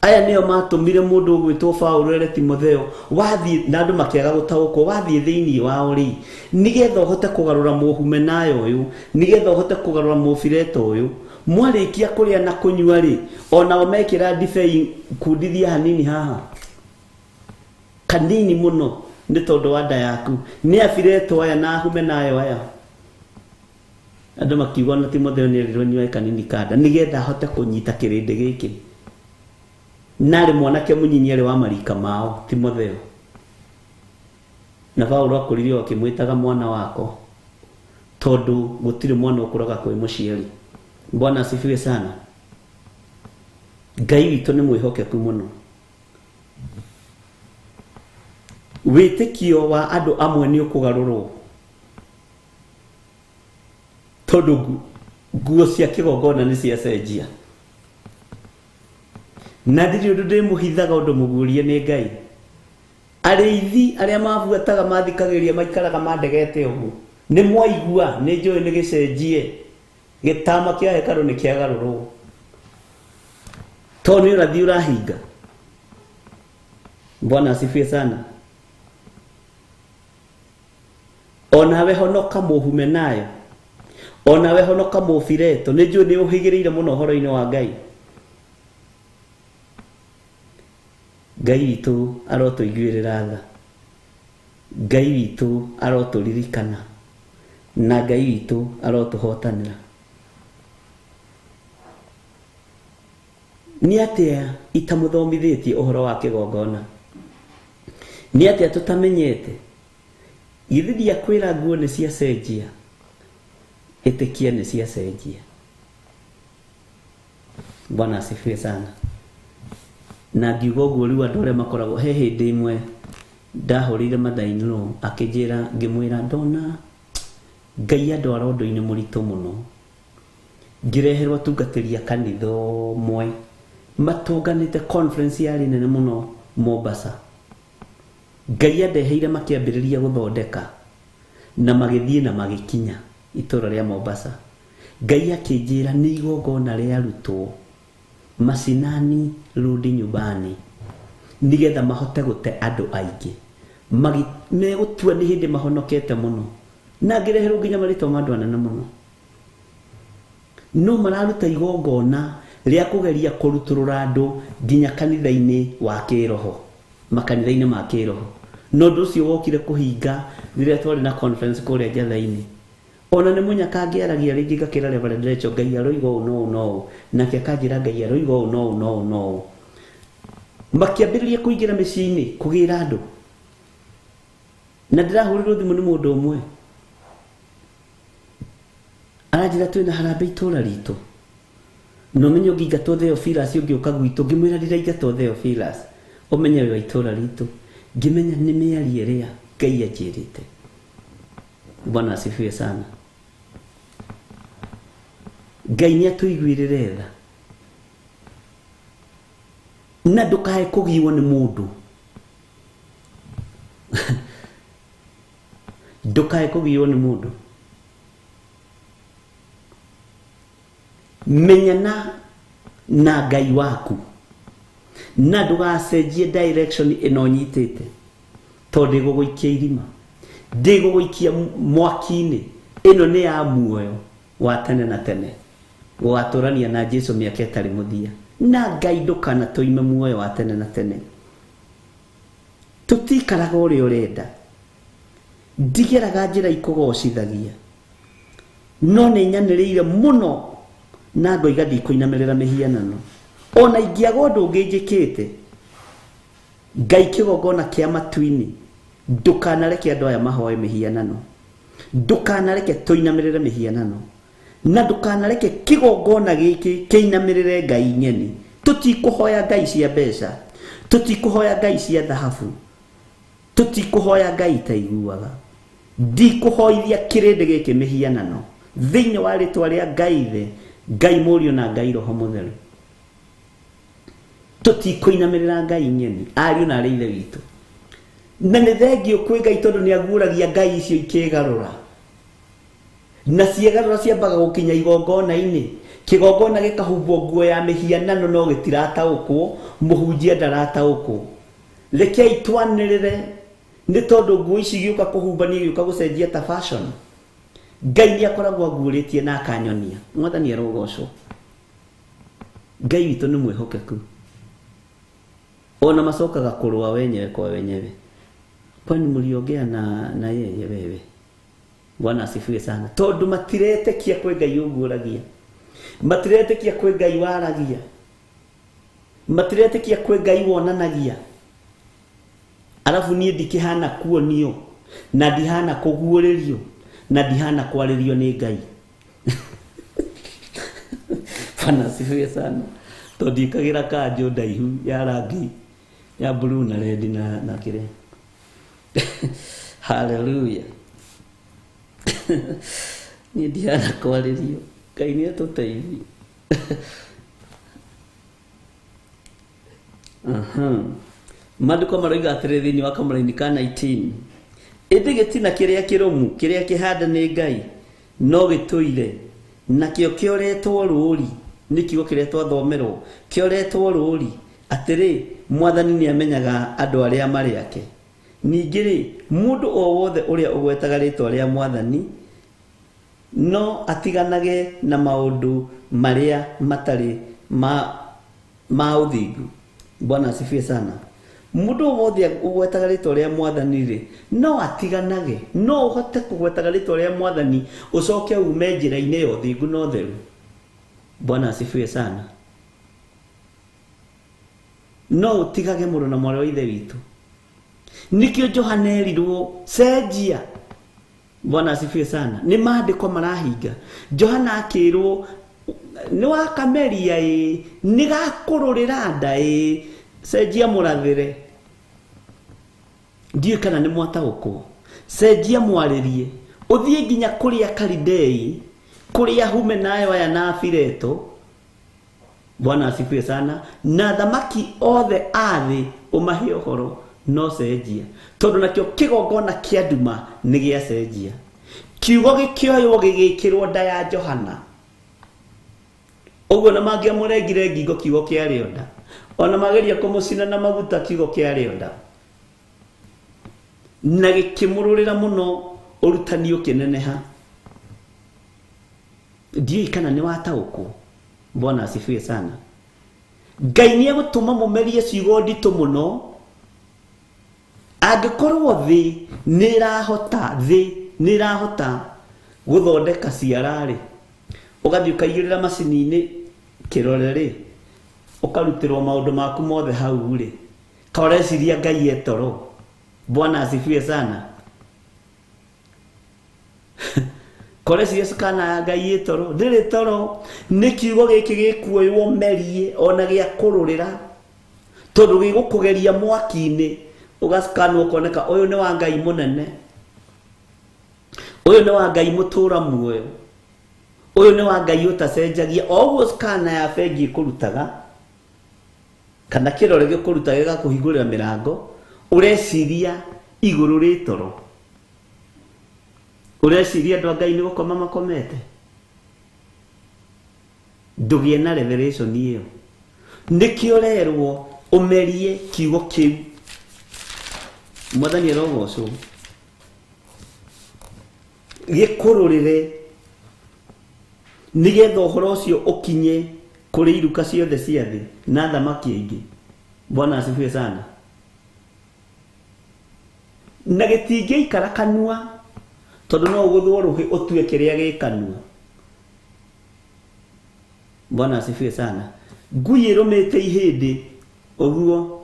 aya nĩo matũmire mũndũ ũgwĩtwo Paũlũ ere Timotheo wathiĩ, na andũ makĩaga gũtaũkwo, wathiĩ thĩinĩ wao rĩ, nĩgetha ũhote kũgarũra Mũhumenayo ũyũ, nĩgetha ũhote kũgarũra Mũfileto ũyũ. Mwarĩkia kũrĩa na kũnyua rĩ, onao mekĩra ndibei kundithia hanini haha, kanini mũno, nĩ tondũ wa nda yaku. Nĩ Afileto aya na Ahumenayo aya. Andũ makiuga ona Timotheo nĩ erirwo nyue kanini kanda nĩgetha ahote kũnyita kĩrĩndĩ gĩkĩ. Narĩ mwanake mũnyinyi arĩ wa marika mao Timotheo. Na Paũlũ akũrire o akĩmwĩtaga mwana wako, tondũ gũtirĩ mwana ũkũraga kwĩ mũciari. Bwana asifiwe sana. Ngai witũ nĩ mwĩhokeku mũno. Wĩtĩkio wa andũ amwe nĩ ũkũgarũrwo, tondũ nguo cia kĩgongona nĩ ciacenjia. Na ndirĩ ũndũ ndĩmũhithaga ũndũ mũguũrie nĩ Ngai. Arĩithi arĩa mabuataga mathikagĩrĩria maikaraga mandegete ũguo. Nĩ mwaigua, nĩ njũĩ nĩ gĩcenjie. Gĩtama kĩa hekarũ nĩ kĩagarũrwo. Tondũ nĩ ũrathi ũrahinga. Bwana asifiwe sana. Onawe honoka mũhume nayo, onawe honoka mũbireto, nĩ njũĩ nĩ ũhĩgĩrĩire mũno ũhoro-inĩ wa Ngai. Ngai witũ arotũiguĩrĩra tha, Ngai witũ arotũririkana, na Ngai witũ arotũhotanĩra. Nĩ atĩa itamũthomithĩtie ũhoro wa kĩgongona? Nĩ atĩa tũtamenyete? Githĩ ndiakwĩra nguo nĩ ciacenjia? Ĩtĩkia nĩ ciacenjia. Bwana asifiwe sana. Na ngiuga ũguo rĩu andũ arĩa makoragwo he hĩndĩ ĩmwe ndahũrĩire mother-in-law akĩnjĩra, ngĩmwĩra ndona Ngai andwara ũndũ-inĩ mũritũ mũno, ngĩreherwo atungatĩri a kanitha ũmwe matũnganĩte conference yarĩ nene mũno Mombasa. Ngai andeheire makĩambĩrĩria gũthondeka na magĩthiĩ na magĩkinya itũra rĩa Mombasa. Ngai akĩnjĩra nĩ igongona rĩarutwo macinani rudi nyumbani nigetha mahote gũte andũ aingĩ. Megũtua nĩ hĩndĩ mahonokete mũno, na ngĩreherwo nginya marĩtwa ma andũ anene mũno, no mararuta igongona rĩa kũgeria kũrutũrũra andũ nginya kanitha-inĩ wa kĩroho, makanitha-inĩ ma kĩroho. Na ũndũ ũcio wokire kũhinga rĩrĩa twarĩ na conference kũrĩa Njatha-inĩ. Ona nĩ mũnyaka ngĩaragia rĩngĩ ngakĩra Reverend Rachel, Ngai aroiga ũũ na ũũ na ũũ, nake akanjĩra Ngai aroiga ũũ na ũũ na ũũ na ũũ. Makĩambĩrĩria kũingĩra mĩciĩ-inĩ kũgĩra andũ, na ndĩrahũrĩrwo thimũ nĩ mũndũ ũmwe aranjĩra twĩna harambee itũra ritũ, na ũmenye ũngĩingatwo Theophilus ũngĩũka gwitũ. Ngĩmwĩra ndiraingatwo Theophilus, ũmenye wĩ wa itũra ritũ. Ngĩmenya nĩ mĩario ĩrĩa Ngai anjĩrĩte. Bwana asifiwe sana. Ngai nĩ atũiguĩrĩre tha, na ndũkae kũgiwo nĩ mũndũ. Ndũkae kũgiwo nĩ mũndũ. Menyana na Ngai waku, na ndũgacenjie direction ĩno nyitĩte, tondũ ndĩgũgũikia irima, ndĩgũgũikia mwaki-inĩ. Ĩno nĩ ya muoyo wa tene na tene, gũgatũrania na Jesu mĩaka ĩtarĩ mũthia. Na Ngai ndũkanatũime muoyo wa tene na tene. Tũtikaraga ũrĩa ũrenda, ndigeraga njĩra ikũgocithagia, no nĩ nyanĩrĩire mũno na ngoiga ndikũinamĩrĩra mĩhianano. Ona ingĩaga ũndũ ũngĩ njĩkĩte, Ngai kĩgongona kĩa matu-inĩ, ndũkanareke andũ aya mahoe mĩhianano, ndũkanareke tũinamĩrĩre mĩhianano, na ndũkanareke kĩgongona gĩkĩ kĩinamĩrĩre Ngai ng'eni. Tũtikũhoya Ngai cia mbeca, tũtikũhoya Ngai cia thahabu, tũtikũhoya Ngai itaiguaga. Ndikũhoithia kĩrĩndĩ gĩkĩ mĩhianano thĩinĩ wa rĩtwa rĩa Ngai Ithe, Ngai Mũriũ na Ngai Roho Mũtheru. Tũtikũinamĩrĩra Ngai ng'eni, ariũ na arĩ ithe witũ. Na nĩ thengio kwĩ Ngai tondũ nĩ aguũragia Ngai icio ikĩgarũra, na ciegarũra ciambaga gũkinya igongona-inĩ. Kĩgongona gĩkahumbwo nguo ya mĩhianano no gĩtirataũkwo, mũhunjia ndarataũkwo. Rekei twanĩrĩre, nĩ tondũ nguo ici igĩũka kũhumbania, igĩũka gũcenjia ta fashion. Ngai nĩ akoragwo aguũrĩtie na akanyonia. Mwathani arogocwo. Ngai witũ nĩ mwĩhokeku, ona macokaga kũrũa wenyewe kwa wenyewe. Kwani mũliongea na yeye wewe? Bwana asifiwe sana. Tondũ matiretĩkia kwĩ Ngai ũguũragia, matiretĩkia kwĩ Ngai waragia, matiretĩkia kwĩ Ngai wonanagia. Arabu niĩ ndikĩhana kuonio, na ndihana kũguũrĩrio, na ndihana kwarĩrio nĩ Ngai. Bwana asifiwe sana. Tondũ ndiĩkagĩra kanjũ ndaihu ya rangi ya blue na red na kĩrĩa. Hallelujah. Niĩ ndihana kwarĩrio. Ngai nĩ atũteithie. Maandĩko maroiga atĩrĩ thĩinĩ wa kamũraini ka 19, ĩndĩ gĩtina kĩrĩa kĩrũmu kĩrĩa kĩhande nĩ Ngai no gĩtũire, nakĩo kĩoretwo rũũri, nĩ kiugo kĩrĩa twathomerwo, kĩoretwo rũũri Atĩrĩ, Mwathani nĩamenyaga andũ arĩa marĩ ake. Ningĩ-rĩ, mũndũ o wothe ũrĩa ũgwetaga rĩĩtwa rĩa Mwathani no atiganage na maũndũ marĩa matarĩ ma, ma ũthingu. Bwana asifiwe sana. Mũndũ o wothe ũgwetaga rĩĩtwa rĩa Mwathani-rĩ, no atiganage, no ũhote kũgwetaga rĩĩtwa rĩa Mwathani ũcoke ume njĩra-inĩ ya ũthingu na ũtheru. Bwana asifiwe sana. No ũtigage mũrũ na mwarĩ wa Ithe witũ. Nĩkĩo Johana erirwo cenjia. Bwana asifiwe sana. Nĩ maandĩko marahinga. Johana akĩrwo nĩ wakameria ĩ, nĩ gakũrũrĩra nda ĩ, cenjia mũrathĩre. Ndiũĩ kana nĩ mwataũkwo. Cenjia mwarĩrie. Ũthiĩ nginya kũrĩa Kalidei, kũrĩa Humenayo aya na Afileto. Bwana asifiwe sana. Na thamaki othe a thĩ ũmahe ũhoro no cenjia. Tondũ nakĩo kĩgongona kĩa nduma nĩ gĩacenjia. Kiugo gĩkĩoywo gĩgĩkĩrwo nda ya Johana. Ũguo na mangĩamũrengire ngingo kiugo kĩarĩ o nda. Ona mageria kũmũcina na maguta kiugo kĩarĩ o nda. Na gĩkĩmũrũrĩra mũno ũrutani ũkĩneneha. Ndiũĩ kana nĩ wataũkwo. Bwana asifiwe sana. Ngai nĩ egũtũma mũmerie ciugo nditũ mũno. Angĩkorwo thĩ nĩ ĩrahota, thĩ nĩ ĩrahota gũthondeka ciara-rĩ, ũgathiĩ ũkaigĩrĩra macini-inĩ kĩrore-rĩ, ũkarutĩrwo maũndũ maku mothe hau-rĩ, ka ũreciria Ngai e toro. Bwana asifiwe sana. Koreciria kana ya Ngai ĩ toro, ndĩrĩ toro. Nĩ kiugo gĩkĩ gĩkuoywo merie ona gĩa kũrũrĩra, tondũ gĩgũkũgeria mwaki-inĩ, ũgacikanwo ũkoneka ũyũ nĩ wa Ngai mũnene, ũyũ nĩ wa Ngai mũtũra muoyo, ũyũ nĩ wa Ngai ũtacenjagia. O ũguo skana ya bengi ĩkũrutaga kana kĩrore gĩkũrutaga gĩgakũhingũrĩra mĩrango, ũreciria igũrũ rĩ toro. Ũreciria andũ a Ngai nĩ gũkoma makomete. Ndũgĩe na revelation ĩyo. Nĩkĩo ũrerwo ũmerie kiugo kĩu. Mwathani arogocwo. Gĩkũrũrĩre nĩgetha ũhoro ũcio ũkinye kũrĩ iruka ciothe cia thĩ na thamaki aingĩ. Bwana asifiwe sana. Na gĩtingĩikara kanua, tondũ no ũgũthwo rũhĩ ũtue kĩrĩa gĩ kanua. Bwana asifiwe sana. Ngui ĩrũmĩte ihĩndĩ ũguo,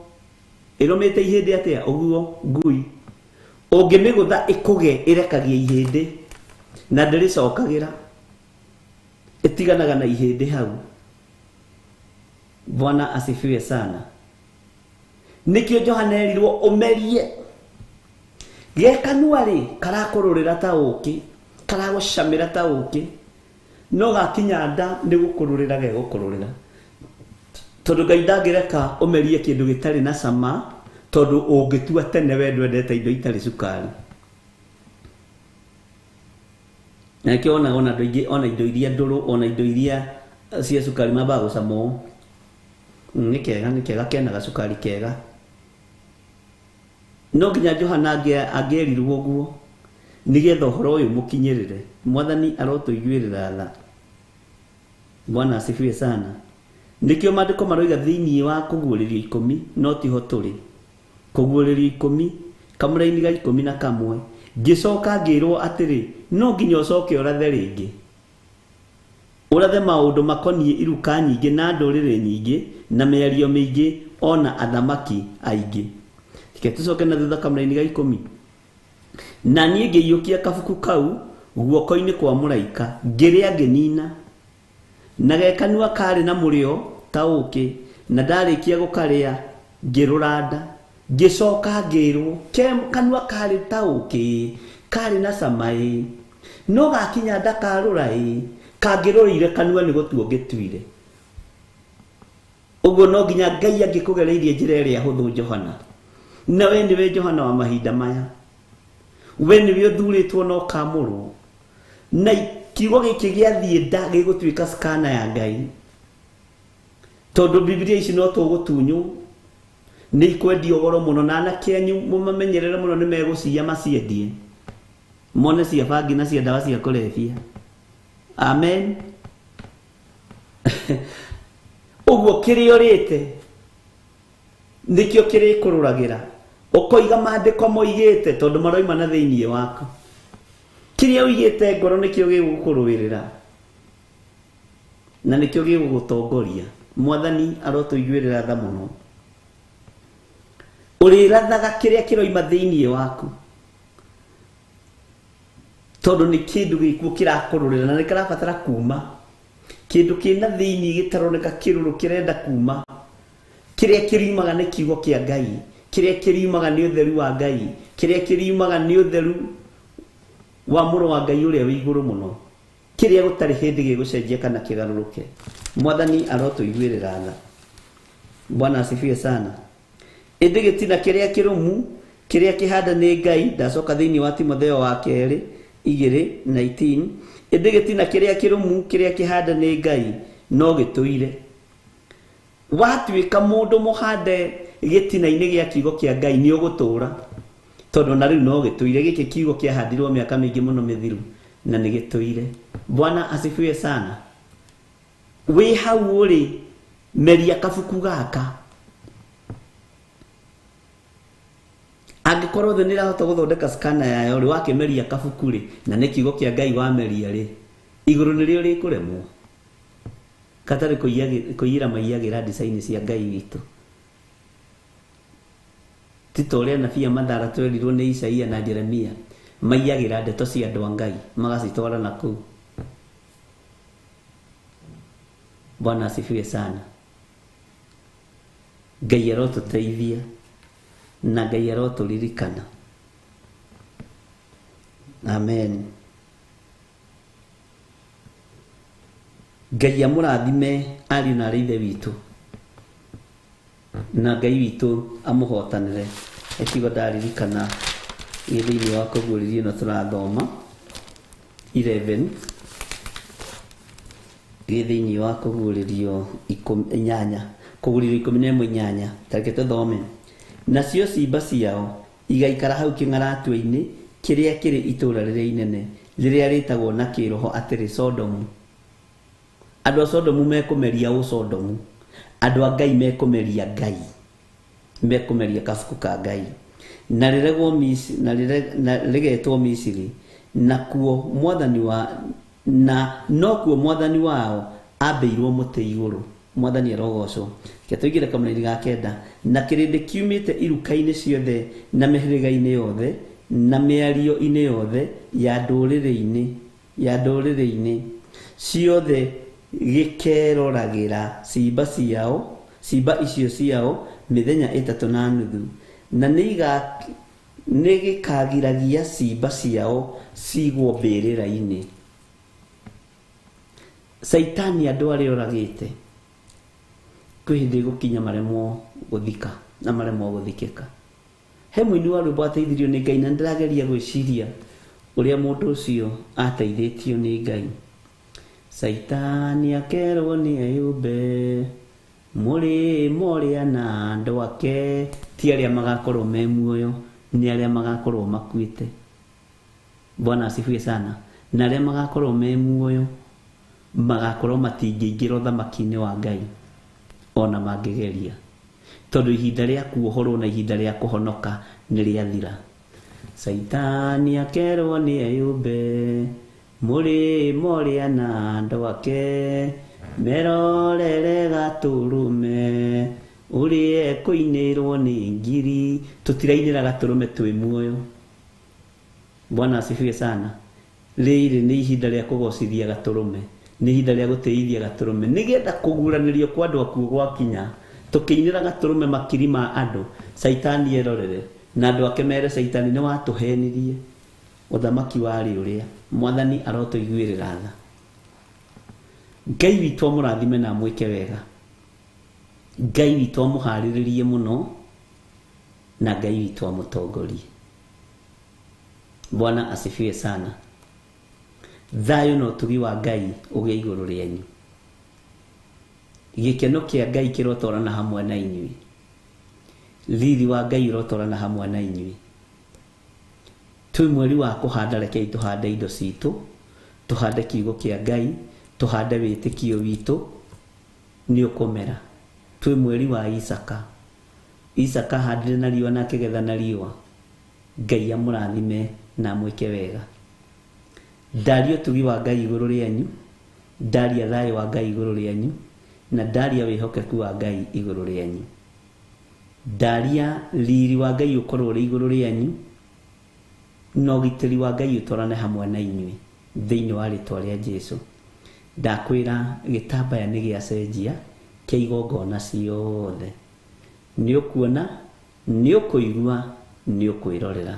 ĩrũmĩte ihĩndĩ atĩa ũguo ngui, ũngĩmĩgũtha ĩkũge ĩrekagia ihĩndĩ na ndĩrĩcokagĩra, ĩtiganaga na ihĩndĩ hau. Bwana asifiwe sana. Nĩkĩo Johana erirwo ũmerie. Ge kanua rĩ, karakũrũrĩra ta ũkĩ, karagũcamĩra ta ũkĩ, no gakinya nda nĩ gũkũrũrĩra gegũkũrũrĩra. Tondũ Ngai ndangĩreka ũmerie kĩndũ gĩtarĩ na cama, tondũ ũngĩtua tene we ndwendete indo itarĩ cukari. Na nĩkĩo wonaga ona andũ aingĩ, ona indo iria ndũrũ, ona indo iria cia cukari mambaga gũcama ũũ. Nĩ kega, nĩ kega, kena gacukari kega. No nginya Johana angĩerirwo ũguo nĩgetha ũhoro ũyũ mũkinyĩrĩre. Mwathani arotũiguĩrĩra tha. Bwana asifiwe sana. Nĩkĩo maandĩko maroiga thĩinĩ wa kũguũrĩrio 10, no tiho tũrĩ. Kũguũrĩrio 10, kamũraini ga 11, ngĩcoka ngĩrwo atĩrĩ, no nginya ũcoke ũrathe rĩngĩ. Ũrathe maũndũ makoniĩ iruka nyingĩ na ndũrĩrĩ nyingĩ na mĩario mĩingĩ ona athamaki aingĩ. Reke tũcoke na thutha kamũraini ga 10. Na niĩ ngĩiyũkia kabuku kau guoko-inĩ kwa mũraika, ngĩrĩa ngĩnina. Na gekanua karĩ na mũrĩo ta ũkĩ, na ndarĩkia gũkarĩa ngĩrũra nda. Ngĩcoka ngĩrwo, kanua karĩ ta ũkĩ, karĩ na cama ĩ, no gakinya nda karũra ĩ, kangĩrũrĩire kanua nĩ gũtuo ngĩtuire. Ũguo no nginya Ngai angĩkũgereirie njĩra ĩrĩa hũthũ Johana. Na we nĩwe Johana wa mahinda maya. We nĩwe ũthurĩtwo na ũkamũrwo. Na kiugo gĩkĩ gĩathiĩ nda gĩgũtuĩka skana ya Ngai. Tondu Biblia ici no tũgũtunywo nĩ ikwendio goro mũno na anake anyu mũmamenyerere mũno nĩ megũciya maciendie mone cia bangi na cia ndawa cia kũrebia. Amen. Ũguo kĩrĩa ũrĩte nĩkĩo kĩrĩkũrũragĩra ũkoiga maandĩko moigĩte tondũ maroima na thĩinĩ waku. Kĩrĩa ũigĩte ngoro nĩkĩo gĩgũkũrũĩrĩra na nĩkĩo gĩgũgũtongoria. Mwathani arotũiguĩrĩra tha mũno. Ũrĩrathaga kĩrĩa kĩroima thĩinĩ waku tondũ nĩ kĩndũ gĩkuo kĩrakũrũrĩra na nĩ kĩrabatara kuma. Kĩndũ kĩna thĩinĩ gĩtaroneka kĩrũrũ kĩrenda kuma. Kĩrĩa kĩriumaga nĩ kiugo kĩa Ngai, kĩrĩa kĩriumaga nĩ ũtheru wa Ngai, kĩrĩa kĩriumaga nĩ ũtheru wa mũrũ wa Ngai ũrĩa wĩ igũrũ mũno, kĩrĩa gũtarĩ hĩndĩ gĩgũcenjia kana kĩgarũrũke. Mwathani arotũiguĩrĩra tha. Bwana asifiwe sana. Ĩndĩ gĩtina kĩrĩa kĩrũmu kĩrĩa kĩhanda nĩ Ngai, ndacoka thĩinĩ wa Timotheo wa kerĩ 2:19, ĩndĩ gĩtina kĩrĩa kĩrũmu kĩrĩa kĩhanda nĩ Ngai no gĩtũire. Watuĩka mũndũ mũhande gĩtina-inĩ gĩa kiugo kĩa Ngai nĩ ũgũtũra, tondũ na rĩu no gĩtũire. Gĩkĩ kiugo kĩahandirwo mĩaka mĩingĩ mũno mĩthiru na nĩ gĩtũire. Bwana asifiwe sana. Wĩ hau ũrĩ meria kabuku gaka. Angĩkorwo thĩ nĩrahota gũthondeka scanner yayo rĩ, wakĩmeria kabuku rĩ, na nĩ kiugo kĩa Ngai wameria rĩ, igũrũ nĩrĩo rĩkũremwo. Katarĩ kũiyĩra maiyagĩra design cia Ngai witũ. Ti ta ũrĩa anabii a Mathara twerirwo nĩ Isaia na Jeremia maiyagĩra ndeto cia andũ a Ngai magacitwara na kũu. Bwana asifiwe sana. Ngai arotũteithia na Ngai arotũririkana. Amen. Ngai amũrathime ariũ na aarĩ ithe witũ, na Ngai witũ amũhotanĩre. Ekiugo ndaririkana gĩ thĩinĩ wa kũguũrĩrio ĩno tũrathoma 11, gĩ thĩinĩ wa kũguũrĩrio 8, kũguũrĩrio 11:8. Tareke tũthome. Nacio ciimba ciao igaikara hau kĩng'aratua-inĩ kĩrĩa kĩrĩ itũũra rĩrĩa inene rĩrĩa rĩtagwo na kĩroho atĩrĩ Sodomu. Andũ a Sodomu mekũmeria ũ Sodomu, andũ a Ngai mekũmeria Ngai, mekũmeria kabuku ka Ngai. Na rĩregwo na rĩgetwo Misiri, nakuo mwathani wa na nokuo mwathani wao ambĩirwo mũtĩ igũrũ. Mwathani arogocwo. Reke tũingĩre kamũraini ga 9. Na kĩrĩndĩ kiumĩte iruka-inĩ ciothe na mĩhĩrĩga-inĩ yothe na mĩario-inĩ yothe ya ndũrĩrĩ-inĩ ciothe gĩkeroragĩra ciimba ciao, ciimba icio ciao mĩthenya 3.5, na nĩ gĩkagiragia ciimba ciao cigwo mbĩrĩra-inĩ. Caitani andũ arĩa oragĩte kwĩ hĩndĩ ĩgũkinya maremwo gũthika na maremwo gũthikĩka. He mũini wa rwĩmbo ateithirio nĩ Ngai, na nĩndĩrageria gwĩciria ũrĩa mũndũ ũcio ateithĩtio nĩ Ngai. Caitani akerwo nĩ eyũmbe mũrĩmo ũrĩa na andũ ake, ti arĩa magakorwo me muoyo, nĩ arĩa magakorwo makuĩte. Bwana asifiwe sana. Na arĩa magakorwo me muoyo magakorwo matingĩingĩra ũthamaki-inĩ wa Ngai ona mangĩgeria, tondũ ihinda rĩa kuohorwo na ihinda rĩa kũhonoka nĩ rĩathira. Caitani akerwo nĩ eyũmbe mũrĩmo ũrĩa na andũ ake, merorere gatũrũme ũrĩa ekũinĩrwo nĩ ngiri. Tũtirainĩra gatũrũme twĩ muoyo. Bwana asifiwe sana. Rĩrĩ nĩ ihinda rĩa kũgocithia gatũrũme, nĩ ihinda rĩa gũtĩithia gatũrũme, nĩgetha kũguranĩrio kwa andũ akuũ gwakinya tũkĩinĩra gatũrũme makiri ma andũ. Caitani erorere na andũ ake mere Caitani nĩ watũhenirie, ũthamaki warĩ ũrĩa. Mwathani arotũiguĩrĩra tha. Ngai witũ amũrathime na amwĩke wega. Ngai witũ amũharĩrĩrie mũno na Ngai witũ amũtongorie. Bwana asifiwe sana. Thayũ na ũtugi wa Ngai ũgĩe igũrũ rĩanyu. Gĩkeno kĩa Ngai kĩrotwarana hamwe na inyuĩ. Riri wa Ngai ũrotwarana hamwe na inyuĩ. Twĩ mweri wa kũhanda, rekei tũhande indo citũ, tũhande kiugo kĩa Ngai, tũhande wĩtĩkio witũ, nĩ ũkũmera. Twĩ mweri wa Isaka. Isaka ahandire na riũa na akĩgetha na riũa. Ngai amũrathime na amwĩke wega. Ndaria ũtugi wa Ngai igũrũ rĩanyu, ndaria thayũ wa Ngai igũrũ rĩanyu, na ndaria wĩhokeku wa Ngai igũrũ rĩanyu. Ndaria riri wa Ngai ũkorwo ũrĩ igũrũ rĩanyu, na ũgitĩri wa Ngai ũtwarane hamwe na inyuĩ thĩinĩ wa rĩtwa rĩa Jesu. Ndakwĩra gĩtambaya nĩ gĩacenjia kĩa igongona ciothe. Nĩ ũkuona, nĩ ũkũigua, nĩ ũkwĩrorera.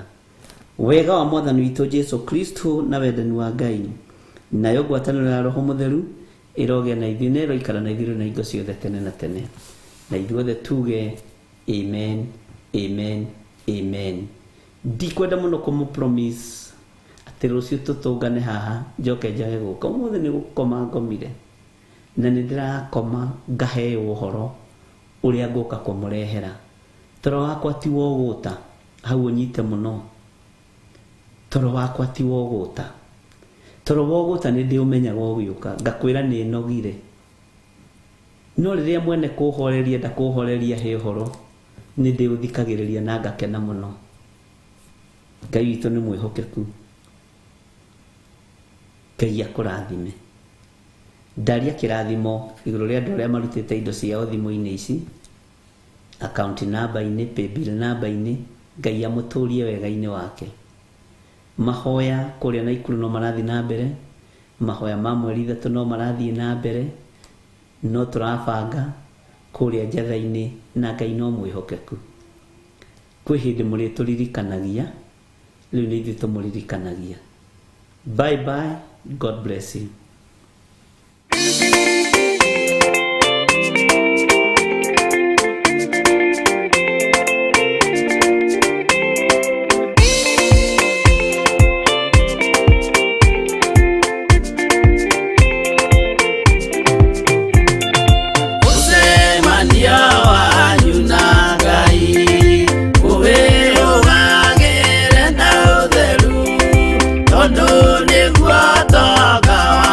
Wega wa Mwathani witũ Jesu Kristo na wendani wa Ngai nayo ngwatanĩro ya Roho Mũtheru ĩrogĩa na ithuĩ na ĩroikara na ithuĩ na hingo ciothe tene na tene. Na ithuothe tuge amen, amen, amen. Ndikwenda mũno kũmũ promise atĩ rũciũ tũtũngane haha njoke njage gũka. Ũmũthĩ nĩ gũkoma ngomire na nĩ ndĩrakoma ngaheo ũhoro ũrĩa ngũka kũmũrehera. Toro wakwa ti wa ũgũta, hau ũnyite mũno. Toro wakwa ti wa ũgũta. Toro wa ũgũta nĩ ndĩũmenyaga ũgĩũka, ngakwĩra nĩ nogire. No rĩrĩa mwene kũhoreria ndakũhoreria he ũhoro, nĩ ndĩũthikagĩrĩria na ngakena mũno. Ngai witũ nĩ mwĩhokeku. Ngai akũrathime. Ndaria kĩrathimo igũrũ rĩa andũ arĩa marutĩte indo ciao thimũ-inĩ ici, account number-inĩ, paybill number-inĩ, Ngai amũtũrie wega-inĩ wake. Mahoya kũrĩa Naikuru no marathiĩ na mbere, mahoya ma mweri ithatũ no marathiĩ na mbere, no tũrabanga kũrĩa Njatha-inĩ na Ngai no mwĩhokeku. Kwĩ hĩndĩ mũrĩtũririkanagia, rĩu nĩ ithuĩ tũmũririkanagia. Bye bye, God bless you. Mũcemanio wanyu na Ngai ũwĩrũgagĩre na ũtheru, tondũ nĩguo ũtonga wa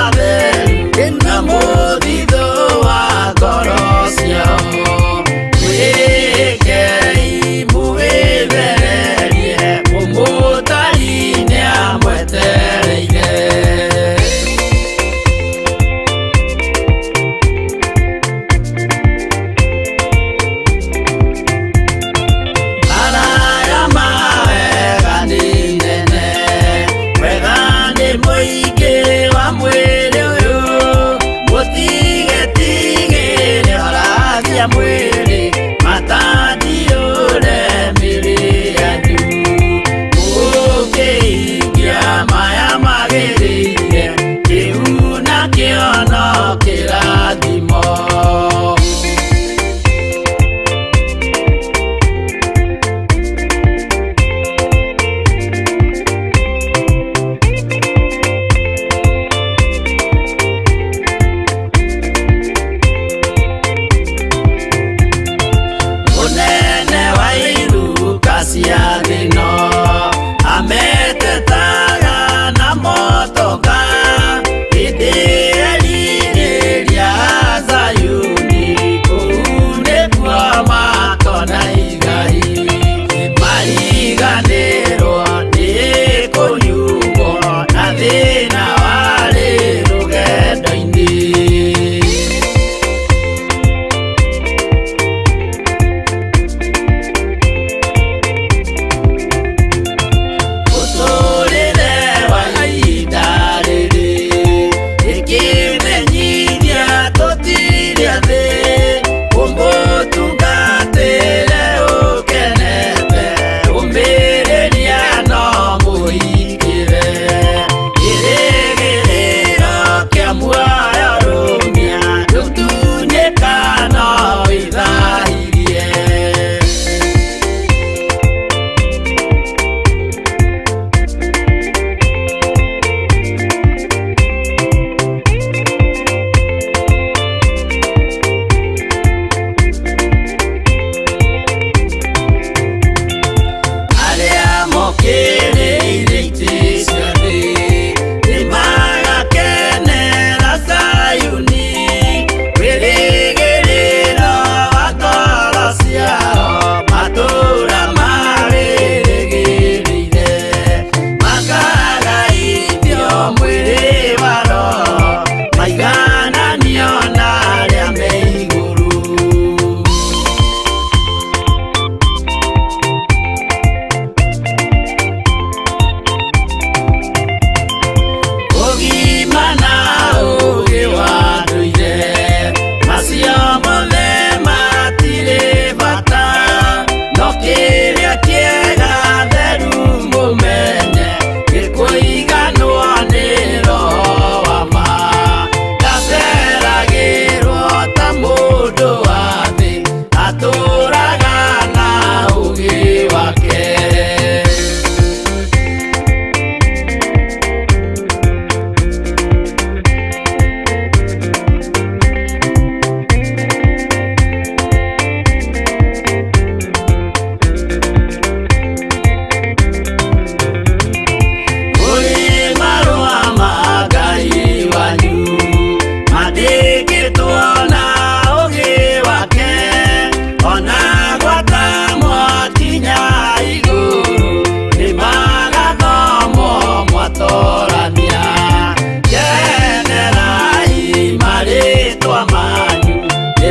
atheru. Na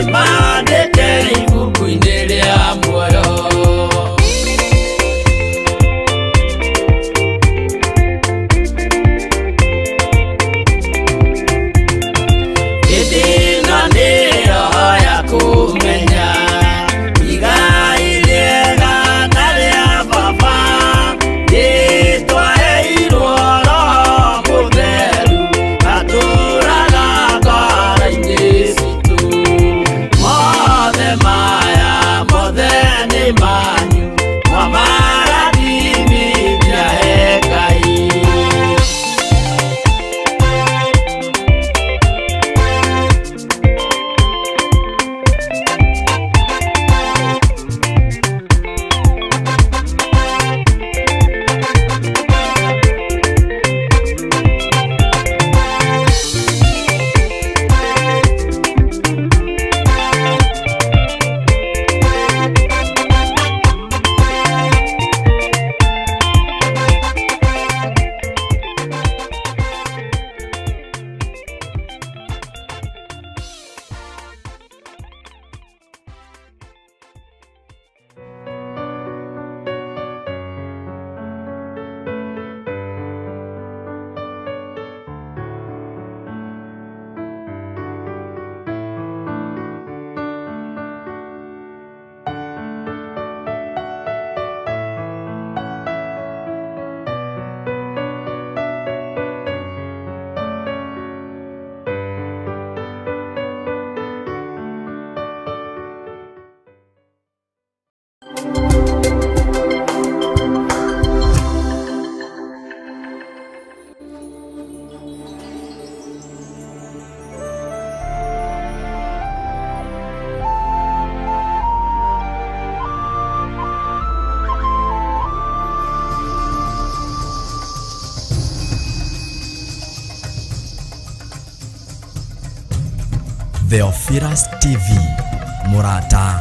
Nĩmandĩke ibuku-inĩ rĩa muoyo. Hĩndĩ ĩno nĩ roho ya kũmenya igai rĩega na rĩa baba, nĩtwaheirwo Roho Mũtheru atũũraga ngoro-inĩ citũ. Mothe maya mothe nĩ manyu, mwamarathimithia he Ngai. Theophilus TV, mũrata